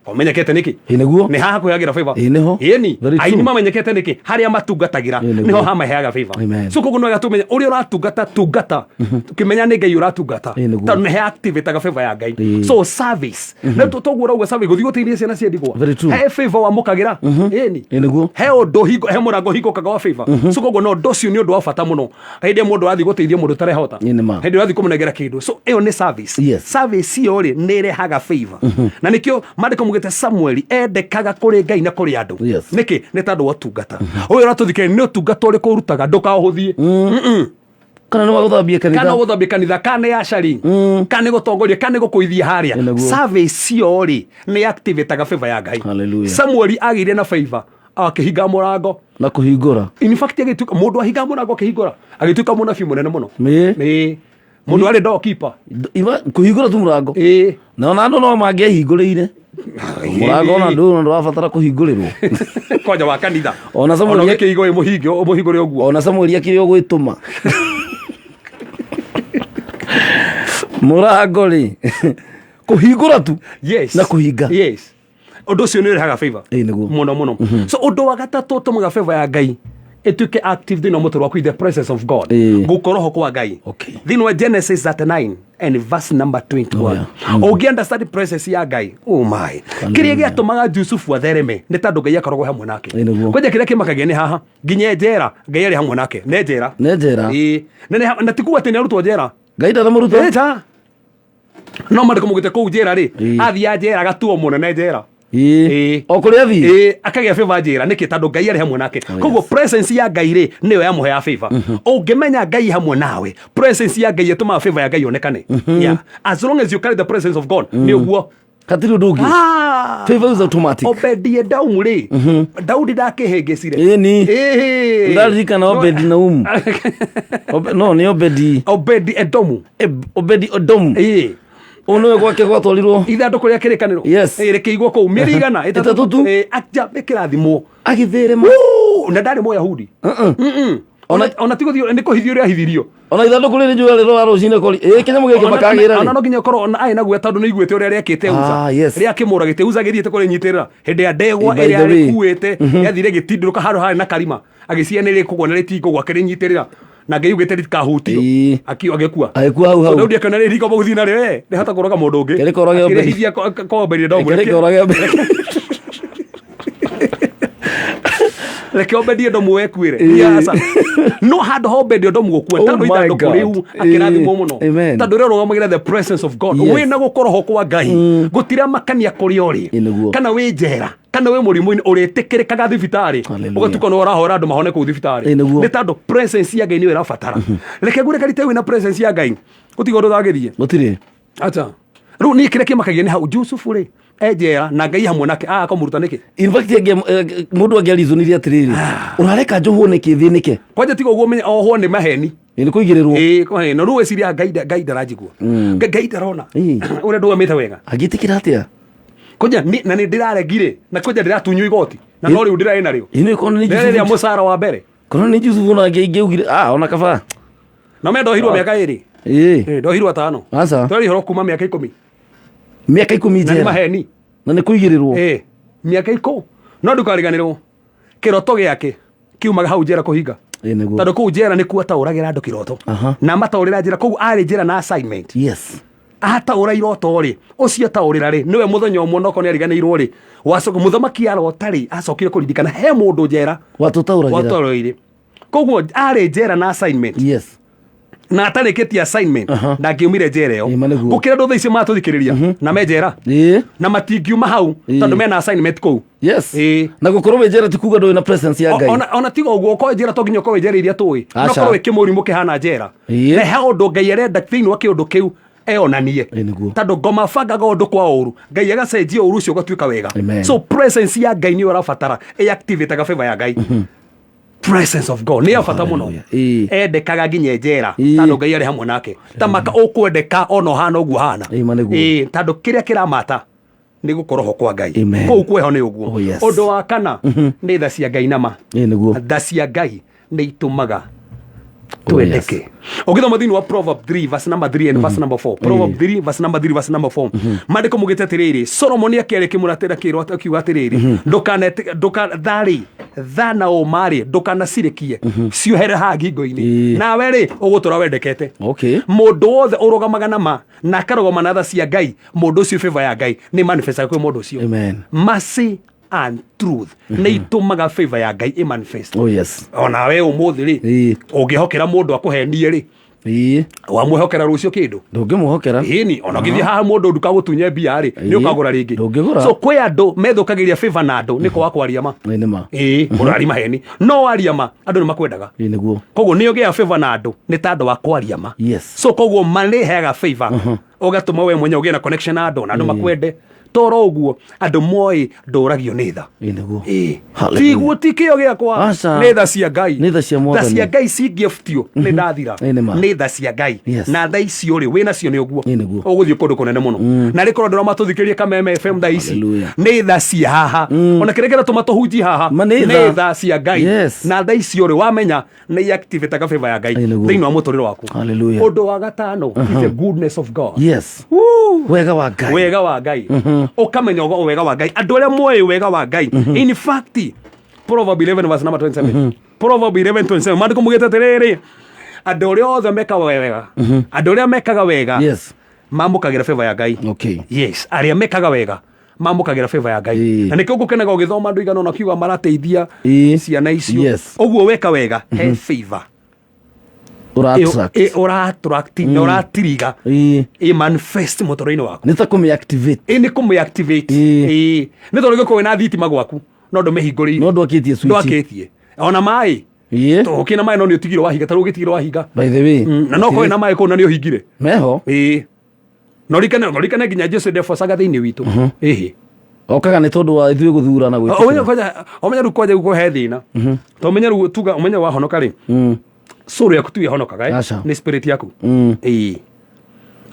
ũmenyekete nĩkĩ?
Ĩĩ, nĩguo.
Nĩ haha kũheagĩra favor.
Ĩĩ, nĩho.
Ĩni
Very true.
aini mamenyekete nĩkĩ? Harĩa matungatagĩra.
Ĩĩ, nĩguo.
Nĩho hamaheaga favor.
Amen.
So koguo nĩ wega tũmenye ũrĩa ũratungata, tungata ũkĩmenya nĩ Ngai ũratungata.
Ĩĩ, nĩguo.
Tondũ nĩ activataga favor ya Ngai.
Ĩĩ.
So service, na toguo ũrauga service, gũthiĩ gũteithia ciana cia ndigwa.
Very true.
He favor wamũkagĩra. Ĩni.
Ĩĩ, nĩguo.
He ũndũ hingo, he mũrango hingũkaga wa favor. So koguo no ũndũ ũcio nĩ ũndũ wa bata mũno hĩndĩ ĩrĩa mũndũ athiĩ gũteithia mũndũ ũtarehota.
Ĩĩ, nĩ ma.
Hĩndĩ ĩrĩa ũrathiĩ kũmũnengera kĩndũ, so ĩyo nĩ service.
Yes.
Service ĩyo rĩ, nĩ ĩrehaga favor, na nĩkĩo maandĩko mugĩte Samueli endekaga kũrĩ Ngai na kũrĩ andũ.
Yes.
Nĩkĩ? Nĩ tondũ wa ũtungata ũyũ ũratũthikĩrĩria. Nĩ ũtungata ũrĩkũ ũrutaga? Ndũkaũhũthie.
Kana nĩ wa gũthambia
Kana
kanitha.
gũthambia kanitha, kana nĩ acari, kana nĩ gũtongoria, kana nĩ gũkũithia harĩa.
Ĩ, nĩguo.
Service ĩyo rĩ, nĩ activataga favor ya Ngai.
Hallelujah.
Samueli agĩire na favor akĩhinga mũrango.
Na kũhingũra.
In fact, agĩtuĩka mũndũ ahinga mũrango akĩhingũra, agĩtuĩka mũnabii mũnene mũno.
Ĩĩ.
Ĩĩ, mũndũ arĩ doorkeeper.
Kũhingũra tu mũrango.
Ĩĩ.
Na ona andũ no mangĩehingũrĩire mũrango, ona ndũ ndũrabatara kũhingũrĩrwo.
Kwanja wa kanitha.
Ona Samueli
Ona ũgĩkĩigwo ĩ mũhingũre ũguo.
Ona Samueli akĩrĩ o gwĩtũma mũrango rĩ, kũhingũra tu.
Yes.
Na kũhinga.
Yes, ũndũ ũcio nĩ ũrehaga favor.
Ĩĩ, nĩguo.
Mũno mũno. So ũndũ wa gatatũ ũtũmaga favor ya Ngai ĩtuĩke active thĩinĩ wa mũtũrĩre waku, the presence of God.
Ĩĩ.
Gũkorwo ho kwa Ngai.
Okay.
Thĩinĩ wa Genesis 39 and verse number 21.
Oh, yeah.
Ũngĩ understand presence ya Ngai, oh my, kĩrĩa gĩatũmaga Jusufu athereme nĩ tondũ Ngai akoragwo hamwe nake.
Ĩĩ, nĩguo.
Kwanja kĩrĩa kĩmakagia nĩ haha nginya njera Ngai arĩ hamwe nake, nĩ njera.
Nĩ njera.
Ĩĩ. Na ti kuga atĩ nĩ arutwo njera.
Ngai ndaramũruta.
Ĩĩ, ta no mandĩko mugĩte kũu njera rĩ,
Ĩĩ.
athiĩ njera agatuo mũnene njera.
Ĩĩ.
Ĩĩ.
O kũrĩa athiĩ.
Ĩĩ, akagĩa favor njera. Nĩkĩ? Tondũ Ngai arĩ hamwe nake.
Oh,
Koguo
yes.
presence ya Ngai rĩ, nĩyo yamũheaga favor. Ũngĩmenya Ngai hamwe nawe, presence ya Ngai ĩtũmaga favor ya Ngai yonekane. Yeah. As long as you carry the presence of God, nĩ ũguo.
Hatirĩ ũndũ ũngĩ.
Ah!
Favor is automatic.
Obedi Edomu rĩ, Daudi ndakĩhĩngĩcire.
Ĩni.
Ĩĩ.
Ndaririkana Obedi Naumu. No nĩ Obedi.
Obedi Edomu.
Obedi Odomu.
Ĩĩ.
Ũyũ nĩwe gwake gwatwarirwo.
Ithandũkũ rĩa kĩrĩkanĩro.
Yes.
Ĩĩ, rĩkĩigwo kũu mĩeri igana
Ĩtatũ tu.
Ĩĩ, akja ĩkĩrathimwo.
Agĩtherema.
Woo! Na ndarĩ Mũyahudi. Ona ti gũthiĩ nĩ kũhithio ũrĩa ahithirio.
Ona ithandũkũ rĩrĩ njũĩ rĩrora rũcinĩ kori. Ĩ, kĩnyamũ gĩkĩ makagĩra
Ona
rĩ.
no nginya ũkorwo ona arĩ na guoya tondũ nĩ aiguĩte ũrĩa rĩekĩte Uza.
Ah, yes.
Rĩa kĩmũragĩte Uza agĩthiĩte kũrĩnyitĩrĩra hĩndĩ ya ndegwa
By
ĩrĩa
the way.
rĩkuĩte yathire ĩgĩtindũrũka handũ harĩ na karima, agĩciria nĩ rĩkũgwa na rĩtingũgwa, akĩrĩnyitĩrĩra na Ngai augĩte rĩtikahutio.
Ĩĩ.
Agĩkua.
Agĩkua hau
So
hau.
Daudi akĩona rĩrĩ rĩkomba gũthiĩ narĩo, rĩhota kũraga mũndũ ũngĩ.
Rĩkorage Obedi.
Akĩrĩhithia kwa Obedi Edomu.
Rĩkorage Obedi.
Reke Obedi Edomu wekuĩre.
Ĩĩ.
Aca. No handũ ha Obedi Edomu gũkua,
Oh
tondũ
my
ithandũkũ
God.
rĩu akĩrathimwo
Ĩĩ.
mũno.
Amen.
Tondũ ũrĩa ũrũgamagĩra the presence of God.
Yes.
Wĩna gũkorwo ho kwa Ngai. Gũtiramakania kũrĩa ũrĩ.
Ĩĩ, nĩguo.
Kana wĩ njera, kana wĩ mũrimũ-inĩ, ũrĩtĩkĩrĩkaga thibitarĩ.
Hallelujah.
Ũgatuĩka nĩ ũrahora andũ mahone kũu thibitarĩ.
Ĩĩ, nĩguo.
Nĩ tondũ presence ya Ngai nĩyo ĩrabatara. Reke ngwĩre karite wĩna presence ya Ngai, gũtirĩ ũndũ ũtangĩthiĩ.
Gũtirĩ.
Acha. Rĩu niĩ kĩrĩa kĩmakagia nĩ hau Jusufu rĩ, e njera na Ngai hamwe nake, akamũruta nĩkĩ?
In fact, mũndũ angĩarizonire atĩrĩrĩ, ũrareka njohwo nĩkĩ thĩnĩke?
Kwanja tiga ũguo, menye ohwo nĩ maheni.
Ĩ, nĩ kũigĩrĩrwo.
Ĩĩ, kwa no rĩu wĩciria Ngai Ngai ndarajigua. Ngai ndarona ũrĩa ndũgamĩte wega.
Angĩtĩkĩra atĩa?
Kwanja na nĩ ndĩraregire na kwanja ndĩratunywo igoti na no rĩu ndĩrarĩ narĩo.
Ĩ, nĩ korwo nĩ
Ndĩrarĩ rĩa
Jusufu.
mũcara wa mbere.
Korwo nĩ Jusufu ona angĩaugire, ah, ona kaba.
Na me ndohirwo mĩaka 2.
Ĩĩ.
Ĩĩ, ndohirwo 5.
Aca.
Twarĩ horo kuma mĩaka 10.
Mĩaka 10
Na nĩ
njera.
maheni.
Na nĩ kũigĩrĩrwo.
Ĩĩ, mĩaka 10. No ndũkariganĩrwo kĩroto gĩake kiumaga hau njera kũhinga.
Ĩĩ nĩguo.
Tondũ kũu njera nĩkuo ataũragĩra andũ kĩroto.
Aha.
Na amataũrĩra njĩra koguo arĩ njera na assignment.
Yes.
Ataũra iroto rĩ, ũcio ataũrĩra rĩ, nĩwe mũthenya ũmwe onokorwo nĩ ariganĩirwo rĩ, wacoka mũthamaki arota rĩ, acokire kũririkana he mũndũ njera
Watũtaũragĩra.
watũtaũrĩire. Koguo arĩ njera na assignment.
Yes.
Na atarĩkĩtie assignment ndangĩumire njera ĩyo.
Ĩĩ, ma nĩguo.
Gũkĩra andũ thaa icio maratũthikĩrĩria na me njera
Ĩĩ.
na matingiuma hau
Ĩĩ.
tondũ mena assignment kũu.
Yes.
Ĩĩ.
Na gũkorwo wĩ njera ti kuga ndũrĩ na presence ya Ngai.
Ona tiga ũguo ũkorwo njera to nginya ũkorwo wĩ njera iria tũĩ, no
Aca.
ũkorwo wĩ kĩmũrimũ kĩhana njera.
Ĩĩ.
Na he ũndũ Ngai arenda thĩinĩ wa kĩũndũ kĩu eyonanie.
Ĩĩ nĩguo.
Tondũ ngoma bangaga ũndũ kwa ũru, Ngai agacenjia ũru ũcio ũgatuĩka wega.
Amen.
So presence ya Ngai nĩyo ũrabatara, ĩactivataga favor ya Ngai. Presence of God nĩ ya bata mũno.
Hallelujah. Ĩĩ.
Endekaga nginya njera
Ĩĩ.
tondũ Ngai arĩ hamwe nake. Ta maka ũkwendeka ona ũhana ũguo ũhana.
Ĩĩ, ma nĩguo.
Ĩĩ, tondũ kĩrĩa kĩramata nĩ gũkorwo ho kwa Ngai.
Amen.
Kũu kwĩho nĩ ũguo.
Oh, yes.
Ũndũ wa kana nĩ tha cia Ngai nama.
Ĩĩ nĩguo.
Tha cia Ngai nĩ itũmaga
Oh, yes.
twendeke. Ũgĩthoma thĩinĩ wa Proverb 3 verse number 3 and verse number 4. Proverb 3 verse number 3 verse number 4. Maandĩko maugĩte atĩrĩrĩ, Solomoni akĩaria kĩmũratĩra kĩrwo akiuga atĩrĩrĩ, ndũkanetĩ ndũka tharĩ tha na ũma rĩ ndũkanacirĩkie ciohere haha ngingo-inĩ.
Ĩĩ.
Nawe rĩ ũgũtũra wendekete.
Okay.
Mũndũ wothe ũrũgamaga na ma na akarũgama na tha cia Ngai, mũndũ ũcio favor ya Ngai nĩ manifestaga kwĩ mũndũ ũcio.
Amen.
Mercy and truth nĩ itũmaga favor ya Ngai ĩ manifest.
Oh yes.
Ona we ũmũthĩ rĩ
Ĩĩ.
ũngĩhokera mũndũ akũhenie rĩ,
Ĩĩ.
wamwĩhokera rũciũ kĩndũ.
Ndũngĩmwĩhokera.
Ĩni ona ũngĩthiĩ haha mũndũ nduka gũtunye mbia rĩ, nĩ
Ĩĩ.
ũkagũra rĩngĩ.
Ndũngĩgũra.
So kwĩ andũ methũkagĩria favor na andũ nĩ kwaga kwaria ma.
Ĩĩ nĩ ma.
Ĩĩ, mũndũ aria maheni no waria ma andũ nĩ makwendaga.
Ĩĩ nĩguo.
Koguo nĩ ũgĩa favor na andũ nĩ ta andũ a kwaria ma.
Yes.
So koguo ma nĩ ĩheaga favor ũgatũma we mwenyewe ũgĩe na connection na andũ na andũ makwende. Toro ũguo andũ moĩ ndũragio nĩ tha.
Ĩĩ nĩguo.
Ĩĩ.
Hallelujah.
Tiguo ti kĩo gĩakwa
Aca.
nĩ tha cia Ngai.
Nĩ tha cia
Tha
Mwathani.
cia Ngai cingĩbutio nĩ ndathira.
Ĩĩ nĩ ma.
Nĩ tha cia Ngai.
Yes.
Na tha icio rĩ wĩnacio nĩ ũguo.
Ĩĩ nĩguo.
Ũgũthiĩ kũndũ kũnene mũno. Na rĩkorwo andũ arĩa matũthikĩrĩria Kameme FM thaa ici
Hallelujah.
nĩ tha cia haha. Ona kĩrĩa kĩratũma tũhunjie haha
Ma nĩ tha.
nĩ tha cia Ngai.
Yes.
Na tha icio rĩ wamenya nĩ activataga favor ya Ngai
Ĩĩ nĩguo.
thĩinĩ wa mũtũrĩre waku.
Hallelujah.
Ũndũ wa gatano is the goodness of God.
Yes.
Woo!
Wega wa Ngai.
Wega wa Ngai. Ũkamenya wega wa Ngai. Andũ arĩa moĩ wega wa Ngai. In fact, Proverb 11 verse number 27. Proverb 11:27 maandĩko maugĩte atĩrĩrĩ, andũ arĩa othe mekaga wega, andũ arĩa mekaga wega
Yes.
mamũkagĩra favor ya Ngai.
Okay.
Yes, arĩa mekaga wega mamũkagĩra favor ya Ngai.
Ĩĩ.
Na nĩkĩo ngũkenaga ũgĩthoma andũ igana ũna kiuga marateithia
Ĩĩ.
ciana icio.
Yes.
Ũguo weka wega he favor.
Ũra attract.
Ĩ ũra attract na ũratiriga
Ĩĩ.
ĩ manifest mũtũrĩre-inĩ waku.
Nĩ ta kũmĩ activate.
Ĩ nĩ kũmĩ activate.
Ĩĩ.
Ĩĩ. Nĩ tondũ gĩkorwo wĩna thitima gwaku no ndũmĩhingũrĩire.
No ndwakĩtie switch.
Ndwakĩtie. Ona maĩ.
Ĩĩ.
Ũkĩna maĩ no nĩ ũtigire wahinga ta rĩu ũgĩtigire wahinga.
By the way.
Na no ũkorwo wĩna maĩ kũu na nĩ ũhingire.
Meho.
Ĩĩ. Na ũririkane nginya Jesu ndebocaga thĩinĩ witũ. Ĩhĩ.
Okaga nĩ tondũ wa ithuĩ gũthura na gwĩtĩkĩra.
Ũmenye rĩu kwanja gũkorwo he thĩna. To ũmenye rĩu tuga ũmenye wahonoka rĩ. Soul yaku tu ĩhonokaga eh?
Aca.
Nĩ spirit yaku. Ĩĩ.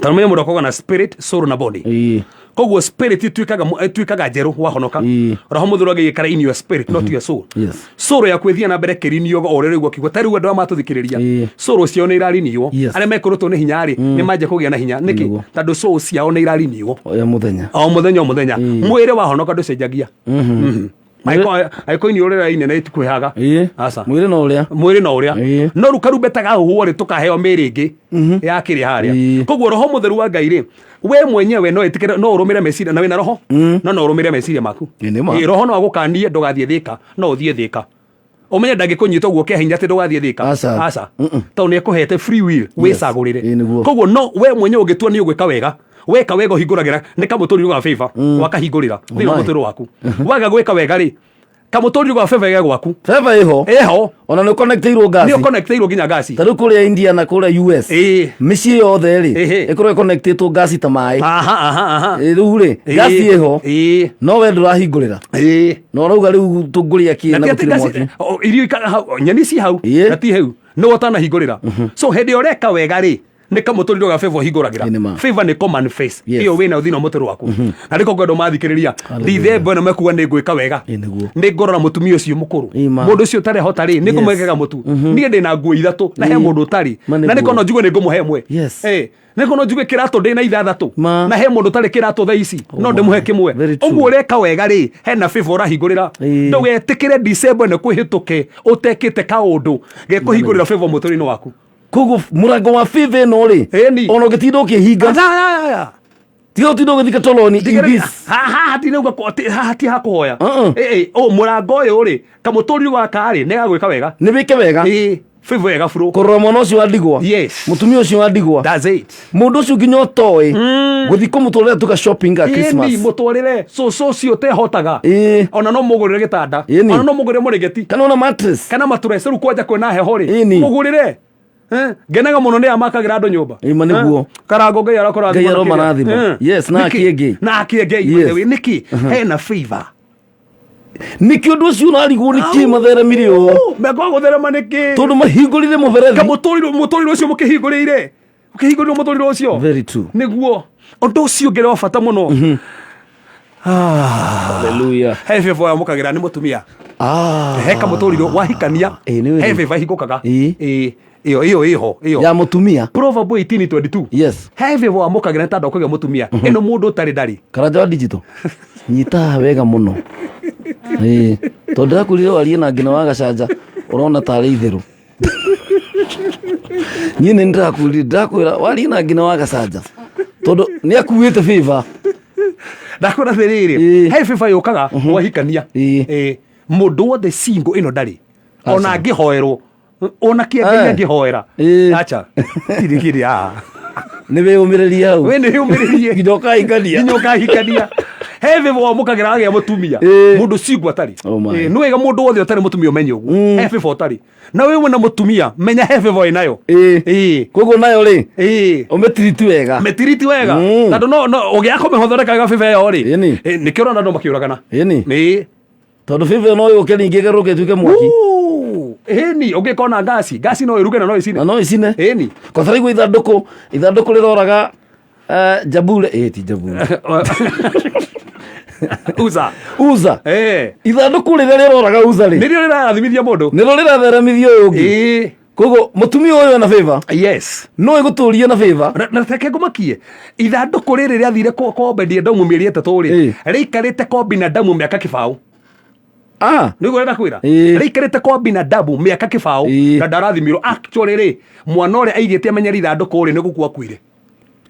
Tondũ ũmenye mũndũ akoragwo na spirit, soul na body.
Ĩĩ.
Koguo spirit ĩtuĩkaga njerũ wahonoka.
Ĩĩ.
Roho Mũtheru agĩikara in your spirit not your soul.
Yes.
Soul yaku ĩthiĩ na mbere kĩrinio o ũrĩa rĩu akiuga ta rĩu andũ arĩa matũthikĩrĩria
Ĩĩ.
soul ciao nĩ irarinio.
Yes.
Arĩa mekũrũtwo nĩ hinya rĩ nĩ manjia kũgĩa na hinya. Nĩkĩ?
Nĩguo.
Tondũ soul ciao nĩ irarinio
O mũthenya.
o mũthenya o mũthenya. Mwĩrĩ wahonoka ndũcenjagia. Angĩkorwo iniũrũ rĩrĩa inene rĩtikwĩhaga.
Ĩĩ.
Aca.
Mwĩrĩ no ũrĩa.
Mwĩrĩ no ũrĩa.
Ĩĩ.
No rĩu karumbeta gahuhwo rĩ tũkaheo mĩĩrĩ ĩngĩ ya kĩrĩa harĩa.
Ĩĩ.
Koguo roho mũtheru wa Ngai rĩ we mwenyewe no ĩtĩkĩre no ũrũmĩre meciria na wĩna roho no no ũrũmĩre meciria maku.
Ĩĩ nĩ ma.
Ĩĩ, roho no agũkanie ndũgathiĩ Thĩka no ũthiĩ Thĩka. Ũmenye ndangĩkũnyita ũguo kĩa hinya atĩ ndũgathiĩ Thĩka.
Aca.
Aca. Tondũ nĩ ekũhete free will wĩcagũrĩre.
Ĩĩ nĩguo.
Koguo no we mwenyewe ũngĩtua nĩ ũgwĩka wega weka wega ũhingũragĩra nĩ kamũtũrirũ ga favor wakahingũrĩra thĩinĩ wa
my.
mũtũrĩre waku. Waga gwĩka wega rĩ kamũtũrirũ ga favor ge gwaku.
Favor ĩho.
Ĩho.
Ona nĩ ũconnectĩirwo ngasi.
Nĩ ũconnectĩirwo nginya ngasi.
Ta rĩu kũrĩa India na kũrĩa US.
Ĩĩ.
Mĩciĩ yothe rĩ
Ĩhĩ.
ĩkorwo ĩconnectĩtwo ngasi ta maĩ.
Aha, aha, aha.
Ĩ, rĩu rĩ
Ĩĩ.
ngasi ĩho.
Ĩĩ.
No we ndũrahingũrĩra.
Ĩĩ.
Na ũrauga rĩu tũngũrĩa kĩ
Na
na
ti atĩ
gũtirĩ
ngasi
mwaki.
o, irio ikara hau, nyeni ci hau
Ĩĩ.
na ti hau nĩ ũtanahingũrĩra. So hĩndĩ ĩrĩa ũreka wega rĩ Nĩ kamũtũrĩre ga favor hingũragĩra.
Ĩ, nĩ ma.
Favor nĩ common face.
Yes.
Ĩyo wĩnayo thĩinĩ wa mũtũrĩre waku. Na nĩko ngwenda mathikĩrĩria Dithemba ĩno mekuga nĩ ngwĩka wega.
Ĩ, nĩguo.
Nĩ ngũrora mũtumia ũcio mũkũrũ.
Ĩ, ma.
Mũndũ ũcio ũtarehota rĩ, nĩ
Yes.
ngũmwĩkĩra mũtu. Niĩ ndĩna nguo ithatũ na he
Ĩ.
mũndũ ũtarĩ.
Ma,
Na
nĩguo.
nĩko no njigue nĩ ngũmũhe ĩmwe.
Yes.
Ĩ, nĩko no njigue kĩratũ ndĩna ithathatũ.
Ma.
Na he mũndũ ũtarĩ kĩratũ thaa ici no ndĩmũhe kĩmwe.
Very true.
Ũguo ũreka wega rĩ, hena favor ũrahingũrĩra.
Ĩ.
Ndũgetĩkĩre December ĩno kwĩhĩtũke ũtekĩte kaũndũ gekũhingũrĩra favor mũtũrĩre-inĩ waku.
Koguo mũrango wa favor ĩno rĩ,
Ĩni.
ona ũngĩtinda ũkĩhinga, tiga ũtinda ũgĩthika toroni in this.
Haha tinauga haha ti hakũhoya.
Uh-uh.
Ĩ, mũrango ũyũ rĩ, kamũtũrĩre gaka rĩ, nĩ gagwĩka wega.
Nĩ wĩke wega.
Ĩ, favor ĩga flow.
Kũrora mwana ũcio wa ndigwa.
Yes.
Mũtumia ũcio wa ndigwa.
That's it.
Mũndũ ũcio nginya ũtoĩ. Gũthiĩ kũmũtwarĩra tuka shopping ga Christmas.
Ĩni, mũtwarĩre cũcũ ũcio ũtehotaga.
Ĩ.
Ona no mũgũrĩre gĩtanda.
Ĩni.
Ona no mũgũrĩre mũrĩngĩti.
Kana ona mattress.
Kana maturece rĩu kwanja kwĩna heho rĩ.
Ĩni.
Mũgũrĩre. Eh, ngenaga mũno nĩ amakagĩra andũ nyũmba.
Ĩ, ma nĩguo.
Eh, Karango Ngai arakũrathima.
Ngai aromarathima. Yes, na akĩengei.
Na akĩengei.
Yes.
By the way, nĩkĩ? Hena favor.
Nĩkĩ ũndũ ũcio ũrarigwo nĩkĩ matheremire ũũ?
Mekwa gũtherema nĩkĩ?
Tondũ mahingũrire mũberethi.
Kamũtũrĩre mũtũrĩre ũcio mũkĩhingũrĩire. Mũkĩhingũrĩire mũtũrĩre ũcio.
Very true.
Nĩguo. Ũndũ ũcio ũngĩ wa bata mũno.
Hallelujah.
He favor yamũkagĩra nĩ mũtumia.
Ah.
He kamũtũrĩre wahikania.
Ĩ, nĩ wĩrĩ.
He favor ihingũkaga.
Ĩ.
Ĩ. Ĩyo ĩyo ĩho ĩyo.
Ya mũtumia.
Proverb 18:22.
Yes.
He favor wamũkagĩra nĩ tondũ kũgĩa mũtumia. Ĩno mũndũ ũtarĩ ndarĩ.
Karanja wa digital. Nyita haha wega mũno. Ĩ, tondũ ndĩrakwĩrire warie na ngina wa gacanja ũrona tarĩ itherũ. Niĩ nĩ ndĩrakwĩrire ndĩrakwĩra warie na ngina wa gacanja tondũ nĩ akuĩte favor.
Ndakwĩra atĩrĩrĩ,
Ĩ.
he favor yũkaga wahikania.
Ĩ.
Ĩ. Mũndũ wothe single ĩno ndarĩ. Ona
Aca.
angĩhoerwo. Ona kĩengei
Eh.
angĩhoera.
Ĩ.
Acha. Tirĩ kĩrĩ haha.
Nĩ wĩyũmĩrĩrie hau.
We nĩ wĩyũmĩrĩrie.
Nginya ũkahikania.
Nginya ũkahikania. He favor wamũkagĩra agĩa mũtumia.
Ĩ.
Mũndũ single atarĩ.
Oh my.
Ĩ, nĩ wega mũndũ wothe ũtarĩ mũtumia ũmenye ũguo. He favor ũtarĩ. Na wĩ na mũtumia, menya he favor ĩnayo.
Ĩ.
Ĩ.
Koguo nayo rĩ,
Ĩ.
ũmĩtiriti wega.
Mĩtiriti wega. Tondũ no no ũgĩaga kũmĩhothereka wega favor ĩyo rĩ.
Ĩni.
Ĩ, nĩkĩo ũrona andũ makĩũragana.
Ĩni.
Ĩ.
Tondũ favor no yũke ningĩ ĩgarũrũke ĩtuĩke mwaki.
Uu, Ĩni, ũngĩkona ngasi, ngasi no ĩruge na no ĩcine.
Na no ĩcine.
Ĩni.
Kwa tarĩu ithandũkũ ithandũkũ rĩroraga jabure ĩ ti jabure.
Uza.
Uza.
Eh.
Ithandũkũ rĩrĩa rĩroraga uza rĩ.
Nĩrĩo rĩrarathimithia mũndũ.
Nĩrĩo rĩratheremithia ũyũ ũngĩ.
Ĩĩ.
Koguo mũtumia ũyũ ena favor.
Yes.
No ĩgũtũrie na favor.
Na reke ngũmakie ithandũkũ rĩrĩ rĩathire kwa Obedi-Edomu mĩeri ĩtatũ rĩ
Ĩ.
rĩikarĩte kwa Abinadabu mĩaka kĩbaũ.
Ah.
Nĩguo ũrenda kwĩra
Ĩ.
rĩikarĩte kwa Abinadabu mĩaka kĩbaũ
Ĩ.
na ndarathimirwo actually rĩ mwana ũrĩa aigĩte amenyere ithandũkũ rĩ nĩ gũkua akuire.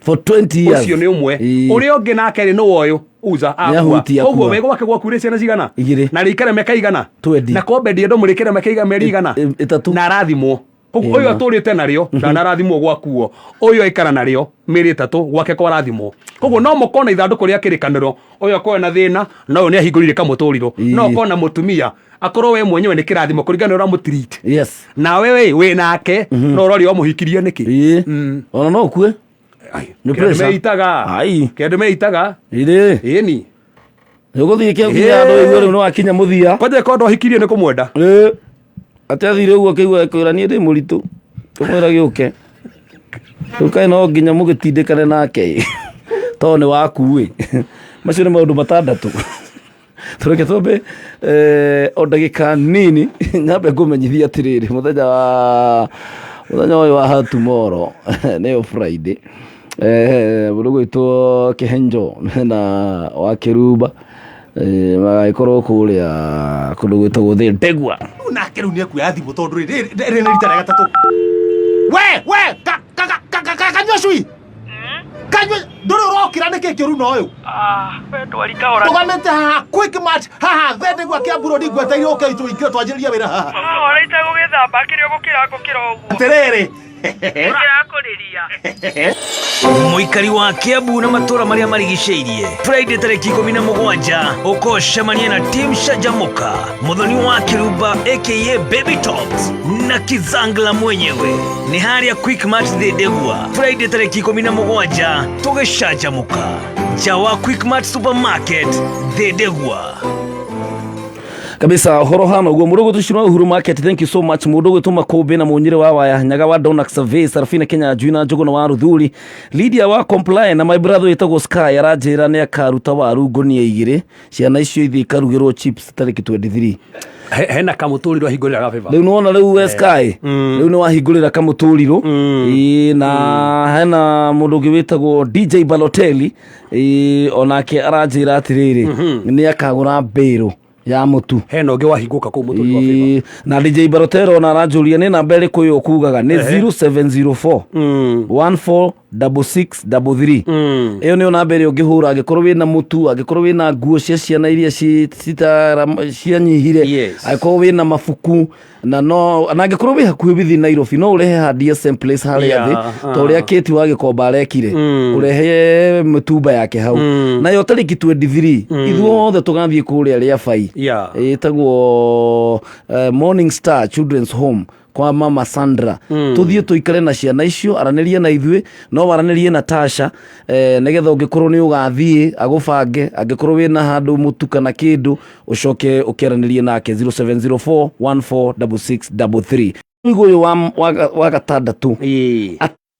For 20 years.
Ũcio nĩ ũmwe.
Ĩ.
Ũrĩa ũngĩ nake rĩ nĩ ũyũ Uza akua.
ahutie
Koguo
akua.
we gwake gwakuire ciana cigana?
Igĩrĩ.
Na rĩikare mĩaka igana?
20.
Na kwa Obedi-Edomu rĩikare mĩaka mĩeri igana?
Ĩtatũ.
Na arathimwo. Koguo
Ĩma.
ũyũ atũrĩte narĩo ndanarathimwo gwakuo. Ũyũ aikara narĩo mĩeri ĩtatũ gwake kwarathimwo. Koguo no mũkona ithandũkũ rĩa kĩrĩkanĩro ũyũ akorwo na thĩna na ũyũ nĩ ahingũrire kamũtũrirũ.
Ĩ.
No ũkona mũtumia akorwo we mwenyewe nĩ kĩrathimo kũringana na ũrĩa ũramũtreat.
Yes.
Nawe we wĩ nake no ũroria wamũhikirie nĩkĩ?
Ĩ. Ona no ũkue. Nĩ
Kĩndũ
pressure.
meitaga.
Ai.
Kĩndũ meitaga.
Ĩrĩ.
Ĩni.
Nĩ ũgũthiĩ kĩakinya handũ ũigue rĩu nĩ wakinya mũthia.
Kwanja korwo ndwahikirie nĩ kũmwenda.
Ĩ. Atĩ athire ũguo akĩigua akwĩra niĩ ndĩ mũritũ. Kũmwĩra gĩũke. Rĩu kaĩ no nginya mũgĩtindĩkane nake ĩ. Tondũ nĩ waku ĩ. Macio nĩ maũndũ matandatũ. Tũreke twambe o ndagĩka nini nyambe ngũmenyithie atĩrĩrĩ mũthenya wa mũthenya ũyũ wa tomorrow nĩyo Friday mũndũ gwĩtwo Kĩhenjo na wa Kĩrumba magagĩkorwo kũrĩa kũndũ gwĩtagwo Thĩ Ndegwa.
Rĩu nake rĩu nĩ ekuoya thimũ tondũ rĩ rĩrĩ nĩ rita rĩa gatatũ. We we kanyua cui. Kanyua ndũrĩ ũrokĩra nĩkĩ kĩũru na ũyũ?
Ah, we ndwari kahora.
Tũgamĩte haha Quickmart haha Thendegwa Kiambu Road ngweteire ũke tũingĩre twanjĩrĩrie wĩra haha.
Kahora itagũgĩthamba kĩrĩa ũgũkĩra ngũkĩra ũguo.
Atĩrĩrĩ.
Kĩrakũrĩria.
Mũikari wa Kiambu na matũũra marĩa marigicĩirie Friday tarĩki 17 ũkocemania na Team Shajamuka Mũthoni wa Kĩrumba aka Baby Tops na Kizangla mwenyewe nĩ harĩa Quickmart Thĩndĩgua Friday tarĩki 17 tũgĩcanjamũka nja wa Quickmart Supermarket Thĩndĩgua.
Kabisa horo hana uguo mũndũ gũtũcirwo Uhuru Market, thank you so much. Mũndũ gwĩtwo Makũmbĩ na Mũnyĩrĩ wa Waya, Nyaga wa Donax Survey, Sarafina Kenya, Njui na Njũgũna wa Ruthuri, Lydia wa Comply na my brother wĩtagwo Sky aranjĩra nĩ akaruta waru ngũnia 2, ciana icio ithiĩ ikarugĩrwo chips tarĩki 23.
Hena kamũtũrĩro ahingũrĩra gabeba.
Rĩu nĩwona rĩu we Sky, rĩu nĩ wahingũrĩra kamũtũrirũ. Ĩĩ, na hena mũndũ ũngĩ wĩtagwo DJ Balotelli. Ĩĩ, onake aranjĩra atĩrĩrĩ, nĩ akagũra mbĩrũ ya mũtu.
Hena ũngĩ wahingũka kũu mũtũrĩro wa Favor.
Ĩĩ, na DJ Barotero ona aranjũria nĩ namba ĩrĩkũ ĩyo ũkugaga nĩ 0704 146633. Ĩyo nĩyo namba ĩrĩa ũngĩhũra angĩkorwo wĩna mũtu, angĩkorwo wĩna nguo cia ciana iria cianyihire, angĩkorwo wĩna mabuku, na no na angĩkorwo wĩ hakuhĩ within Nairobi no ũrehe ha DSM Place harĩa thĩ, ta ũrĩa Kate wa Gĩkomba arekire kũrehe mĩtumba yake hau. Nayo tarĩki 23 ithuothe tũgathiĩ kũrĩa Rĩabai, ĩtagwo Morning Star Children's Home kwa Mama Sandra. Tuthiĩ tũikare na ciana icio, aranĩrie na ithuĩ, no waranĩrie na Tasha, nĩgetha ũngĩkorwo nĩ ũgathiĩ agũbange, angĩkorwo wĩna handũ mũtu kana kĩndũ, ũcoke ũkĩaranĩrie nake 0704 146633. Mũigũ ũyũ wa gatandatũ.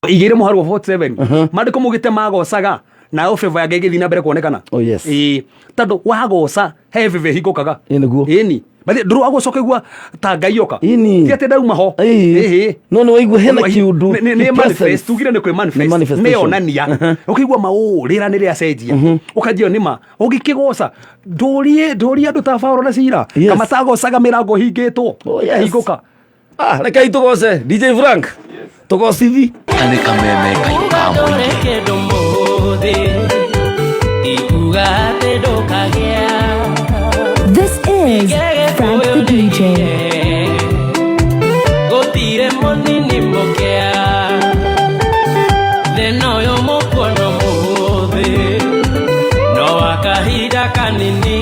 Igĩrĩ mũharwo 47 mandĩko maugĩte magocaga nayo favor ya Ngai ĩgĩthiĩ na mbere kuonekana.
Oh, yes.
Ĩĩ, tondũ wagoca he favor ĩhingũkaga.
Ĩ nĩguo.
Ĩni bathi ndũrũ wagoca ũkaigua ta Ngai oka.
Ĩni.
Ti atĩ ndauma ho.
Ĩĩ. No nĩ waigua hena kĩũndũ.
Nĩ manifest, tugire nĩ kwĩ manifest,
manifestation.
nĩ onania ũkaigua maũ rĩra nĩ rĩacenjia, ũkanjia nĩ ma ũgĩkĩgoca ndũrie ndũrie andũ ta Paũlũ na Sila kama tagocaga mĩrango hingĩtwo
Yes.
hingũka.
Ah, rekei tũgoce DJ Frank. Tũgocithi.
Nĩ kameme kayũ ka mũingĩ.
This is Frank the DJ.
Gũtirĩ mũnini mũkĩa thĩna ũyũ mũkuona mũthĩ no wa kahinda kanini,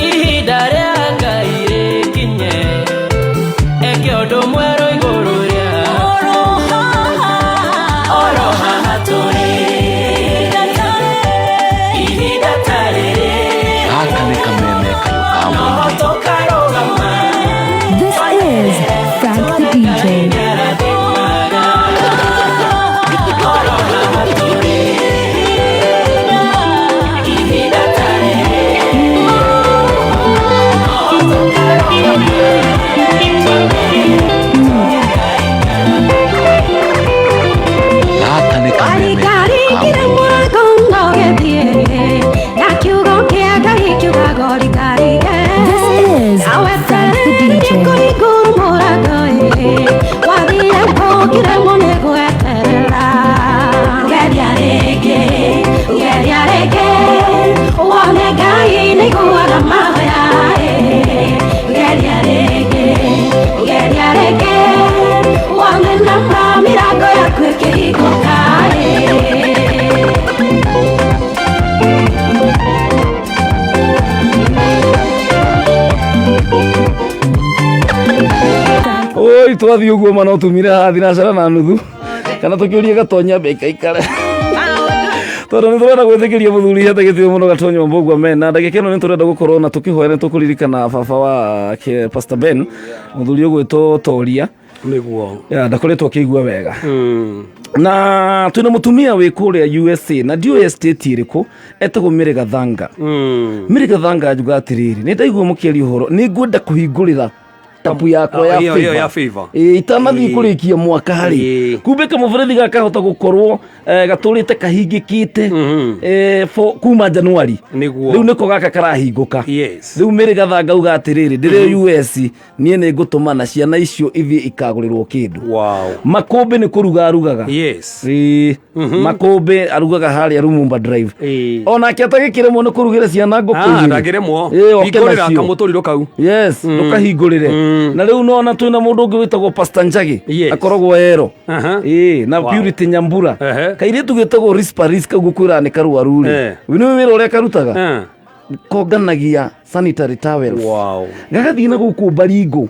ihinda rĩa Ngai rĩkinye eke ũndũ mwerũ igũrũ rĩa oro haha tũrĩ, ihinda ta rĩrĩ.
Gaka nĩ kameme kayũ ka
no
mũingĩ.
tũkarũgama.
This is Frank the DJ.
Gaka nĩ kameme kayũ ka mũingĩ.
This is Frank the DJ.
Mirango yaku ĩkĩhingũka.
Oi, twathiĩ ũguo ma no tumire haha thinacara na nuthu kana tũkĩũrie Gatonya mbe ikaikare, tondũ nĩ tũrenda gwĩtĩkĩria mũthuri hete gĩtĩo mũno Gatonya Mbũgua mena ndagĩka ĩno. Nĩ tũrenda gũkorwo na tũkĩhoya, nĩ tũkũririkana baba wa Pastor Ben, mũthuri ũgwĩtwo Toria.
Nĩguo.
Ya, ndakoretwo akĩigua wega na twĩna mũtumia wĩ kũrĩa USA na ndiũĩ state ĩrĩkũ, etagwo Mary Gathanga. Mary Gathanga anjuga atĩrĩrĩ, nĩ ndaigua mũkĩaria ũhoro, nĩ ngwenda kũhingũrĩra tapu yakwa ya
Ah, ĩyo ya
favor.
favor.
Ĩĩ, itanathiĩ
Ĩĩ.
kũrĩkia mwaka rĩ, kumbe kamũberethi gakahota gũkorwo gatũrĩte kahingĩkĩte kuma Januari.
Nĩguo.
Rĩu nĩko gaka karahingũka.
Yes.
Rĩu Mary Gathanga uga atĩrĩrĩ, ndĩrĩ US, niĩ nĩ ngũtũmana ciana icio ithiĩ ikagũrĩrwo kĩndũ.
Wow.
Makũmbĩ nĩ kũruga arugaga.
Yes.
Ĩĩ, Makũmbĩ arugaga harĩa Lumumba Drive. Onake atagĩkĩremwo nĩ kũrugĩra ciana ngũkũ
Ah,
igĩrĩ.
ndangĩremwo.
Ĩĩ, oke
Hingũrĩra
nacio.
kamũtũrirũ kau.
Yes, ndũkahingũrĩre. Na rĩu nona twĩna mũndũ ũngĩ wĩtagwo Pastor Njagi, akoragwo ero. Ĩĩ, na
Wow.
Purity Nyambura, kairĩtu gĩtagwo Risparis, kau ngũkwĩra nĩ karwaru rĩ,
Eh.
nĩ wĩra ũrĩa karutaga, konganagia Sanitary towels.
Wow.
Gagathiĩ na gũkũ Baringo,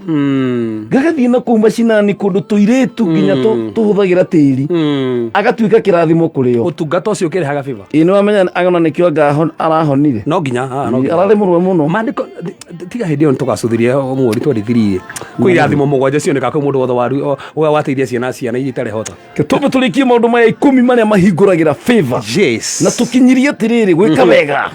gagathiĩ na kũu macinani, kũndũ tũirĩtu nginya tũhũthagĩra tĩri, agatuĩka kĩrathimo kũrĩ o.
Ũtungata ũcio ũkĩrehaga favor.
Ĩ, nĩ wamenya agona nĩkĩo anga arahonire.
No nginya no nginya.
Ararĩ mũrwe mũno.
Maandĩko tiga hĩndĩ ĩyo nĩtũgacũthĩria mweri 23 kwĩ irathimo mũgwanja cionekaga kwĩ mũndũ wothe wateithia ciana iria itarĩ hota.
Tũmbe tũrĩkie maũndũ maya 10 marĩa mahingũragĩra favor.
Yes.
Na tũkinyirie atĩrĩrĩ, gwĩka wega.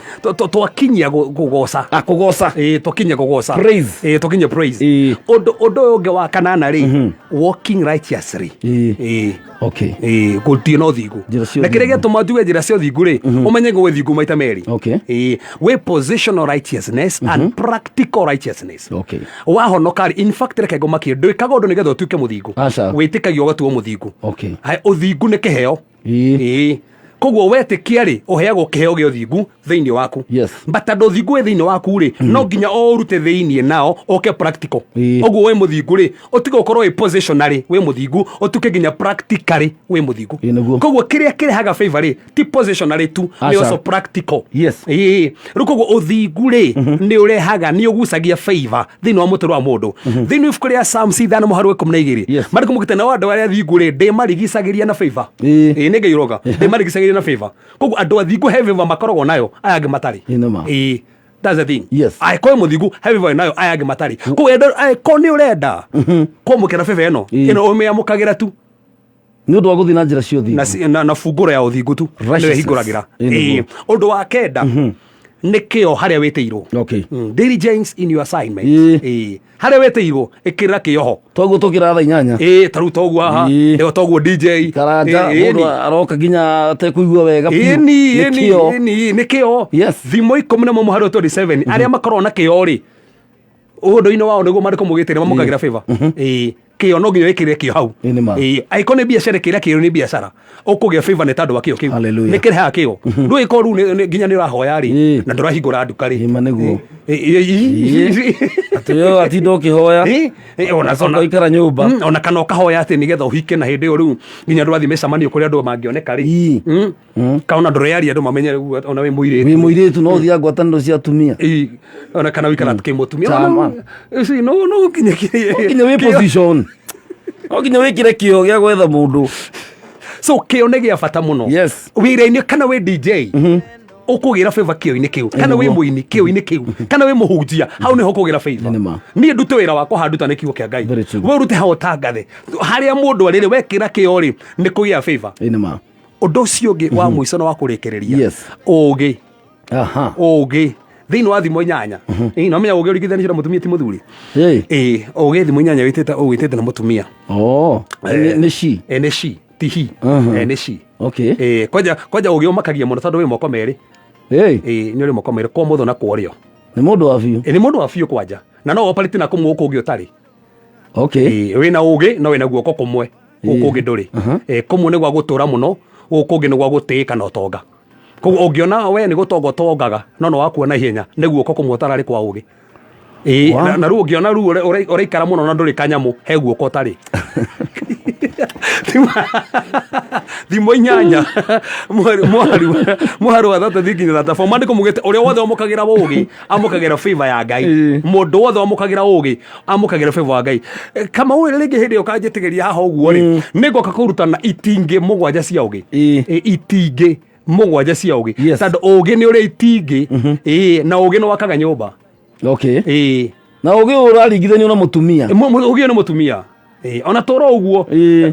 Twakinyia kũgoca.
Ah, kũgoca.
Ĩ, twakinyia kũgoca.
Praise.
Ĩ, twakinyia praise.
Ĩ.
Ũndũ ũyũ ũngĩ wa kanana rĩ, walking righteously.
Ĩ.
Ĩ.
Okay.
Ĩ, gũthiĩ na ũthingu.
Njĩra cia
Na kĩrĩa
ũthingu.
gĩatũma njuge njĩra cia ũthingu rĩ, ũmenye gwĩ thingu maita merĩ.
Okay.
Ĩ, wĩ positional righteousness and practical righteousness.
Okay.
Wahonoka rĩ, in fact reke ngũmakie, ndwĩkaga ũndũ nĩgetha ũtuĩke mũthingu.
Aca.
Wĩtĩkagia ũgatuo mũthingu.
Okay.
Hai, ũthingu nĩ kĩheo.
Ĩ.
Ĩ. Koguo wetĩkia rĩ, ũheagwo kĩheo gĩa ũthingu thĩinĩ waku.
Yes.
But tondũ ũthingu wĩ thĩinĩ waku rĩ, no nginya o ũrute thĩinĩ nao ũke practical.
Ĩ.
Ũguo wĩ mũthingu rĩ, ũtige ũkorwo wĩ positionally wĩ mũthingu, ũtuĩke nginya practically wĩ mũthingu.
Ĩ, nĩguo.
Koguo kĩrĩa kĩrehaga favor rĩ, ti positionally tu, nĩ
Aca.
also practical.
Yes.
Ĩ. Rĩu koguo ũthingu rĩ, nĩ ũrehaga, nĩ ũgucagia favor thĩinĩ wa mũtũrĩre wa mũndũ. Thĩinĩ wa ibuku rĩa Psalms 5:12.
Yes.
Maandĩko maugĩte nao andũ arĩa athingu rĩ, ndĩmarigicagĩria na favor.
Ĩ.
Ĩ, nĩ Ngai ũroga. Ndĩmarigicagĩria na favor. Koguo andũ athingu he favor makoragwo nayo, aya angĩ matarĩ.
Ĩ, nĩ ma.
Ĩ. That's the thing.
Yes.
Angĩkorwo wĩ mũthingu he favor nayo, aya angĩ matarĩ. Koguo angĩkorwo nĩ ũrenda kwamũkĩra favor ĩno,
Ĩ.
ĩno ũmĩamũkagĩra tu
Nĩ ũndũ wa gũthiĩ na njĩra cia ũthingu.
na bungũro ya ũthingu tu nĩyo
Righteousness.
ĩhingũragĩra.
Ĩ, nĩguo.
Ĩ. Ũndũ wa kenda nĩ kĩo harĩa wĩtĩirwo.
Okay.
Diligence in your assignment.
Ĩ.
Ĩ. Harĩa wĩtĩirwo ĩkĩrĩra kĩo ho.
Toguo tũkĩra thaa 8.
Ĩ, ta rĩu toguo haha,
Ĩ.
nĩho toguo DJ.
Karanja
Ĩ, ĩni.
mũndũ aroka nginya atekũigua wega biũ.
Ĩni,
Nĩ
ĩni,
kĩo.
ĩni, nĩ kĩo.
Yes.
Thimo 10 mũhari wa 27, arĩa makoragwo na kĩo rĩ, ũndũ-inĩ wao nĩguo maandĩko maugĩte nĩ mamũkagĩra favor. Ĩ, kĩo no nginya wĩkĩrĩre kĩo hau.
Ĩ, nĩ ma.
Ĩ, angĩkorwo nĩ biacara ĩkĩrĩra kĩo nĩ biacara, ũkũgĩa favor nĩ tondũ wa kĩo kĩu.
Hallelujah.
Nĩ kĩrehaga kĩo. Rĩu ĩkorwo rĩu nginya nĩ ũrahoya rĩ,
Ĩ.
na ndũrahingũra nduka rĩ.
Ĩ, ma nĩguo.
Ĩ, ĩ, ĩ, ĩ.
Atĩ we watinda ũkĩhoya.
Ĩ, ĩ,
Ũgacoka ũikara nyũmba.
Ona kana ũkahoya atĩ nĩgetha ũhike na hĩndĩ ĩyo rĩu nginya ndũrathiĩ mĩcemanio kũrĩa andũ mangĩoneka rĩ. Kana ona ndũrearia andũ mamenye rĩu ona wĩ mũirĩtu.
Wĩ mũirĩtu no ũthiaga ngwatanĩro cia atumia.
Ĩ, ona kana ũikara kĩmũtumia.
Chama.
Ici no nginya
No nginya wĩ position. No nginya wĩkĩre kĩo gĩa gwetha mũndũ.
So kĩo nĩ gĩa bata mũno.
Yes.
Wĩra-inĩ kana wĩ DJ, ũkũgĩra favor kĩo-inĩ kĩu, kana wĩ
Nĩguo.
mũini kĩo-inĩ kĩu, kana wĩ mũhunjia, hau nĩho ũkũgĩra favor.
Nĩ ma.
Niĩ ndute wĩra wakwa handuta nĩ kiugo kĩa Ngai.
Very true.
We ũrute hau ũtangathe harĩa mũndũ arĩ rĩ, wekĩra kĩo rĩ, nĩ kũgĩa favor.
Ĩ, nĩ ma.
Ũndũ ũcio ũngĩ wa mũico na wa kũrĩkĩrĩria,
Yes.
ũũgĩ.
Aha.
Ũũgĩ thĩinĩ wa thimo 8. Ĩ, no menya ũũgĩ ũringithanĩtio na mũtumia ti mũthuri.
Ĩ.
Ĩ, ũũgĩ thimo 8 ũgĩtĩte na mũtumia.
Oh. Nĩ she.
Ĩ, nĩ she, ti he. Ĩ, nĩ she.
Okay.
Ĩ, kwanja ũũgĩ ũmakagia mũno tondũ wĩ moko merĩ.
Ĩ.
Ĩ, nĩ ũrĩ moko merĩ, kwa mũthũ na kwa ũrĩo.
Nĩ mũndũ wa biũ.
Ĩ, nĩ mũndũ wa biũ kwanja. Na no operate na kũmwe gũkũ ũngĩ ũtarĩ.
Okay.
Ĩ, wĩna ũũgĩ no wĩna guoko kũmwe, gũkũ ũngĩ ndũrĩ. Ĩ, kũmwe nĩ gwa gũtũra mũno, gũkũ ũngĩ nĩ gwa gũtĩĩka na ũtonga. Koguo ũngĩona we nĩ gũtonga ũtongaga, no nĩ wakua na ihenya, nĩ guoko kũmwe ũtararĩ kwa ũũgĩ. Ĩ,
Wow.
na rĩu ũngĩona rĩu ũraikara mũno na ndũrĩ kanyamũ, he guoko ũtarĩ. Thimo 8 mũhari wa 33 nginya 34, maandĩko maugĩte ũrĩa wothe wamũkagĩra ũũgĩ amũkagĩra favor ya Ngai. Mũndũ wothe wamũkagĩra ũũgĩ amũkagĩra favor ya Ngai. Kama ũyũ rĩngĩ hĩndĩ ĩyo ũkanjĩtĩkĩria haha ũguo rĩ, nĩngoka kũrutana itingĩ 7 cia ũũgĩ. Ĩ, itingĩ 7 cia ũũgĩ.
Yes.
Tondũ ũũgĩ nĩ ũrĩ itingĩ. Ĩ, na ũũgĩ nĩ wakaga nyũmba.
Okay.
Ĩ.
Na ũũgĩ ũyũ ũraringithanio na mũtumia.
Ũũgĩ ũyũ nĩ mũtumia. Ĩ, ona tũra ũguo.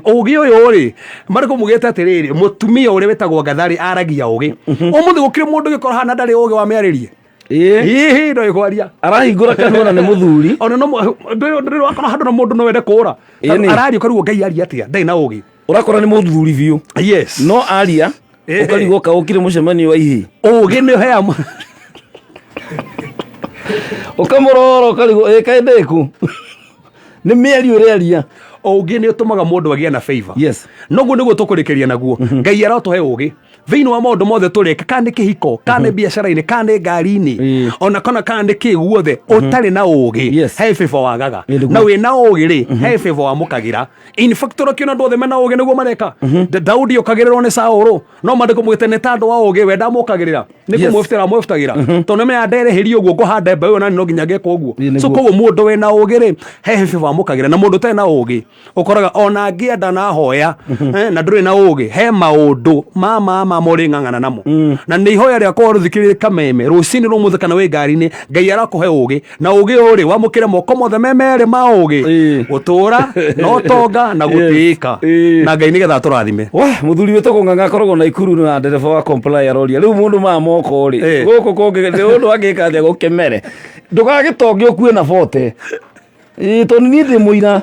Ũũgĩ ũyũ rĩ, marĩkũ mugĩte atĩrĩrĩ, mũtumia ũrĩa wĩtagwo Gathari aragia ũũgĩ. Ũmũthĩ gũkĩrĩ mũndũ gĩkorwo hana ndarĩ ũũgĩ wa mĩarĩrie. Ĩ, ndoĩ kwaria.
Arahingũra kanua na nĩ mũthuri.
Ona no ndũrĩ wakora handũ na mũndũ no wende kũra.
Ĩ, nĩ.
Araria ũkarigwo Ngai aria atĩa, ndarĩ na ũũgĩ.
Ũrakora nĩ mũthuri biũ.
Yes.
No aria ũkarigwo ka ũkire mũcemanio wa ihĩ.
Ũũgĩ nĩ ũheaga
Ũkamũrora ũkarigwo ĩ kaĩ ndĩkũ. Nĩ mĩario ũrĩaria.
Ũũgĩ nĩ ũtũmaga mũndũ agĩe na favor.
Yes.
Noguo nĩguo tũkũrĩkĩria naguo. Ngai arotũhe ũũgĩ. Thĩinĩ wa maũndũ mothe tũreka, kana nĩ kĩhiko, kana nĩ biacara-inĩ, kana nĩ ngari-inĩ, ona kana nĩ kĩ guothe, ũtarĩ na ũgĩ, he favor wagaga. Na wĩna ũgĩ rĩ, he favor wamũkagĩra. In fact, ũrakĩona andũ othe mena ũgĩ nĩguo mareka. Daudi okagĩrĩrwo nĩ Saũlũ, no maandĩko maugĩte nĩ ta andũ a ũgĩ we ndamũkagĩrĩra, nĩ kũmwĩbutĩra amwĩbutagĩra, tondũ nĩmenya nderĩhĩria ũguo ngũhanda mbeũ ĩyo nani no nginya ngeka ũguo. So koguo mũndũ wĩna ũgĩ rĩ, he favor wamũkagĩra, na mũndũ ũtarĩ na ũgĩ ũkoraga ona angĩenda na ahoya, na ndũrĩ na ũgĩ, he maũndũ ma ma mũrĩ ng'ang'ana namo. Na nĩ ihoya rĩakwa rũthikĩrĩrie Kameme rũcinĩ rũmũthĩ kana wĩ ngari-inĩ, Ngai arakũhe ũgĩ, na ũgĩ ũyũ rĩ, wamũkĩre moko mothe me merĩ ma ũgĩ, gũtũra na ũtonga na gũtĩĩka na Ngai nĩgetha atũrathime.
We muthuri wĩtagwo Ng'ang'a akoragwo na ikuru na ndereba wa comply aroria rĩu mũndũ maya moko rĩ gũkũ kũngĩ nĩ ũndũ angĩka atĩa gũkĩmere ndũgagĩtonge ũkue na bote. Ĩĩ, tondũ niĩ ndĩ mũira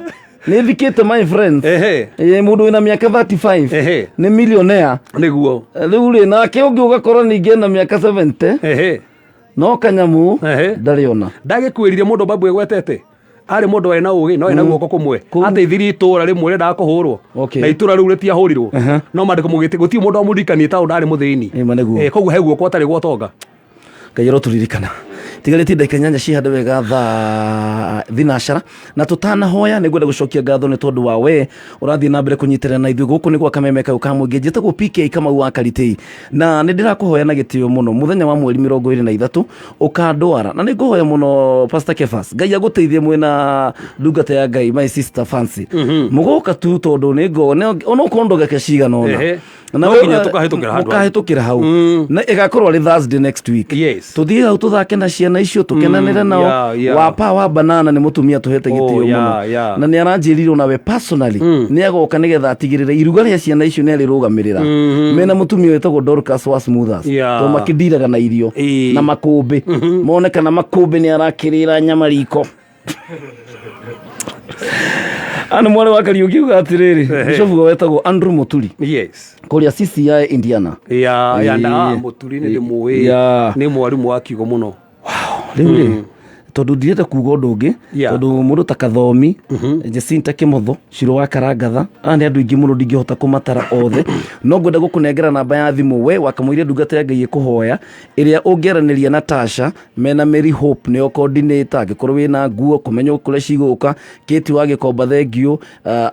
nĩ thikĩte my friends. Ĩĩ, mũndũ wĩna mĩaka 35 nĩ millionaire.
Nĩguo.
Rĩu rĩ, nake ũngĩ ũgakora ningĩ ena mĩaka 70 no kanyamu ndarĩ ona.
Ndagĩkwĩrire mũndũ babu ĩgwetete arĩ mũndũ warĩ na ũgĩ no ena guoko kũmwe, ateithirie itũra rĩmwe rĩendaga kũhũrwo, na itũra rĩu rĩtiahũrirwo, no mandĩko mũgĩte gũtirĩ mũndũ wamũririkanie tondũ ndarĩ mũthĩni. Koguo he guoko atarĩ gwa ũtonga.
Ngai arotũririkana. Tigarĩtie ndagĩka 8 cihande wega thaa thinacara, na tũtanahoya nĩ ngwenda gũcokia ngatho nĩ tondũ wa we ũrathiĩ na mbere kũnyitĩrĩra na ithuĩ gũkũ nĩ gwa Kameme kau ka mũingĩ. Njĩtagwo PK Kamau wa Karitei, na nĩ ndĩrakũhoya na gĩtĩo mũno mũthenya wa mweri 23 ũkandwara, na nĩ ngũhoya mũno Pastor Kefas, Ngai agũteithie mwĩna ndungata ya Ngai my sister Fancy, mũgoka tu tondũ nĩ ngo onokorwo ndogeke cigana ũna.
Na No nginya tũkahĩtũkĩra handũ hau.
Mũkahĩtũkĩra hau, na ĩgakorwo arĩ Thursday next week. Tũthiĩ hau tũthake na ciana icio, tũkenanĩre nao. Wapa wa banana nĩ mũtumia tũhete gĩtĩo mũno, na nĩ aranjĩrire onawe personally nĩ agoka nĩgetha atigĩrĩre iruga rĩa ciana icio nĩ arĩrũgamĩrĩra mena mũtumia wĩtagwo Dorcas wa Smoothers, tondũ makĩndiraga na irio na makũmbĩ, mone kana makũmbĩ nĩ arakĩrĩra nyama riko. Ana mwarĩ wa Kariũki uga atĩrĩrĩ, bishofu wetagwo Andrew Muturi kũrĩa CCI Indiana.
Ya nda Mũturi nĩ ndĩmũĩ. Nĩ mwarimũ wa kiugo mũno.
Rĩu rĩ, tondũ ndirenda kuga ũndũ ũngĩ, tondũ mũndũ ta Kathomi, Jacinta Kĩmotho, Ciro wa Karangatha, aya nĩ andũ aingĩ mũno ndingĩhota kũmatara othe, no ngwenda gũkũnengera namba ya thimũ we wakamũiria ndungata ya Ngai ĩkũhoya, ĩrĩa ũngĩaranĩria na Tasha mena Mary Hope nĩo coordinator. Angĩkorwo wĩna nguo kũmenya kũrĩa cigũka, Kate wa Gĩkomba thengiũ,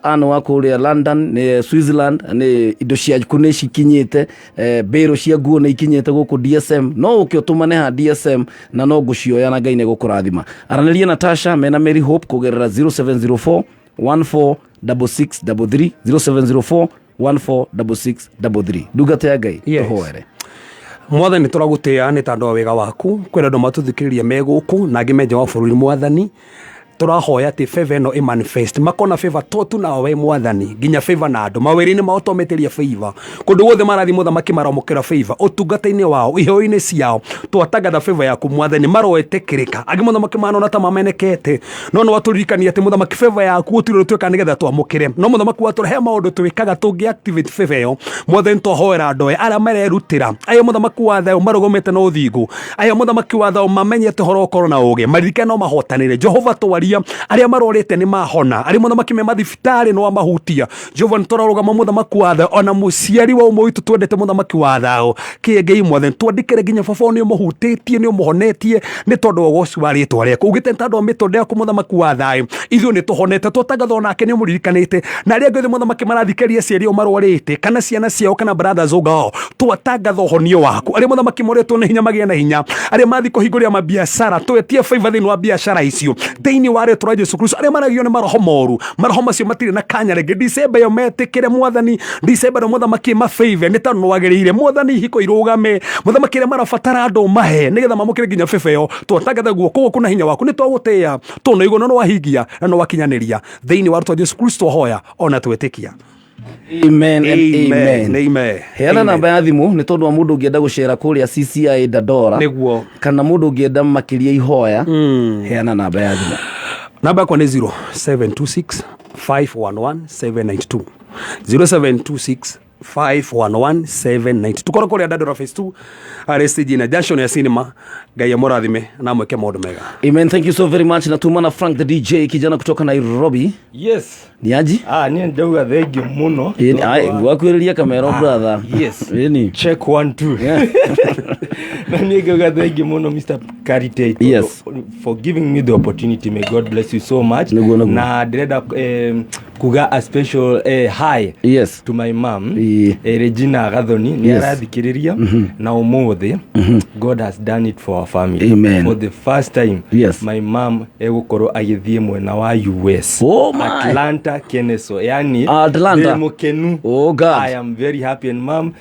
Ann wa kũrĩa London nĩ Switzerland, nĩ indo ciaku nĩ cikinyĩte, mbĩrũ cia nguo nĩ ikinyĩte gũkũ DSM, no ũke ũtũmane ha DSM na no ngũcioya na Ngai nĩ gũkũrathima. Aranĩria na Tasha mena Mary Hope kũgerera 0704 146633, 0704 146633. Ndungata ya Ngai, tũhoere.
Mwathani, tũragũtĩa nĩ tondũ wa wega waku. Kwĩna andũ matũthikĩrĩria me gũkũ na angĩ me nja wa bũrũri. Mwathani, tũrahoya atĩ favor ĩno ĩ manifest, makona favor to tu nawe Mwathani, nginya favor na andũ mawĩra-inĩ mao, twametĩria favor kũndũ guothe marathiĩ. Mũthamaki, maramũkĩra favor ũtungata-inĩ wao, iheo-inĩ ciao, twatangatha favor yaku Mwathani, maroetĩkĩrĩka. Angĩ, Mũthamaki, manona ta mamenekete, no nĩ watũririkania atĩ, Mũthamaki, favor yaku gũtirĩ ũndũ twĩkaga nĩgetha twamũkĩre, no Mũthamaki watũrehe maũndũ twĩkaga tũngĩ activate favor ĩyo. Mwathani, twahoera andũ aya arĩa marerutĩra, aya, Mũthamaki wa thayũ, marũgamĩte na ũthingu, aya, Mũthamaki wa thayũ, mamenyete ũhoro ũkorwo na ũgĩ, maririkane no mahotanĩre. Jehova, twaria arĩa marorĩte nĩ mahona, arĩa, Mũthamaki, me mathibitarĩ no amahutia. Jehova, nĩ tũrarũgama, Mũthamaki wa thayũ, ona mũciari wa ũmwe witũ twendete, Mũthamaki wa thayũ kĩengei. Mwathani, twandĩkĩre nginya baba nĩ ũmũhutĩtie, nĩ ũmũhonetie, nĩ tondũ wa ũgoci wa rĩtwa rĩaku. Ugĩte nĩ tondũ wa mĩtũndũ yaku, Mũthamaki wa thayũ, ithuĩ nĩ tũhonete. Twatangatha onake nĩ ũmũririkanĩte, na arĩa angĩ othe, Mũthamaki, marathikĩrĩria aciari ao marwarĩte, kana ciana ciao, kana brothers ũngao, twatangatha ũhonio waku. Arĩa, Mũthamaki, moretwo nĩ hinya magĩe na hinya, arĩa mathiĩ kũhingũrĩra mabiacara, twetie favor thĩinĩ wa biacara icio thĩinĩ wa rĩtwa rĩa Jesu Kristo. Arĩa maragio nĩ maroho moru, maroho macio matirĩ na kanya rĩngĩ December ĩyo, metĩkĩre Mwathani December ĩno, Mũthamaki, mafavor nĩ tondũ nĩwagĩrĩire. Mwathani, ihiko irũgame, Mũthamaki, arĩa marabatara andũ mahe nĩgetha mamũkĩre nginya favor ĩyo. Twatangatha guoko gwaku na hinya waku. Nĩ twagũtĩĩa tondũ na igũrũ nĩwahingia na nĩwakinyanĩria. Thĩinĩ wa rĩtwa Jesu Kristo hoya ona twĩtĩkia.
Amen and amen.
Amen.
Heana namba ya thimũ nĩ tondũ wa mũndũ ũngĩenda gũcera kũrĩa CCI Dandora,
nĩguo,
kana mũndũ ũngĩenda makĩria ihoya, heana namba ya thimũ.
Namba yakwa nĩ 0726 511 792, 0726. 511790 tukorwo kũrĩa Dandora phase 2 harĩ stage na junction ya cinema. Ngai amũrathime na amwĩke maũndũ mega.
Amen, thank you so very much. Natuma na Frank the DJ, kijana kutoka Nairobi.
Yes.
Ni aji?
Ah, niĩ ndauga thengiũ mũno.
Ĩni, ai, gwakuhĩrĩria kamero brother.
Yes.
Ĩni.
Check one two. Na niĩ ngauga thengiũ mũno Mr. Karite
Yes.
for giving me the opportunity. May God bless you so much.
Nĩguo, nĩguo.
Na ndĩrenda kuga a special hi
yes.
to my mom
Ĩĩ.
Regina Gathoni nĩ
Yes.
arathikĩrĩria na ũmũthĩ God has done it for our family.
Amen.
For the first time
yes.
my mom egũkorwo agĩthiĩ mwena wa US.
Oh my.
Atlanta Kennesaw. Yani
Atlanta.
ndĩ mũkenu.
Oh God.
I am very happy and mom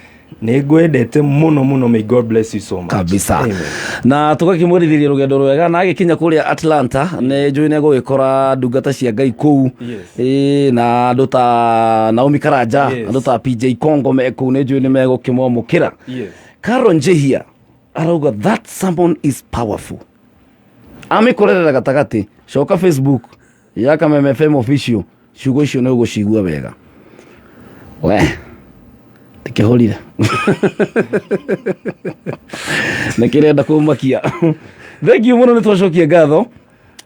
nĩ ngwendete mũno mũno. May God bless you so much.
Kabisa.
Amen.
Na tũgakĩmwĩrithĩria rũgendo rwega na agĩkinya kũrĩa Atlanta nĩ njũĩ nĩ egũgĩkora ndungata cia Ngai kũu.
Yes.
Ĩĩ, na andũ ta Naomi Karanja,
Yes.
andũ ta PJ Kongo me kũu nĩ njũĩ nĩ megũkĩmwamũkĩra.
Yes.
Carol Njihia arauga that someone is powerful. Amĩkorerera gatagatĩ, coka Facebook ya Kameme FM official, ciugo icio nĩ ũgũcigua wega. We ndĩkĩhũrire nĩkĩrenda kũmakia. Thank you mũno, nĩ twacokia ngatho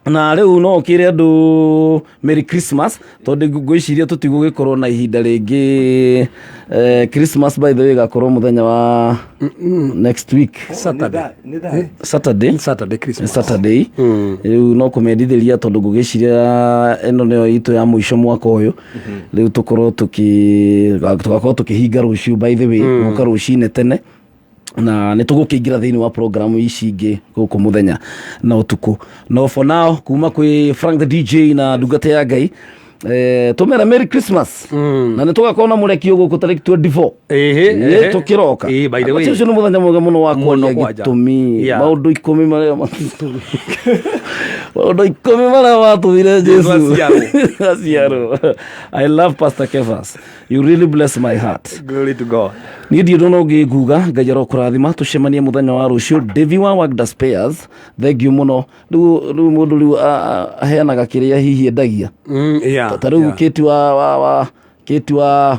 na rĩu no ũkĩre andũ Merry Christmas tondũ ngwĩciria tũtigũgĩkorwo na ihinda rĩngĩ. Christmas by the way ĩgakorwo mũthenya wa next week.
Saturday.
Saturday.
Saturday Christmas.
Saturday. Rĩu no kũmendithĩria tondũ ngũgĩciria ĩno nĩyo itũ ya mũico mwaka ũyũ. Rĩu tũkorwo tũkĩ tũgakorwo tũkĩhinga rũciũ by the way, gũka rũcinĩ tene na nä tå gå kä ingä ra thä inä wa programu ici ingä gå kå må thenya na å tukå. No for now, kuma kwä Frank the DJ na ndungata ya Ngai, tå mere Merry Christmas na nä tå gakorwo na må rekio gå kå tarä ki 24.
Ehe, ehe.
Tå kä roka.
Ĩĩ, by the way.
Ũcio nä må thenya mwega må no wa
Mũno
kwaria
kwanja.
gä tå mi
Yeah.
maå ndå ikå marä maå ndå ikå marä a matå mire
Jesu
Jesu
aciarwo.
aciarwo. I love Pastor Kefas, you really bless my heart.
Glory to God.
Niä ndiå ndå ngä nguga Ngai arokårathima tå cemanie må thenya wa rå cio. Devi wa Wagda Spares, thengiå må no. Rä u må ndå rä u aheanaga kä rä a hihi endagia.
Yeah,
Ta rä u
yeah.
kä wa wa wa kä wa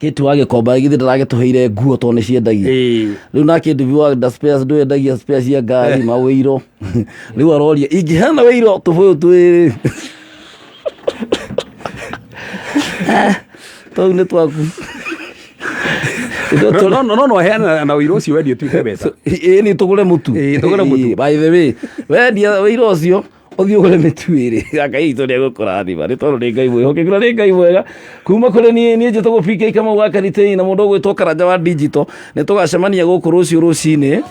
kä wa gä komba githä ndäragä tå heire nguo tondå nä ciendagia. Rä u nake Devi wa Wagda Spares ndå endagia spare cia ngari mawä iro. Rä u aroria ingä heana wä iro tå bå yå twä rä tau nä twaku.
No, no, no, no, heana na ũira ũcio wendio tuĩke mbeca.
Ä nä tå gå re må tu.
Ĩĩ, tũgũre mũtu.
By the way, wendia wä ira å cio å thiä å gå re mä tu ä rä. Ngai itå nä egå kå rathima nä tondå nä Ngai mwä hokeku na nä Ngai mwega. Kuma kå rä niä niä njä tagwo PK Kamau wa Karitei na må ndå å gwä two Karanja wa digital nä tå gacemania gå kå rå cio rå cinä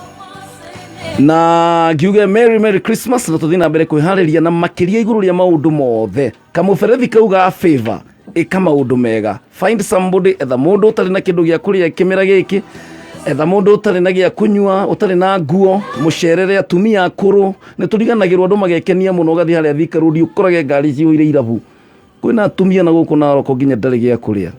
na ngiuge Merry Merry Christmas na tũthiĩ na mbere kwĩharĩria na makĩria igũrũ rĩa maũndũ mothe kamũberethi kau ga favor. Ĩka maũndũ mega, find somebody, etha mũndũ ũtarĩ na kĩndũ gĩa kũrĩa kĩmera gĩkĩ, etha mũndũ ũtarĩ na gĩa kũnyua, ũtarĩ na nguo, mũcerere atumia akũrũ. Nĩ tũriganagĩrwo andũ magekenia mũno ũgathiĩ harĩa Thika Road ũkorage ngari cihũire irabu kwĩna atumia na gũkũ Naroko nginya ndarĩ gĩa kũrĩa.